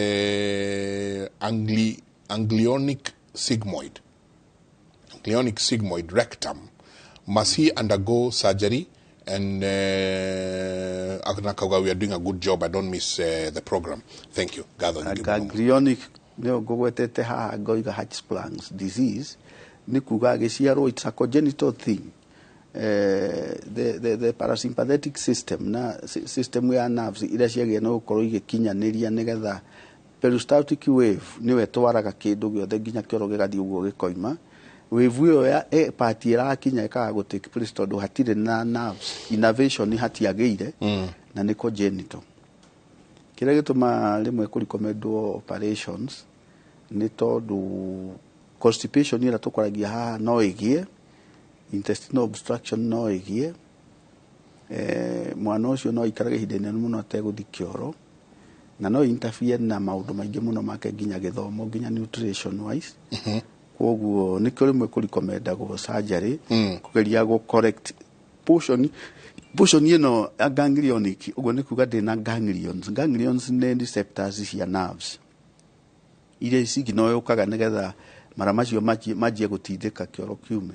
ganglionic sigmoid rectum. Must he undergo surgery?" And akauga, "We are doing a good job. I don't miss the program. Thank you." Gatho nyingĩ mũno. Ganglionic nĩyo ngũgwetete haha ngoiga Hirschsprung's disease, nĩ kuga agĩciarwo, it's a congenital thing. The parasympathetic system na system ya nerves iria ciagĩrĩire nĩ gũkorwo igĩkinyanĩria nĩgetha peristaltic wave nĩyo ĩtwaraga kĩndũ gĩothe nginya kĩoro gĩgathiĩ ũguo gĩkoima. Wave ĩyo ya part ĩrakinya ĩkaga gũ take place tondũ hatirĩ na nerves innervation, hatiagĩire. Na nĩ congenital. Kĩrĩa gĩtũmaga rĩmwe kũ recommendwo operations nĩ tondũ constipation ĩrĩa tũkoragia haha no ĩgĩe intestinal obstruction, no ĩgĩe mwana ũcio no aikarage ihinda inene mũno ategũthiĩ kĩoro, na no interfere na maũndũ maingĩ mũno make, nginya gĩthomo, nginya nutrition wise. Koguo nĩkĩo rĩmwe kũ recommendagwo surgery, kũgeria gũ correct portion ĩno ya ganglionic. Ũguo nĩ kuga ndĩna ganglions. Ganglions nĩ receptors cia nerves iria signal yũkaga nĩgetha mara macio manjie gũtindĩka kĩoro kiume.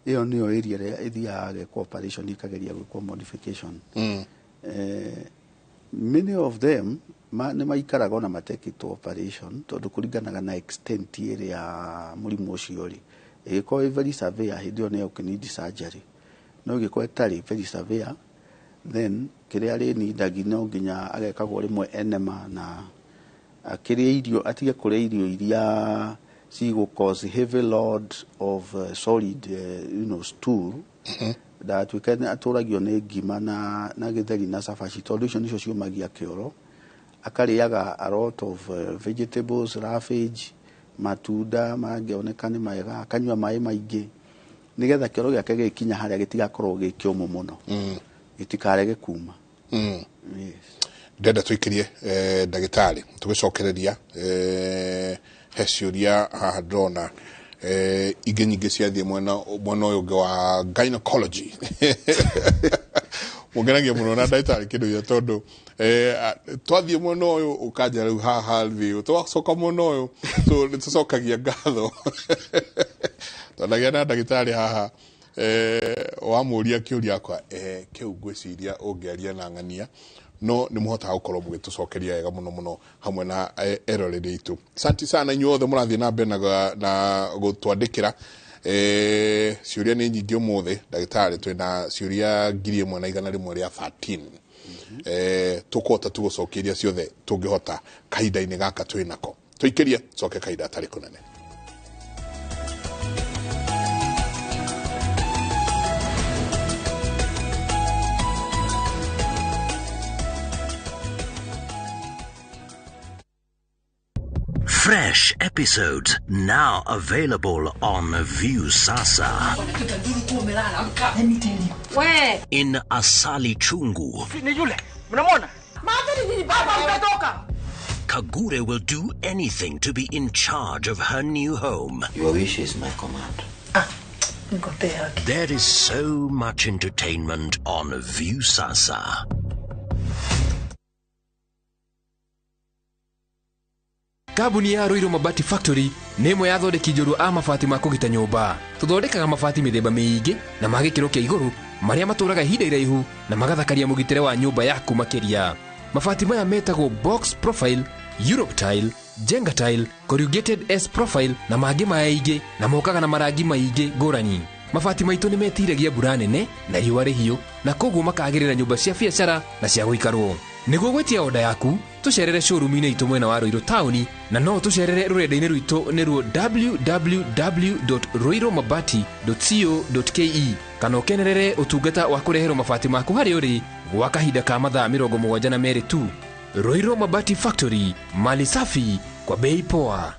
Ĩyo nĩyo area ĩrĩa ĩthiaga gekwo operation, ĩkageria gwĩkwo modification. Many of them nĩ maikaraga ona matekĩtwo operation, tondũ kũringanaga na extent ĩrĩa mũrimũ ũcio ũrĩ. Ĩgĩkorwo ĩ very severe, hĩndĩ ĩyo nĩyo ũkĩneed surgery, no ĩgĩkorwo ĩtarĩ very severe, then kĩrĩa arĩnindagi no nginya agekagwo rĩmwe enema, na akĩrĩa irio, atige kũrĩa irio iria cigũ cause heavy load of solid stool, ndagatuĩke nĩ atũragio nĩ ngima na gĩtheri na cabaci, tondũ icio nicio ciũmagia kĩoro. Akarĩaga a lot of vegetables, roughage, matunda mangĩoneka nĩ mega, akanyua maĩ maingĩ, nĩgetha kĩoro gĩake gĩgĩkinya harĩa gĩtigakorwo gĩ kĩũmũ mũno, gĩtikarege kuma. Yes. Ndenda tũikĩrie ndagĩtarĩ tũgĩcokereria he ciũria haha ndĩrona ingĩ nyingĩ ciathiĩ mwena ũyũ ũngĩ wa gynecology. Mũngenagia mũno na ndagĩtarĩ kĩndũ gĩa tondũ twathiĩ mwena ũyũ ũkanja rĩu haha thĩ, twacoka mwena ũyũ. So nĩ tũcokagia ngatho twanagĩa na ndagĩtarĩ haha. Wamũria kĩũria akwa kĩu ngwĩciria ũngĩaria na ng'ania, no nĩ mũhotaga gũkorwo mũgĩtũcokeria wega mũno mũno hamwe na eroreri aitũ. Santi sana inyuothe mũrathiĩ na mbere na gũtwandĩkĩra. Ciũria nĩ nyingĩ ũmũthĩ ndagĩtarĩ, twĩna ciũria 1113. Tũkũhota tu gũcokia iria ciothe tũngĩhota kahinda-inĩ gaka twĩ nako. Tũikĩrie coke kahinda atarĩ kũnene. Fresh episodes now available on Viusasa. We. In Asali Chungu, Ni yule. Mnamwona? Baba mtatoka. Kagure will do anything to be in charge of her new home. Your wish is my command. There is so much entertainment on Viusasa. Kambuni ya Ruiru Mabati Factory nĩ ĩmwe ya athondeki njorua a mabati ma kũgita nyũmba. Tũthondekaga mabati mĩthemba mĩingĩ na ma gĩkĩro kĩa igũrũ Marĩa matũraga ihinda iraihu na magathakaria mũgitĩre wa nyũmba yaku makĩria. Mabati maya metagwo box profile, Europe tile, Jenga tile, corrugated S profile na mangĩ maingĩ, na mokaga na marangi maingĩ ngũrani. Mabati maitũ nĩ metiragia mbura nene na riũa rĩhiũ, na koguo makagĩrĩra nyũmba cia biacara na cia gũikarwo. Nĩguo gwĩtia oda yaku, tũcerere showroom-inĩ itũ mwena wa Ruiru taũni, na no tũcerere rũrenda-inĩ rwitũ nĩruo www.ruirumabati.co.ke, kana ũkenerere ũtungata wa kũreherwo mabati maku harĩa ũrĩ gwa kahinda ka mathaa 72 tu. Ruiru Mabati Factory, mali safi kwa bei poa.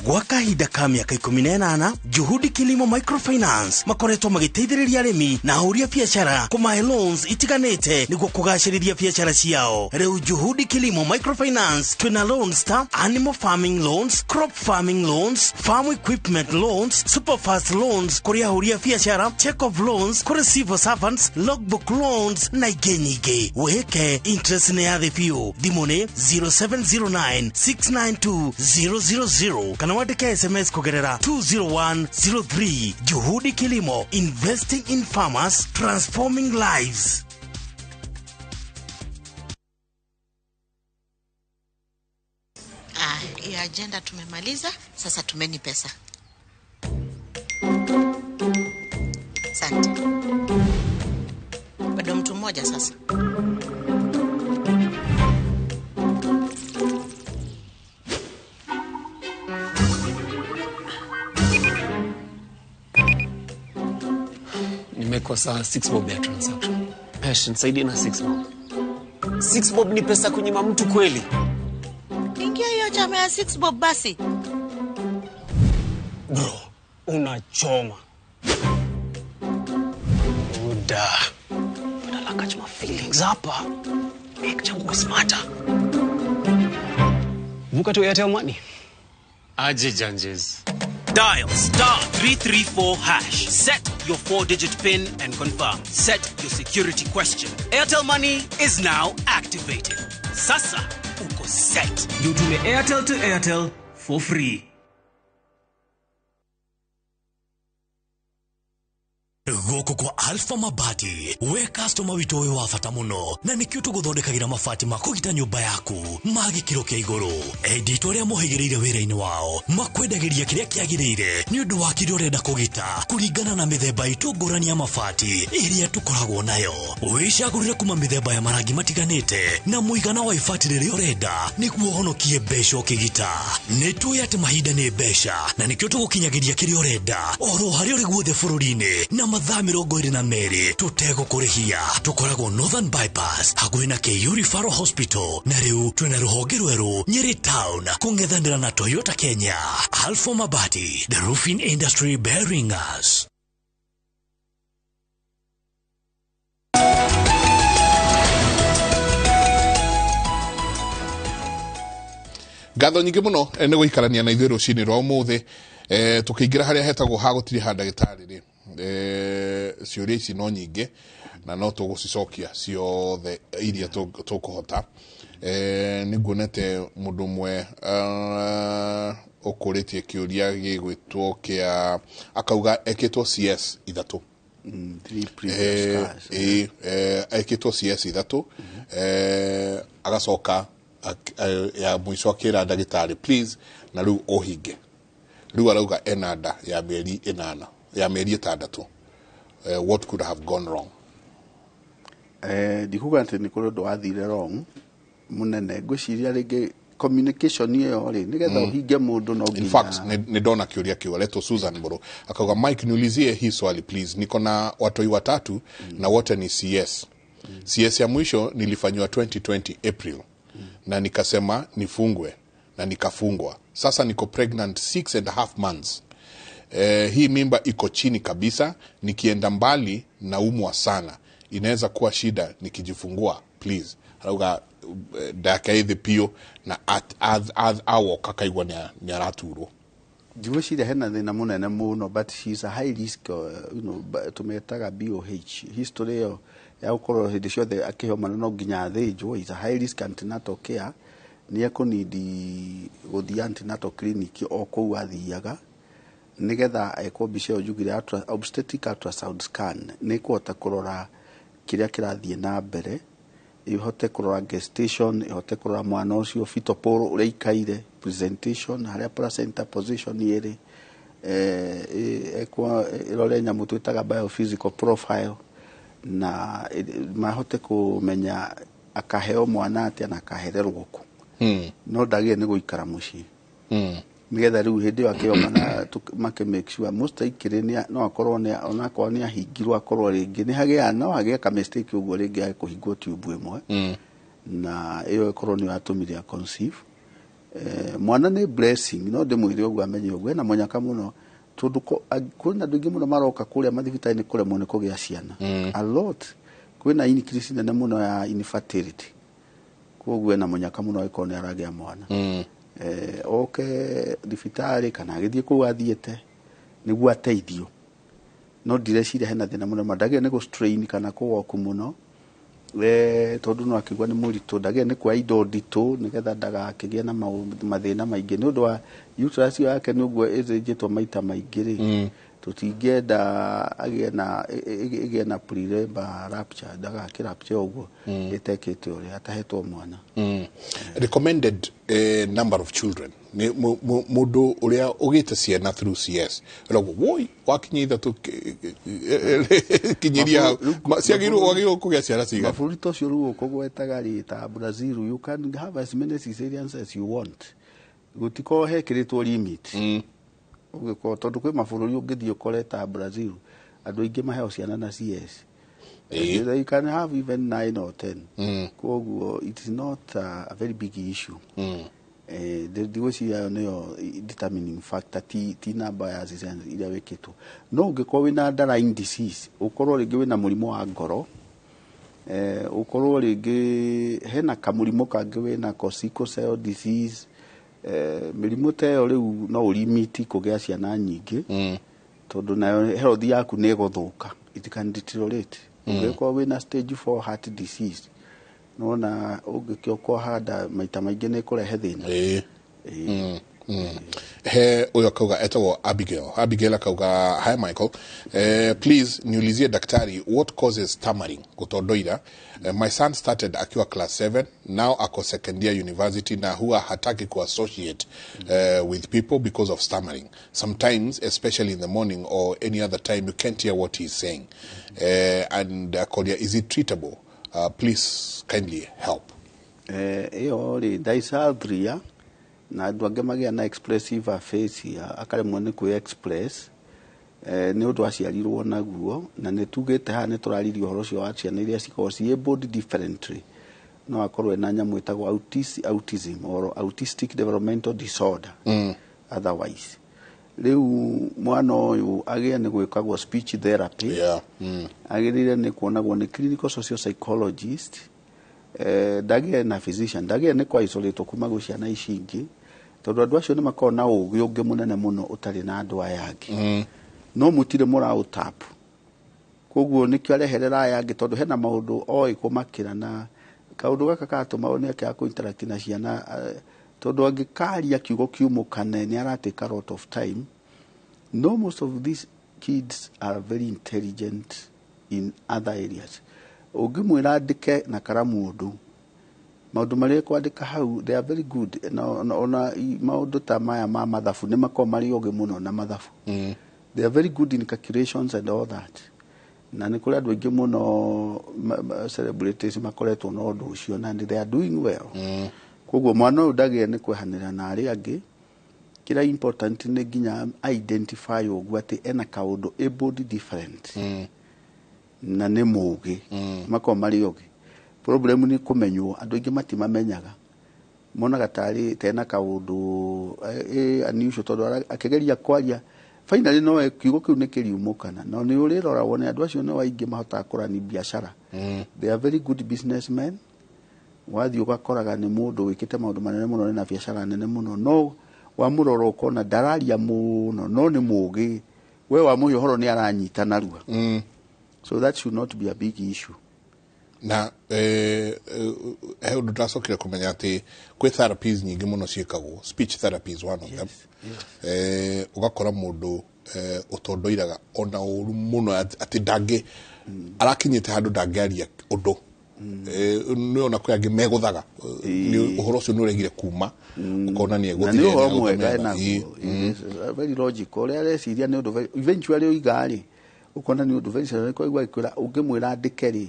Gwa kahinda ka mĩaka 18, Juhudi Kilimo Microfinance makoretwo magĩteithĩrĩria arĩmi na ahũri a biacara kũmahe loans itiganĩte nĩguo kũgacĩrithia biacara ciao. Rĩu Juhudi Kilimo Microfinance twĩna loans ta animal farming loans, crop farming loans, farm equipment loans, superfast loans kũrĩ ahũri a biacara, check off loans kũrĩ civil servants, logbook loans na ingĩ nyingĩ. Wĩhĩke interest nĩ ya thĩ biũ. Thimũ nĩ 0709 692 000 kana wandĩke SMS kũgerera 20103. Juhudi Kilimo, investing in farmers, transforming lives. Ah, hiyo agenda tumemaliza, sasa tumeni pesa. Asante. Bado mtu mmoja sasa. Nimekosa 6 bob ya transaction. Passion, saidi na 6 bob. 6 bob ni pesa kunyima mtu kweli? Ingia hiyo chama ya 6 bob basi. Bro, unachoma. Uda. Badala catch my feelings hapa. Make changu smarter. Vuka to Airtel Money. Aje janjes. Dial star 334 hash. Set your 4-digit PIN and confirm. Set your security question. Airtel Money is now activated. Sasa, uko set. Utume Airtel to Airtel for free. Gũkũ kwa Alpha Mabati, we customer witũ wĩ wa bata mũno, na nĩkĩo tũgũthondekagĩra mabati ma kũgita nyũmba yaku ma gĩkĩro kĩa igũrũ. Endia itũ arĩa mohĩgĩrĩire wĩra-inĩ wao makwendagĩria kĩrĩa kĩagĩrĩire nĩ ũndũ wa kĩrĩa ũrenda kũgita kũringana na mĩthemba itũ ngũrani ya mabati ĩrĩa tũkoragwo nayo. Wĩcagũrĩre kuma mĩthemba ya marangi matiganĩte na mũigana wa ibati rĩrĩa ũrenda nĩguo ũhonokie mbeca ũkĩgita. Nĩ tũĩ atĩ mahinda nĩ mbeca, na nĩkĩo tũgũkinyagĩria kĩrĩa ũrenda oro harĩa ũrĩ guothe bũrũri-inĩ na mathaa 22 tũtegũkũrĩhia. Tũkoragwo Northern Bypass hakuhĩ na KU Referral Hospital, na rĩu twĩna rũhonge rwerũ Nyeri Town kũng'ethanĩra na Toyota Kenya. Alpha Mabati, the roofing industry bearing us. Ngatho nyingĩ mũno nĩ gũikarania na ithuĩ rũcinĩ rwa ũmũthĩ. Tũkĩingĩra harĩa hetagwo ha gũtirĩ ha ndagĩtarĩ rĩ, ciũria ici no nyingĩ na no tũgũcicokia ciothe iria tũkũhota. Nĩ nguonete mũndũ ũmwe ũkũrĩtie kĩũria gĩgwĩtwo kĩa akauga ekĩtwo CS ithatũ. Ekĩtwo CS ithatũ, agacoka ya mũico akĩra ndagĩtarĩ please na rĩu ũhinge. Rĩu arauga ena nda ya mĩeri 8 ya mĩeri 6. What could have gone wrong? Ndikuga atĩ nĩ kũrĩ ũndũ wathire wrong mũnene. Ngwĩciria rĩngĩ communication ĩyo rĩ, nĩgetha ũhinge mũndũ no nginya. In fact, nĩ ndona kĩũria kĩu aretwo Susan Mburu akauga, Mike, niulizie hii swali please, niko na watoi watatu na wote ni CS. CS ya mwisho nilifanywa 2020 April na nikasema nifungwe na nikafungwa. Sasa niko pregnant 6.5 months. Hii mimba iko chini kabisa, nikienda mbali naumwa sana. Inaweza kuwa shida nikijifungua please. Arauga ndaka ithi pio na awo kakaigua ni araturwo. Ndigwĩciria hena thĩna mũnene mũno, but she's a high risk, you know, tũmetaga BOH history ĩyo ya gũkorwo hĩndĩ ciothe akĩheo mwana no nginya athĩnjwo. Is a high risk antenatal care, nĩ ekũnidi gũthiĩ antenatal clinic o kũu athiaga, Nĩgetha ekwo mbica ĩyo njugire obstetric ultrasound scan, nĩ kũhota kũrora kĩrĩa kĩrathiĩ na mbere, ihote kũrora gestation, ihote kũrora mwana ũcio fetal pole ũrĩa ikaire, presentation harĩa placenta position ĩrĩ, ekwo ĩrore nyamũ twĩtaga biophysical profile, na mahote kũmenya akaheo mwana atĩa na akahererwo kũ. No ndagĩrĩire nĩ gũikara mũciĩ, nĩgetha rĩu hĩndĩ ĩyo akĩoma na make make sure most likely no akorwo nĩ onakorwo nĩ ahingirwo, akorwo rĩngĩ nĩ hagĩa no hagĩe ka mistake ũguo, rĩngĩ age kũhingwo tube ĩmwe, na ĩyo ĩkorwo nĩyo yatũmire a conceive. Mwana nĩ blessing, no ndĩmwĩre ũguo amenye ũguo ena mũnyaka mũno, tondũ kwĩna andũ aingĩ mũno maroka kũrĩa mathibitarĩ nĩ kũremwo nĩ kũgĩa ciana. A lot, kwĩna increase nene mũno ya infertility, koguo ena mũnyaka mũno angĩkorwo nĩ aragĩa mwana. Oke thibitarĩ kana agĩthiĩ kũu athiĩte nĩguo ateithio, no ndireciria hena thĩna mũno. Ndagĩrĩire nĩ gũ strain kana kũwoku mũno, tondũ no akĩigua nĩ mũritũ, ndagĩrĩire nĩ kuoya indo nditũ nĩgetha ndagakĩgĩe na mathĩna maingĩ nĩ ũndũ wa uterus ĩyo yake, nĩ ũguo ĩthĩnjĩtwo maita maingĩ rĩ. Tũtingĩenda agĩe na ĩgĩe na pre-labor rupture, ndagakĩ rupture ũguo ĩtekĩte ũrĩa atahetwo mwana. Recommended number of children nĩ mũndũ ũrĩa ũgĩte ciana through CS ĩragwo woi wakinyia ithatũ, kinyĩria hau. Ciagĩrĩirwo wagĩrĩirwo kũgĩa ciana cigana? Mabũrũri ta ũcio rĩu ũkũgwetaga rĩ, ta Brazil, you can have as many cesareans as you want, gũtikorwo hekĩrĩtwo limit. Ũngĩkorwo tondũ kwĩ mabũrũri ũngĩthiĩ ũkore ta Brazil andũ aingĩ maheo ciana na CS. They can have even 9 or 10. Koguo it is not a very big issue. Ndigwĩciria ĩyo nĩyo determining factor, ti namba ya cesareans iria wĩkĩtwo. No ũngĩkorwo wĩna underlying disease, ũkorwo rĩngĩ wĩna mũrimũ wa ngoro, ũkorwo rĩngĩ hena kamũrimũ kangĩ wĩnako, sickle cell disease, mĩrimũ ta ĩyo rĩu no ũlimit kũgĩa ciana nyingĩ, tondũ nayo health yaku nĩ ĩgũthũka, it can deteriorate. Ũngĩkorwo wĩna stage 4 heart disease, nona ũngĩkĩoka handa maita maingĩ nĩ ĩkũrehe thĩna. He huyo akauga, etagwo Abigail. Abigail akauga, "Hi Michael, please niulizie daktari what causes stammering, kutondoira. My son started akiwa class 7, now ako second year university na huwa hataki kuassociate with people because of stammering. Sometimes, especially in the morning or any other time, you can't hear what he's saying. And akoria, is it treatable? Please kindly help." Ĩyo rĩ dysarthria, na andũ angĩ magĩa na expressive aphasia, akaremwo nĩ kwĩ express, nĩ ũndũ aciarirwo naguo. Na nĩ tugĩte haha nĩ tũraririe ũhoro ũcio wa ciana iria cikoragwo ci abled differently, no akorwo ena nyamũ ĩtagwo autism or autistic developmental disorder. Otherwise rĩu mwana ũyũ agĩe nĩ gwĩkagwo speech therapy. Agĩrĩire nĩ kuonagwo nĩ clinical social psychologist, ndagĩe na physician, ndagĩe nĩ kwa isolate kuma gwĩ ciana ici ingĩ, tondũ andũ acio nĩ makoragwo na ũgĩ ũngĩ mũnene mũno ũtarĩ na andũ aya angĩ. No mũtirĩ mũraũtap, koguo nĩkĩo areherera aya angĩ, tondũ hena maũndũ oĩ kũmakĩra, na kaũndũ gaka karatũma nĩ akĩaga kũ interact na ciana, tondũ angĩkaria kiugo kiumũkane nĩ aratake a lot of time. No, most of these kids are very intelligent in other areas. Ũngĩmwĩra andĩke na karamu ũndũ, maũndũ marĩa kwandĩka hau, they are very good. Na ona maũndũ ta maya ma mathabu, nĩ makoragwo marĩ ogĩ mũno na mathabu. They are very good in calculations and all that. Na nĩ kũrĩ andũ aingĩ mũno celebrities makoretwo na ũndũ ũcio na they are doing well. Koguo mwana ũyũ ndagĩrĩire nĩ kwehanĩra na arĩa angĩ. Kĩrĩa important nĩ nginya identify ũguo atĩ ena kaũndũ abled different, na nĩ mũgĩ. Makoragwo marĩ ogĩ. Problem nĩ kũmenywo, andũ aingĩ matimamenyaga, monaga tarĩ tena kaũndũ unusual, tondũ akĩgeria kwaria, finally no kiugo kĩu nĩ kĩriumũkana. No nĩ ũrĩrora wone andũ acio nĩ aingĩ mahotaga kũrani biacara. They are very good businessmen. Wathiĩ ũgakoraga nĩ mũndũ wĩkĩte maũndũ manene mũno na biacara nene mũno, no wamũrora ũkona ndararia mũno, no nĩ mũgĩ. We wamũhe ũhoro nĩ aranyita narua. So that should not be a big issue. Na he ũndũ ndacokire kũmenya atĩ kwĩ therapies nyingĩ mũno ciĩkagwo, speech therapy is one of them. Ũgakora mũndũ ũtondoiraga ona ũru mũno atĩ ndangĩ arakinyĩte handũ ndangĩaria ũndũ. Nĩ ona kwĩ angĩ megũthaga ũhoro ũcio nĩ ũregire kuma, ũkona nĩ Na nĩ ũhoro mwega enaguo. Very logical ũrĩa areciria nĩ ũndũ eventually oiga rĩ, ũkona nĩ ũndũ very logical. Aigua agĩkwĩra ũngĩmwĩra andĩke rĩ,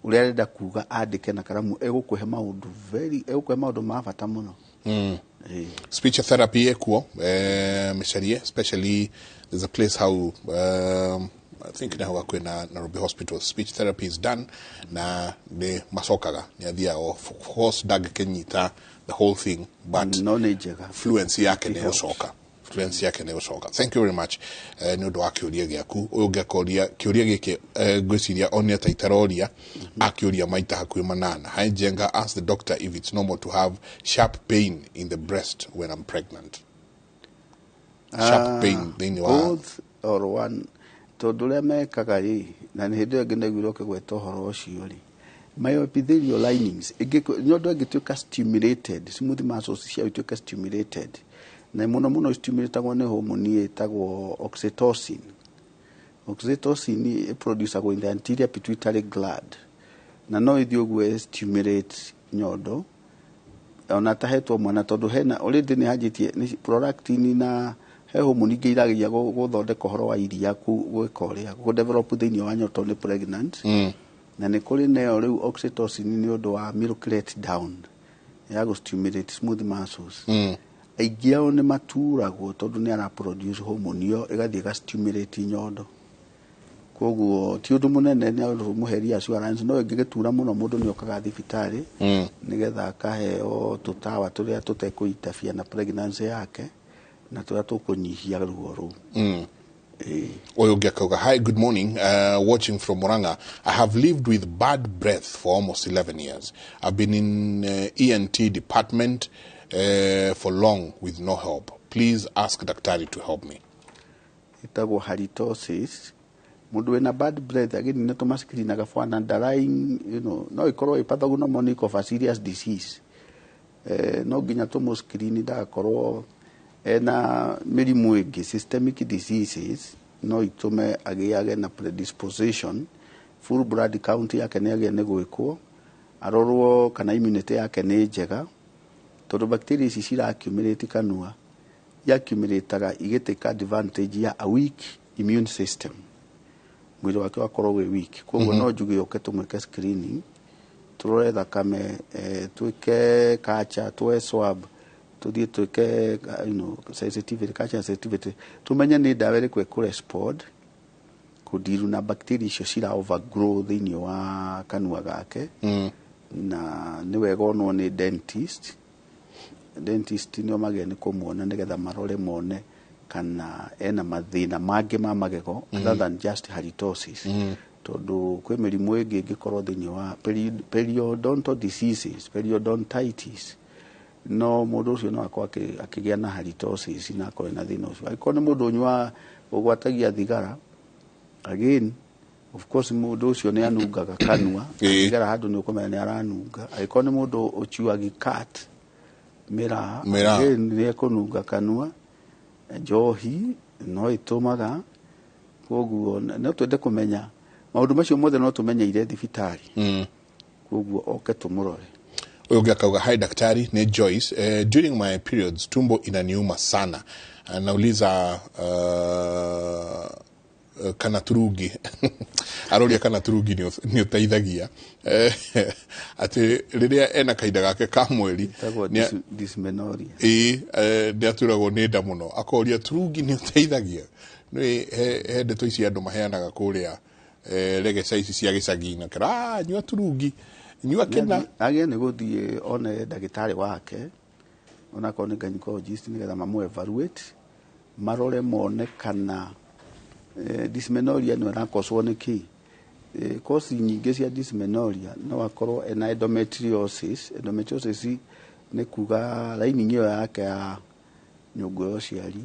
ũrĩa arenda kuga andĩke na karamu, egũkũhe maũndũ very egũkũhe maũndũ ma bata mũno. Speech therapy ekuo, mĩcarie, especially there's a place how I think nĩ hau hakuhĩ na Nairobi Hospital speech therapy is done, na nĩ macokaga nĩ athiaga, of course ndangĩkĩnyita the whole thing, but no nĩ njega, fluency yake nĩ gũcoka, fluency yake nĩ gũcoka. Thank you very much nĩ ũndũ wa kĩũria gĩaku. Ũyũ ũngĩ akoria kĩũria gĩkĩ, ngwĩciria onia ta itaroria akĩũria maita hakuhĩ 8. Hi Njenga, ask the doctor if it's normal to have sharp pain in the breast when I'm pregnant. Sharp pain thĩinĩ wa both or one, tondũ ũrĩa mekaga rĩ, na nĩ hĩndĩ ĩyo ĩngĩ ndaiguire ũkĩgweta ũhoro ũcio rĩ, myoepithelial linings nyondo ĩngĩtuĩka stimulated, smooth muscles ciayo ituĩke stimulated, na mũno mũno stimulatagwo nĩ hormone ĩtagwo oxytocin. Oxytocin ĩproducagwo in the anterior pituitary gland, na no ĩthiĩ ũguo stimulate nyondo ona atahetwo mwana, tondũ hena already nĩ hanjĩtie nĩ prolactin na he hormone ingĩ irageria gũthondeka ũhoro wa iria gwĩka ũrĩa gũ develop thĩinĩ wa nyondo tondũ nĩ pregnant. Na nĩ kũrĩ nayo rĩu oxytocin nĩ ũndũ wa milk let down ya gũ stimulate smooth muscles. Aingĩ ao nĩ maturagwo tondũ nĩ ara produce hormone ĩyo ĩgathiĩ ĩga stimulate nyondo, koguo ti ũndũ mũnene, nĩ ũndũ mũhe reassurance. No ĩngĩgĩtura mũno mũndũ nĩ okaga thibitarĩ nĩgetha akaheo tũtawa tũrĩa tũtekũinterfere na pregnancy yake na tũrĩa tũkũnyihia ruo rũu. Ũyũ ũngĩ akauga, hi, good morning, watching from Murang'a. I have lived with bad breath for almost 11 years. I've been in ENT department for long with no help. Please ask daktari to help me. Ĩtagwo halitosis. Mũndũ wĩna bad breath again nĩ tũmascreenaga for an underlying, no ĩkorwo ĩ pathognomonic of a serious disease. No nginya tũmũscreen ndagakorwo ena mĩrimũ ĩngĩ, systemic diseases no itũme agĩage na predisposition. Full blood count yake nĩ agĩe nĩ gwĩkwo, arorwo kana immunity yake nĩ njega, tondũ bacteria ici cira accumulate kanua, iaccumulataga igĩtake advantage ya a weak immune system, mwĩrĩ wake wakorwo wĩ weak. Koguo no njuge ũke tũmwĩke screening, tũrore thakame, twĩke culture, twoe swab, tũthiĩ twĩke sensitivity, culture sensitivity, tũmenye nĩ ndawa ĩrĩkũ ĩkũrespond kũndiru na bacteria icio cira overgrow thĩinĩ wa kanua gake. Na nĩ wega onwo nĩ dentist. Dentist nĩo magĩrĩire nĩ kũmuona nĩgetha marore mone kana ena mathĩna mangĩ ma magego other than just halitosis, tondũ kwĩ mĩrimũ ĩngĩ ĩngĩkorwo thĩinĩ wa periodontal diseases, periodontitis, no mũndũ ũcio no akorwo akĩgĩa na halitosis na akorwo na thĩna ũcio. Angĩkorwo nĩ mũndũ ũnyuaga ũgwatagia thigara, again of course mũndũ ũcio nĩ anungaga kanua, thigara handũ nĩ ũkũmenya nĩ aranunga. Angĩkorwo nĩ mũndũ ũchuagi cat mĩraa, Mĩraa. again nĩ ekũnunga kanua. Njohi no ĩtũmaga, koguo no twende kũmenya maũndũ macio mothe, no tũmenyeire thibitarĩ, koguo oke tũmũrore. Ũyũ ũngĩ akauga, hi daktari, ni Joyce. During my periods tumbo inaniuma sana. Nauliza kana turungi, aroria kana turungi nĩ ũteithagia, atĩ rĩrĩa ena kahinda gake ka mweri Ĩtagwo dysmenorrhea. Ĩĩ, nĩ aturagwo nĩ nda mũno, akoria turungi nĩ ũteithagia. Nĩ he ndeto ici andũ maheanaga kũrĩa regeca ici cia gĩcagi-inĩ, akera nyua turungi, nyua kĩna. Agĩe nĩ gũthiĩ one ndagĩtarĩ wake, onakorwo nĩ gynecologist, nĩgetha mamũ evaluate, marore mone kana dysmenorrhea nĩ ĩrakoswo nĩ kĩ. Kosi nyingĩ cia dysmenorrhea no akorwo ena endometriosis. Endometriosis nĩ kuga lining ĩyo yake ya nyũngũ ya ũciari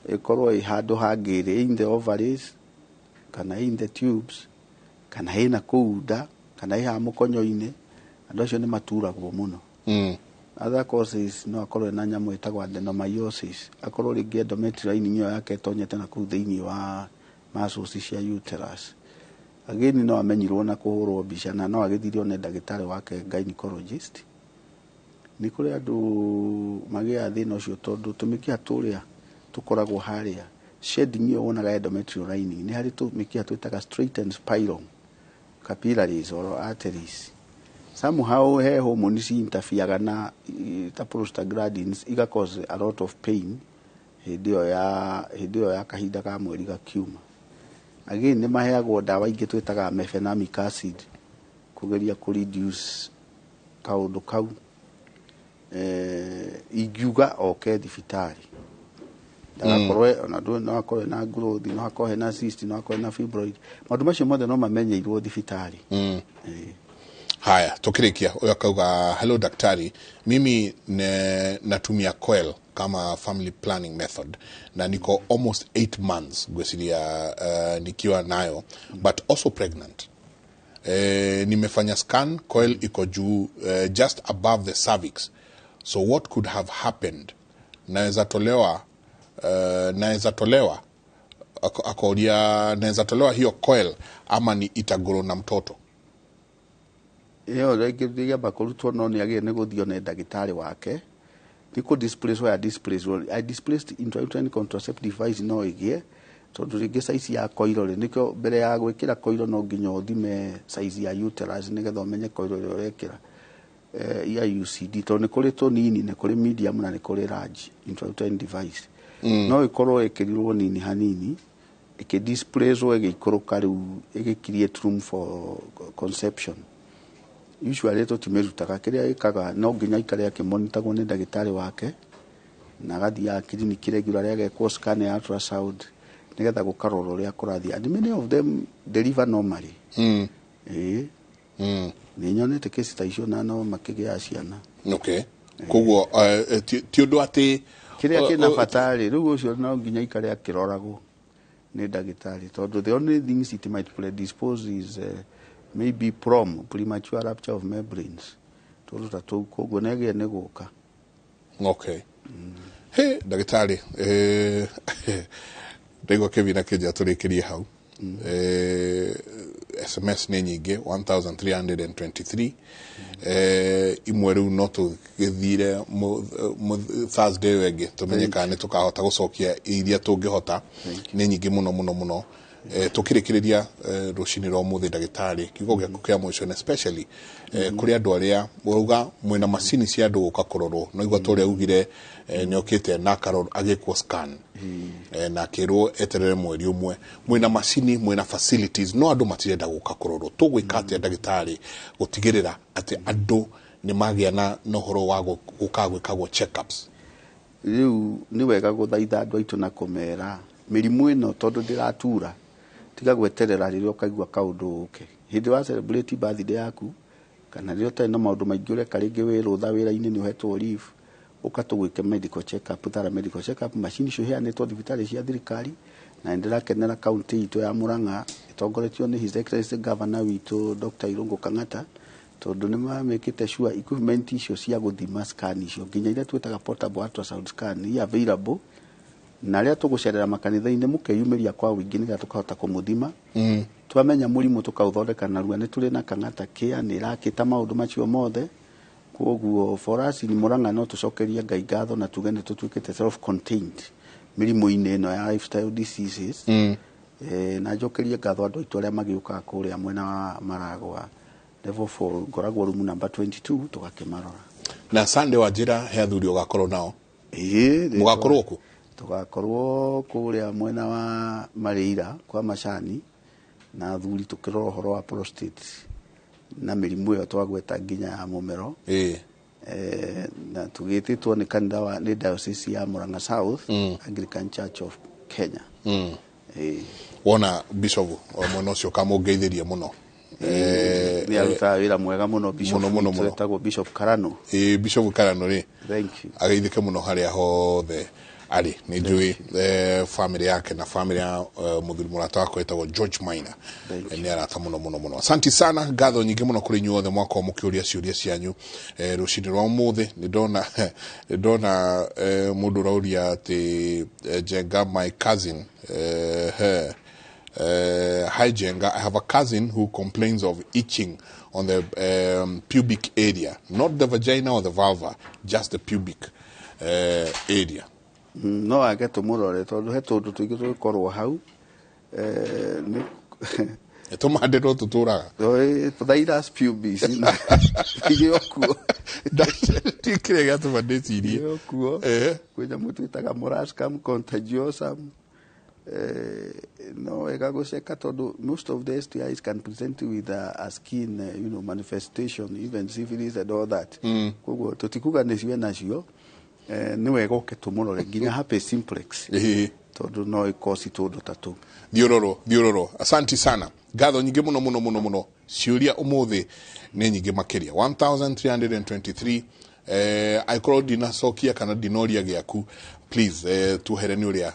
ĩkorwo ĩ handũ hangĩ ĩrĩ in the ovaries kana in the tubes kana ĩna kũu nda. Kana ĩ haha mũkonyo-inĩ, andũ acio nĩ maturagwo mũno. Other causes, no akorwo ena nyamũ ĩtagwo adenomyosis, akorwo rĩngĩ endometrial lining ĩyo yake ĩtonyete na kũu thĩinĩ wa muscles cia uterus. Again, no amenyirwo na kũhũrwo mbica na no agĩthire one ndagĩtarĩ wake gynecologist. Nĩ kũrĩ andũ magĩaga thĩna ũcio tondũ tũmĩkiha tũrĩa tũkoragwo harĩa shedding ĩyo wonaga endometrial lining, nĩ harĩ tũmĩkiha twĩtaga straight and spiral capillaries or arteries. Somehow he hormones interferega na ta prostaglandins, iga cause a lot of pain hĩndĩ ĩyo ya kahinda ka mweri gakiuma. Again, nĩ maheagwo ndawa ingĩ twĩtaga mefenamic acid kũgeria kũ reduce kaũndũ kau. Ingiuga oke thibitarĩ, ndagakorwo ona no akorwo ena growth, no akorwo ena cyst, no akorwo ena fibroid, maũndũ macio mothe no mamenyeirwo thibitarĩ. Haya, tukirikia, huyo akauga, "Hello daktari, mimi natumia coil kama family planning method na niko almost 8 months gweciria nikiwa nayo but also pregnant. Nimefanya scan, coil iko juu, just above the cervix, so what could have happened? Naweza tolewa?" Akauria naweza tolewa hiyo coil ama ni itagrow na mtoto? Ĩyo rĩngĩ rĩamba kũrutwo, no nĩ agĩrĩire nĩ gũthiĩ one ndagĩtarĩ wake. Nĩ kũ displace ya displace I displaced intrauterine contraceptive device no ĩgĩe tondũ rĩngĩ size ya coil rĩ, nĩkĩo mbere ya gwĩkĩra coil no nginya ũthime size ya uterus nĩgetha ũmenye coil ĩrĩa ũrekĩra, ya UCD, tondũ nĩ kũrĩ tũnini, nĩ kũrĩ medium na nĩ kũrĩ large intrauterine device. No ĩkorwo ĩkĩrirwo nini hanini, ĩkĩ-displace, ĩgĩikũrũka, rĩu ĩgĩ create room for conception. Usually tũtimĩrutaga. Kĩrĩa ĩkaga, no nginya aikare akĩmonitagwo nĩ ndagĩtarĩ wake na agathiaga kiriniki regularly, agekwo scan ya ultrasound nĩgetha gũkarora ũrĩa kũrathiĩ, and many of them deliver normally. Ĩĩ. Nĩ nyonete kesi ta icio na no makĩgĩa ciana. Okay, koguo ti ũndũ atĩ Kĩrĩa kĩna bata rĩ, rĩu ũcio no nginya aikare akĩroragwo nĩ ndagĩtarĩ, tondũ the only things it might predispose is maybe PROM, premature rupture of membranes, tũndũ ta tũu. Koguo nĩagĩrĩire nĩ gũka. Okay, he ndagĩtarĩ, ndaigua kĩmina kĩnja tũrĩkĩrie hau. SMS nĩ nyingĩ, 1323. Imwe rĩu no tũgĩthire Thursday ĩyo ĩngĩ, tũmenye kana nĩ tũkahota gũcokia iria tũngĩhota. Nĩ nyingĩ mũno mũno mũno. Tũkĩrĩkĩrĩria rũcinĩ rwa ũmũthĩ, ndagĩtarĩ, kiugo gĩaku kĩa mũico, na especially kũrĩ andũ arĩa ũrauga mwĩna macini cia andũ gũka kũrorwo, no igua ta ũrĩa ugire, nĩ okĩte na akarorwo, agĩkwo scan, na akĩrwo eterere mweri ũmwe. Mwĩna macini, mwĩna facilities, no andũ matirenda gũka kũrorwo. Tũgwĩka atĩa, ndagĩtarĩ, gũtigĩrĩra atĩ andũ nĩ magĩa na ũhoro wa gũka gwĩkagwo check-ups? Rĩu nĩ wega gũthaitha andũ aitũ na kũmera mĩrimũ ĩno, tondũ ndĩratura, tiga gweterera rĩrĩa ũkaigua kaũndũ ũke hĩndĩ wa celebrate birthday yaku, kana rĩrĩa ũtarĩ na maũndũ maingĩ ũreka, rĩngĩ wĩ rũtha wĩra-inĩ, nĩ ũhetwo leave, ũka tũgwĩke medical check up, thara medical check up. Macini icio iheanĩtwo thibitarĩ cia thirikari, na nĩ ndĩrakenera kaunti itũ ya Murang'a ĩtongoretio nĩ His Excellency Governor witũ Dr. Irungu Kang'ata, tondũ nĩ mamĩkĩte sure equipment icio cia gũthima scan icio, nginya iria twĩtaga portable ultrasound scan, i available. Na arĩa tũgũcerera makanitha-inĩ, mũkeyumĩria kwa ũingĩ nĩgetha tũkahota kũmũthima. Twamenya mũrimũ tũkaũthondeka narua. Nĩ tũrĩ na Kang'ata Care, nĩ ĩrakĩta maũndũ macio mothe. Koguo for us in Murang'a no tũcokerie Ngai ngatho na tuge nĩ tũtuĩkĩte self contained mĩrimũ-inĩ ĩno ya lifestyle diseases. Na njokerie ngatho andũ aitũ arĩa magĩũkaga kũrĩa mwena wa Maragwa level 4, ngoragwo room number 22, tũgakĩmarora. Na Sunday wa njĩra he athuri ũgakorwo nao? Ĩĩ. Mũgakorwo kũ? Tũgakorwo kũrĩa mwena wa Marĩira kwa Macani na athuri, tũkĩrora ũhoro wa prostate na mĩrimũ ĩyo twagweta nginya ya mũmero. Na tũgĩtĩtwo nĩ kanitha wa nĩ diocese ya Murang'a South, Anglican Church of Kenya. Ĩĩ. Wona bishop o mwena ũcio kamũngeithĩrie mũno. Nĩ arutaga wĩra mwega mũno bishop Mũno, mũno, witũ mũno. etagwo Bishop Karano. Ĩĩ, Bishop Karano rĩ, Thank you. ageithĩke mũno harĩa hothe Arĩ nĩ njũĩ family yake na family ya mũthuri mũrata wakwa wĩtagwo George Maina. Nĩ arata mũno mũno mũno. Asanti sana, ngatho nyingĩ mũno kũrĩ inyuĩ othe mwakorwo mũkĩũria ciũria cianyu rũcinĩ rwa ũmũthĩ. Nĩ ndona mũndũ ũrauria atĩ Njenga, my cousin, he, hi Jenga, I have a cousin who complains of itching on the pubic area, not the vagina or the vulva, just the pubic area. No age tũmũrore tondũ he tũndũ tũingĩ tũgĩkorwo hau. Tũmande no tũtũraga. Phthirus pubis igĩo kuo. Kĩrĩa gĩatũma ndĩcirie. Igĩo kuo. Kwĩ nyamũ twĩtaga molluscum contagiosum. No wega gũceka tondũ most of the STIs can present with a skin manifestation, even syphilis and all that. Koguo tũtikuga nĩcio nacio, nĩ wega ũke tũmũrore nginya herpes simplex tondũ no ĩkoci tũndũ ta tũu. Thiũrũrũ thiũrũrũ. Asanti sana, ngatho nyingĩ mũno mũno mũno mũno. Ciũria ũmũthĩ nĩ nyingĩ makĩria, 1323. Angĩkorwo ndinacokia kana ndinoria gĩaku, please tuhere nĩ ũrĩa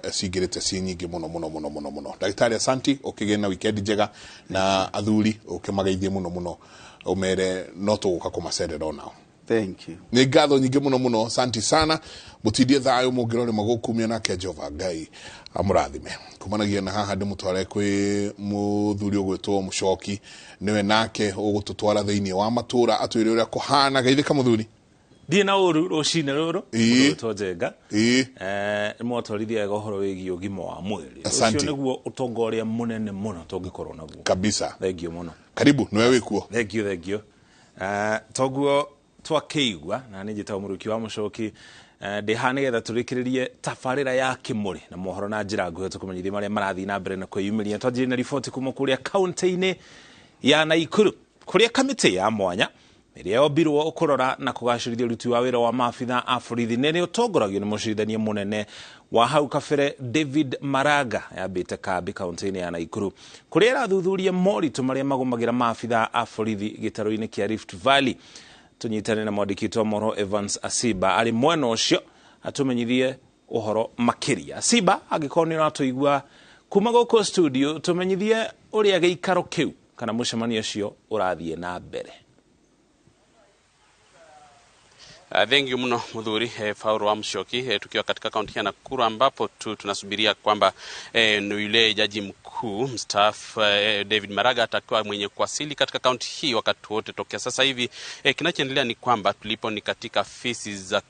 cingĩrĩte ci nyingĩ mũno mũno mũno mũno mũno. Ndagĩtarĩ, asanti, ũkĩgĩe na weekend njega, na athuri ũkĩmageithie mũno mũno, ũmere no tũgũka kũmacerera onao. Thank you. Nĩ ngatho nyingĩ mũno mũno, asanti sana. Mũtindie thayũ mũngĩrore magũkumia nake Jehova Ngai amũrathime. Kumanagia na haha ndĩmũtware kwĩ mũthuri ũgwĩtwo Mũcoki, nĩwe nake ũgũtũtwara thĩinĩ wa matũra atwĩre ũrĩa kũhana. Geithĩka mũthuri. Ndirĩ na ũru rũcinĩ rũrũ rwĩtwo Njenga. Nĩ mwatwarithia wega ũhoro wĩgiĩ ũgima wa mwĩrĩ. Asante. Ũcio nĩguo ũtonga ũrĩa mũnene mũno tũngĩkorwo naguo. Kabisa. Thank you mũno. Karibu, nĩwe wĩkuo. Thank you, thank you. Toguo twakĩigua na nĩ njĩtagwo Mũrũki wa Mũcoki. Ndĩ haha nĩgetha tũrĩkĩrĩrie tabarĩra ya Kĩmũrĩ na mohoro na njĩra nguhĩ, tũkũmenyithie marĩa marathiĩ na mbere na kwĩyumĩria. Twanjirie na riboti kuma kũrĩa kaunti-inĩ ya Naikuru, kũrĩa kamĩtĩ ya mwanya ĩrĩa yombirwo kũrora na kũgacĩrithia ũruti wa wĩra wa maabitha a borithi nĩ ĩrĩa ũtongoragio nĩ mũcirithania mũnene wa hau kabere David Maraga yambĩte kambi kaunti-inĩ ya Naikuru, kũrĩa ĩrathuthuria moritũ marĩa magũmagĩra maabitha a borithi gĩtarũ-inĩ kĩa Rift Valley. Tũnyitane na mwandĩki witũ wa mohoro Evans Asiba arĩ mwena ũcio atũmenyithie ũhoro makĩria. Asiba, angĩkorwo nĩ ũratũigua kuma gũkũ studio, tũmenyithie ũrĩa gĩikaro kĩu kana mũcemanio ũcio ũrathiĩ na mbere. Thank you mno mudhuri Faulu wa Mshoki, tukiwa katika kaunti ya Nakuru ambapo tu tunasubiria kwamba ni yule jaji mkuu mstaafu David Maraga atakuwa mwenye kuwasili katika kaunti hii wakati wote tokea sasa hivi. Kinachoendelea ni kwamba tulipo ni katika afisi za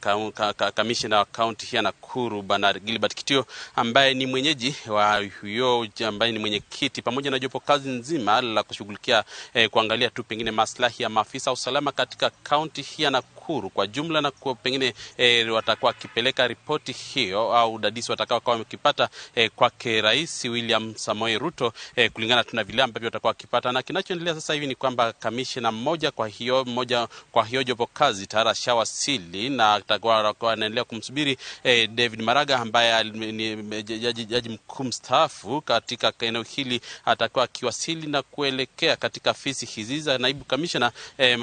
kamishna wa kaunti hii ya Nakuru Bwana Gilbert Kitio, ambaye ni mwenyeji wa huyo ambaye ni mwenyekiti pamoja na jopo kazi nzima la kushughulikia kuangalia tu pengine maslahi ya maafisa usalama katika kaunti hii ya Nakuru kwa jumla, na kwa pengine watakuwa wakipeleka ripoti hiyo au udadisi watakao kuwa wamekipata kwake Rais William Samoei Ruto, kulingana tu na vile ambavyo watakuwa wakipata. Na kinachoendelea sasa hivi ni kwamba kamishna mmoja kwa hiyo jopo kazi tayari ashawasili na atakuwa anaendelea kumsubiri David Maraga ambaye ni jaji mkuu mstaafu katika eneo hili, atakuwa akiwasili na kuelekea katika afisi hizi za naibu kamishna,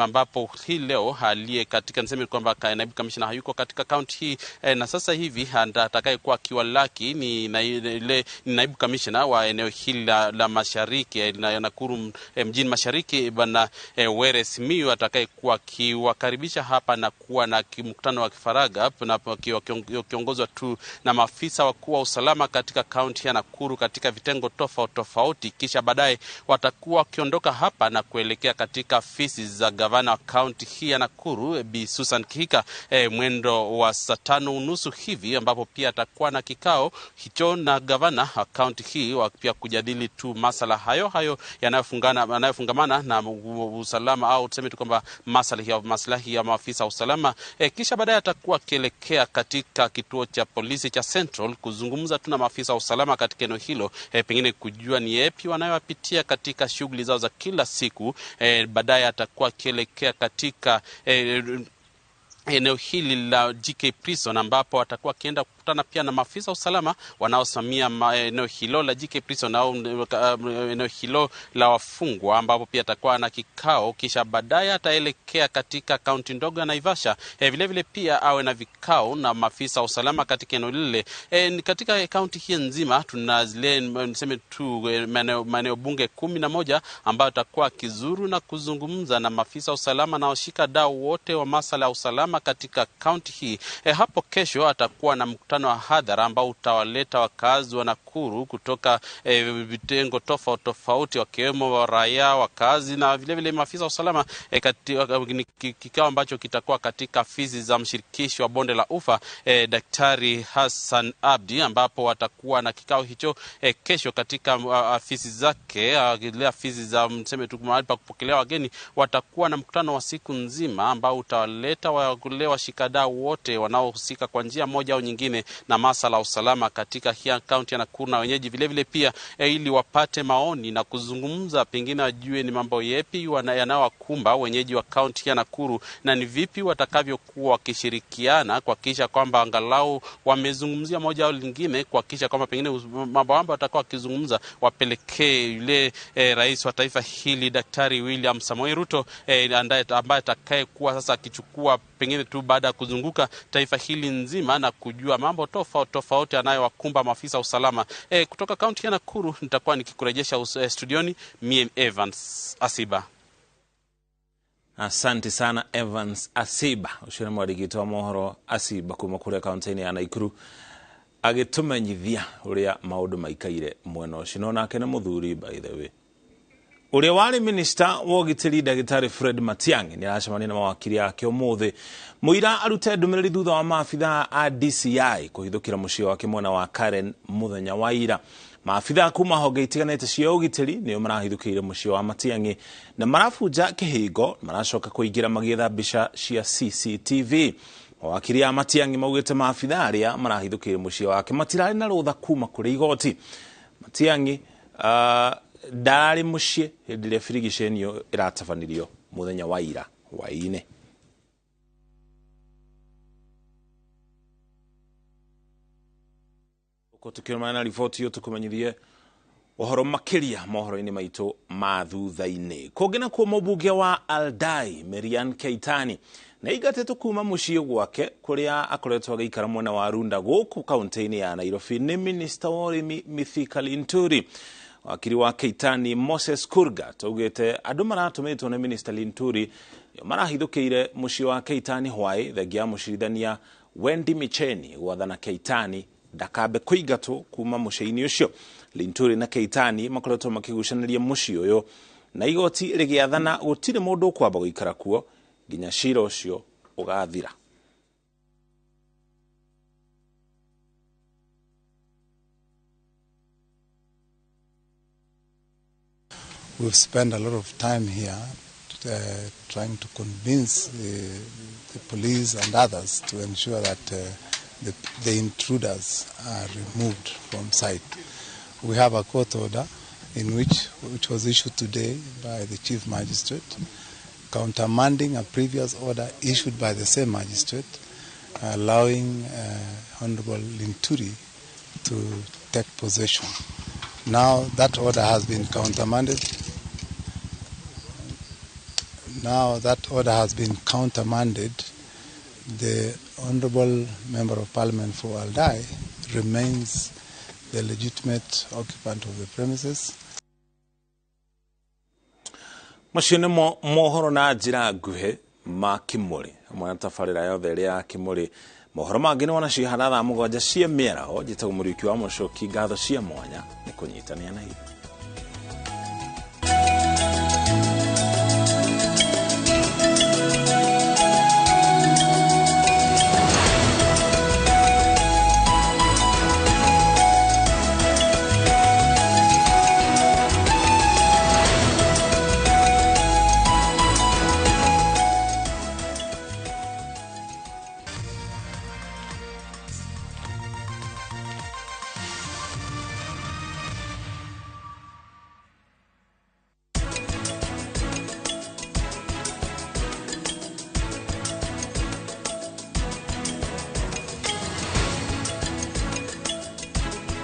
ambapo hii leo aliye katika, niseme kwamba naibu kamishna hayuko katika kaunti hii, na sasa hivi atakayekuwa akiwalaki ni naibu kamishna wa eneo hili la mashariki, na Nakuru mjini mashariki, Bwana Were Simiyu, atakayekuwa akiwakaribisha hapa na kuwa na mkutano wa kifaraga na wakiongozwa tu na maafisa wakuu wa usalama katika kaunti ya Nakuru katika vitengo tofauti tofauti. Kisha baadaye watakuwa wakiondoka hapa na kuelekea katika afisi za gavana wa kaunti hii ya Nakuru Bi Susan Kihika mwendo wa saa 5:30 hivi, ambapo pia atakuwa na kikao hicho na gavana wa kaunti hii pia kujadili tu masala hayo hayo yanayofungamana na usalama au tuseme tu kwamba maslahi ya maafisa wa usalama. Kisha baadaye atakuwa akielekea katika kituo cha polisi cha Central kuzungumza tu na maafisa wa usalama katika eneo hilo, pengine kujua ni yapi wanayopitia katika shughuli zao za kila siku. Baadaye atakuwa akielekea katika eneo hili la GK Prison, ambapo atakuwa akienda kukutana pia na maafisa usalama wanaosimamia eneo hilo la GK Prison au eneo hilo la wafungwa, ambapo pia atakuwa na kikao, kisha baadaye ataelekea katika kaunti ndogo ya Naivasha. Vile vile pia awe na vikao na maafisa usalama katika eneo lile. Katika kaunti hii nzima tuna zile niseme tu maeneo bunge 11 ambayo atakuwa akizuru na kuzungumza na maafisa usalama na washika dau wote wa masuala ya usalama katika kaunti hii. Hapo kesho atakuwa na mkutano wa hadhara ambao utawaleta wakazi wa Nakuru kutoka vitengo tofauti tofauti, wakiwemo raia, wakazi na vile vile maafisa wa usalama, kikao ambacho kitakuwa katika afisi za mshirikishi wa bonde la Ufa, Daktari Hassan Abdi, ambapo watakuwa na kikao hicho kesho katika afisi zake, afisi za mseme tu mahali pa kupokelea wageni. Watakuwa na mkutano wa siku nzima ambao utawaleta washikadau wote wanaohusika kwa njia moja au nyingine na masuala ya usalama katika hii kaunti ya Nakuru na wenyeji vile vile pia, ili wapate maoni na kuzungumza, pengine wajue ni mambo yepi yanayowakumba wenyeji wa kaunti ya Nakuru na ni vipi watakavyokuwa wakishirikiana kuhakikisha kwamba angalau wamezungumzia moja au lingine, kuhakikisha kwamba pengine mambo ambayo watakao wakizungumza wapelekee yule rais wa taifa hili Daktari William Samoei Ruto, ambaye atakayekuwa sasa akichukua pengine tu baada ya kuzunguka taifa hili nzima na kujua mambo tofauti tofauti anayowakumba maafisa usalama. Kutoka kaunti ya Nakuru nitakuwa nikikurejesha studioni mie Evans Asiba. Asante sana Evans Asiba. Ucio nĩ mwandĩki wa mohoro Asiba kuma kũrĩa kaunti-inĩ ya Nakuru agĩtũmenyithia ũrĩa maũndũ maikaire mwena ũcio. No nake nĩ mũthuri by the way. Ũrĩa warĩ minister wa ũgitĩri Ndagĩtarĩ Fred Matiang'i nĩ aracemania na mawakiri ake ũmũthĩ mũira arute ndũmĩrĩri thutha wa maabithaa a DCI kũhithũkĩra mũciĩ wake mwena wa Karen mũthenya wa ira. Maabithaa kuma honge itiganĩte cia ũgitĩri nĩo marahithũkĩire mũciĩ wa Matiang'i na marabunja kĩhingo, maracoka kũingĩra magĩetha mbica cia CCTV. Mawakiri a Matiang'i maugĩte maabithaa arĩa marahithũkĩire mũciĩ wake matirarĩ na rũtha kuma kũrĩ igoti. Matiang'i ndararĩ mũciĩ hĩndĩ ĩrĩa birigiceni ĩyo ĩratabanirio mũthenya wa ira hwaĩ-inĩ. Tukĩrũmana na riboti ĩyo tũkũmenyithie ũhoro makĩria mohoro-inĩ maitũ ma thutha-inĩ. Kũngĩ nakuo mũmbunge wa Aldai Marian Keitani na aingatĩtwo kuma mũciĩ gwake kũrĩa akoretwo agĩikara mwena wa Runda gũkũ kaunti-inĩ ya Nairobi nĩ minista wa ũrĩmi Mithika Linturi. Wakiri wa Keitani Moses Kurgat augĩte andũ maratũmĩtwo nĩ minista Linturi marahithũkĩire mũciĩ wa Keitani hwaĩ thengia ya mũcirithania Wendy Micheni gwathana Keitani ndakambe kũingatwo kuma mũciĩ-inĩ ũcio. Linturi na Keitani makoretwo makĩgucanĩria mũciĩ ũyũ na igoti rĩgĩathana gũtirĩ mũndũ ũkwamba gũikara kuo nginya cira ũcio ũgathira. We've spent a lot of time here trying to convince the police and others to ensure that the intruders are removed from site. We have a court order in which was issued today by the chief magistrate, countermanding a previous order issued by the same magistrate, allowing Honorable Linturi to take possession. Now that order has been countermanded. Now that order has been countermanded. The Honorable Member of Parliament for Aldai remains the legitimate occupant of the premises. Macio nĩ mohoro na njĩra nguhĩ ma Kĩmũrĩ hamwe na tabarĩra yothe ĩrĩa ya Kĩmũrĩ. Mohoro mangĩ nĩ wona cihana thaa 7 cia mĩaraho. Njĩtagwo Mũriũki wa Mũcoki, ngatho cia mwanya nĩ kũnyitanĩra na ithuĩ.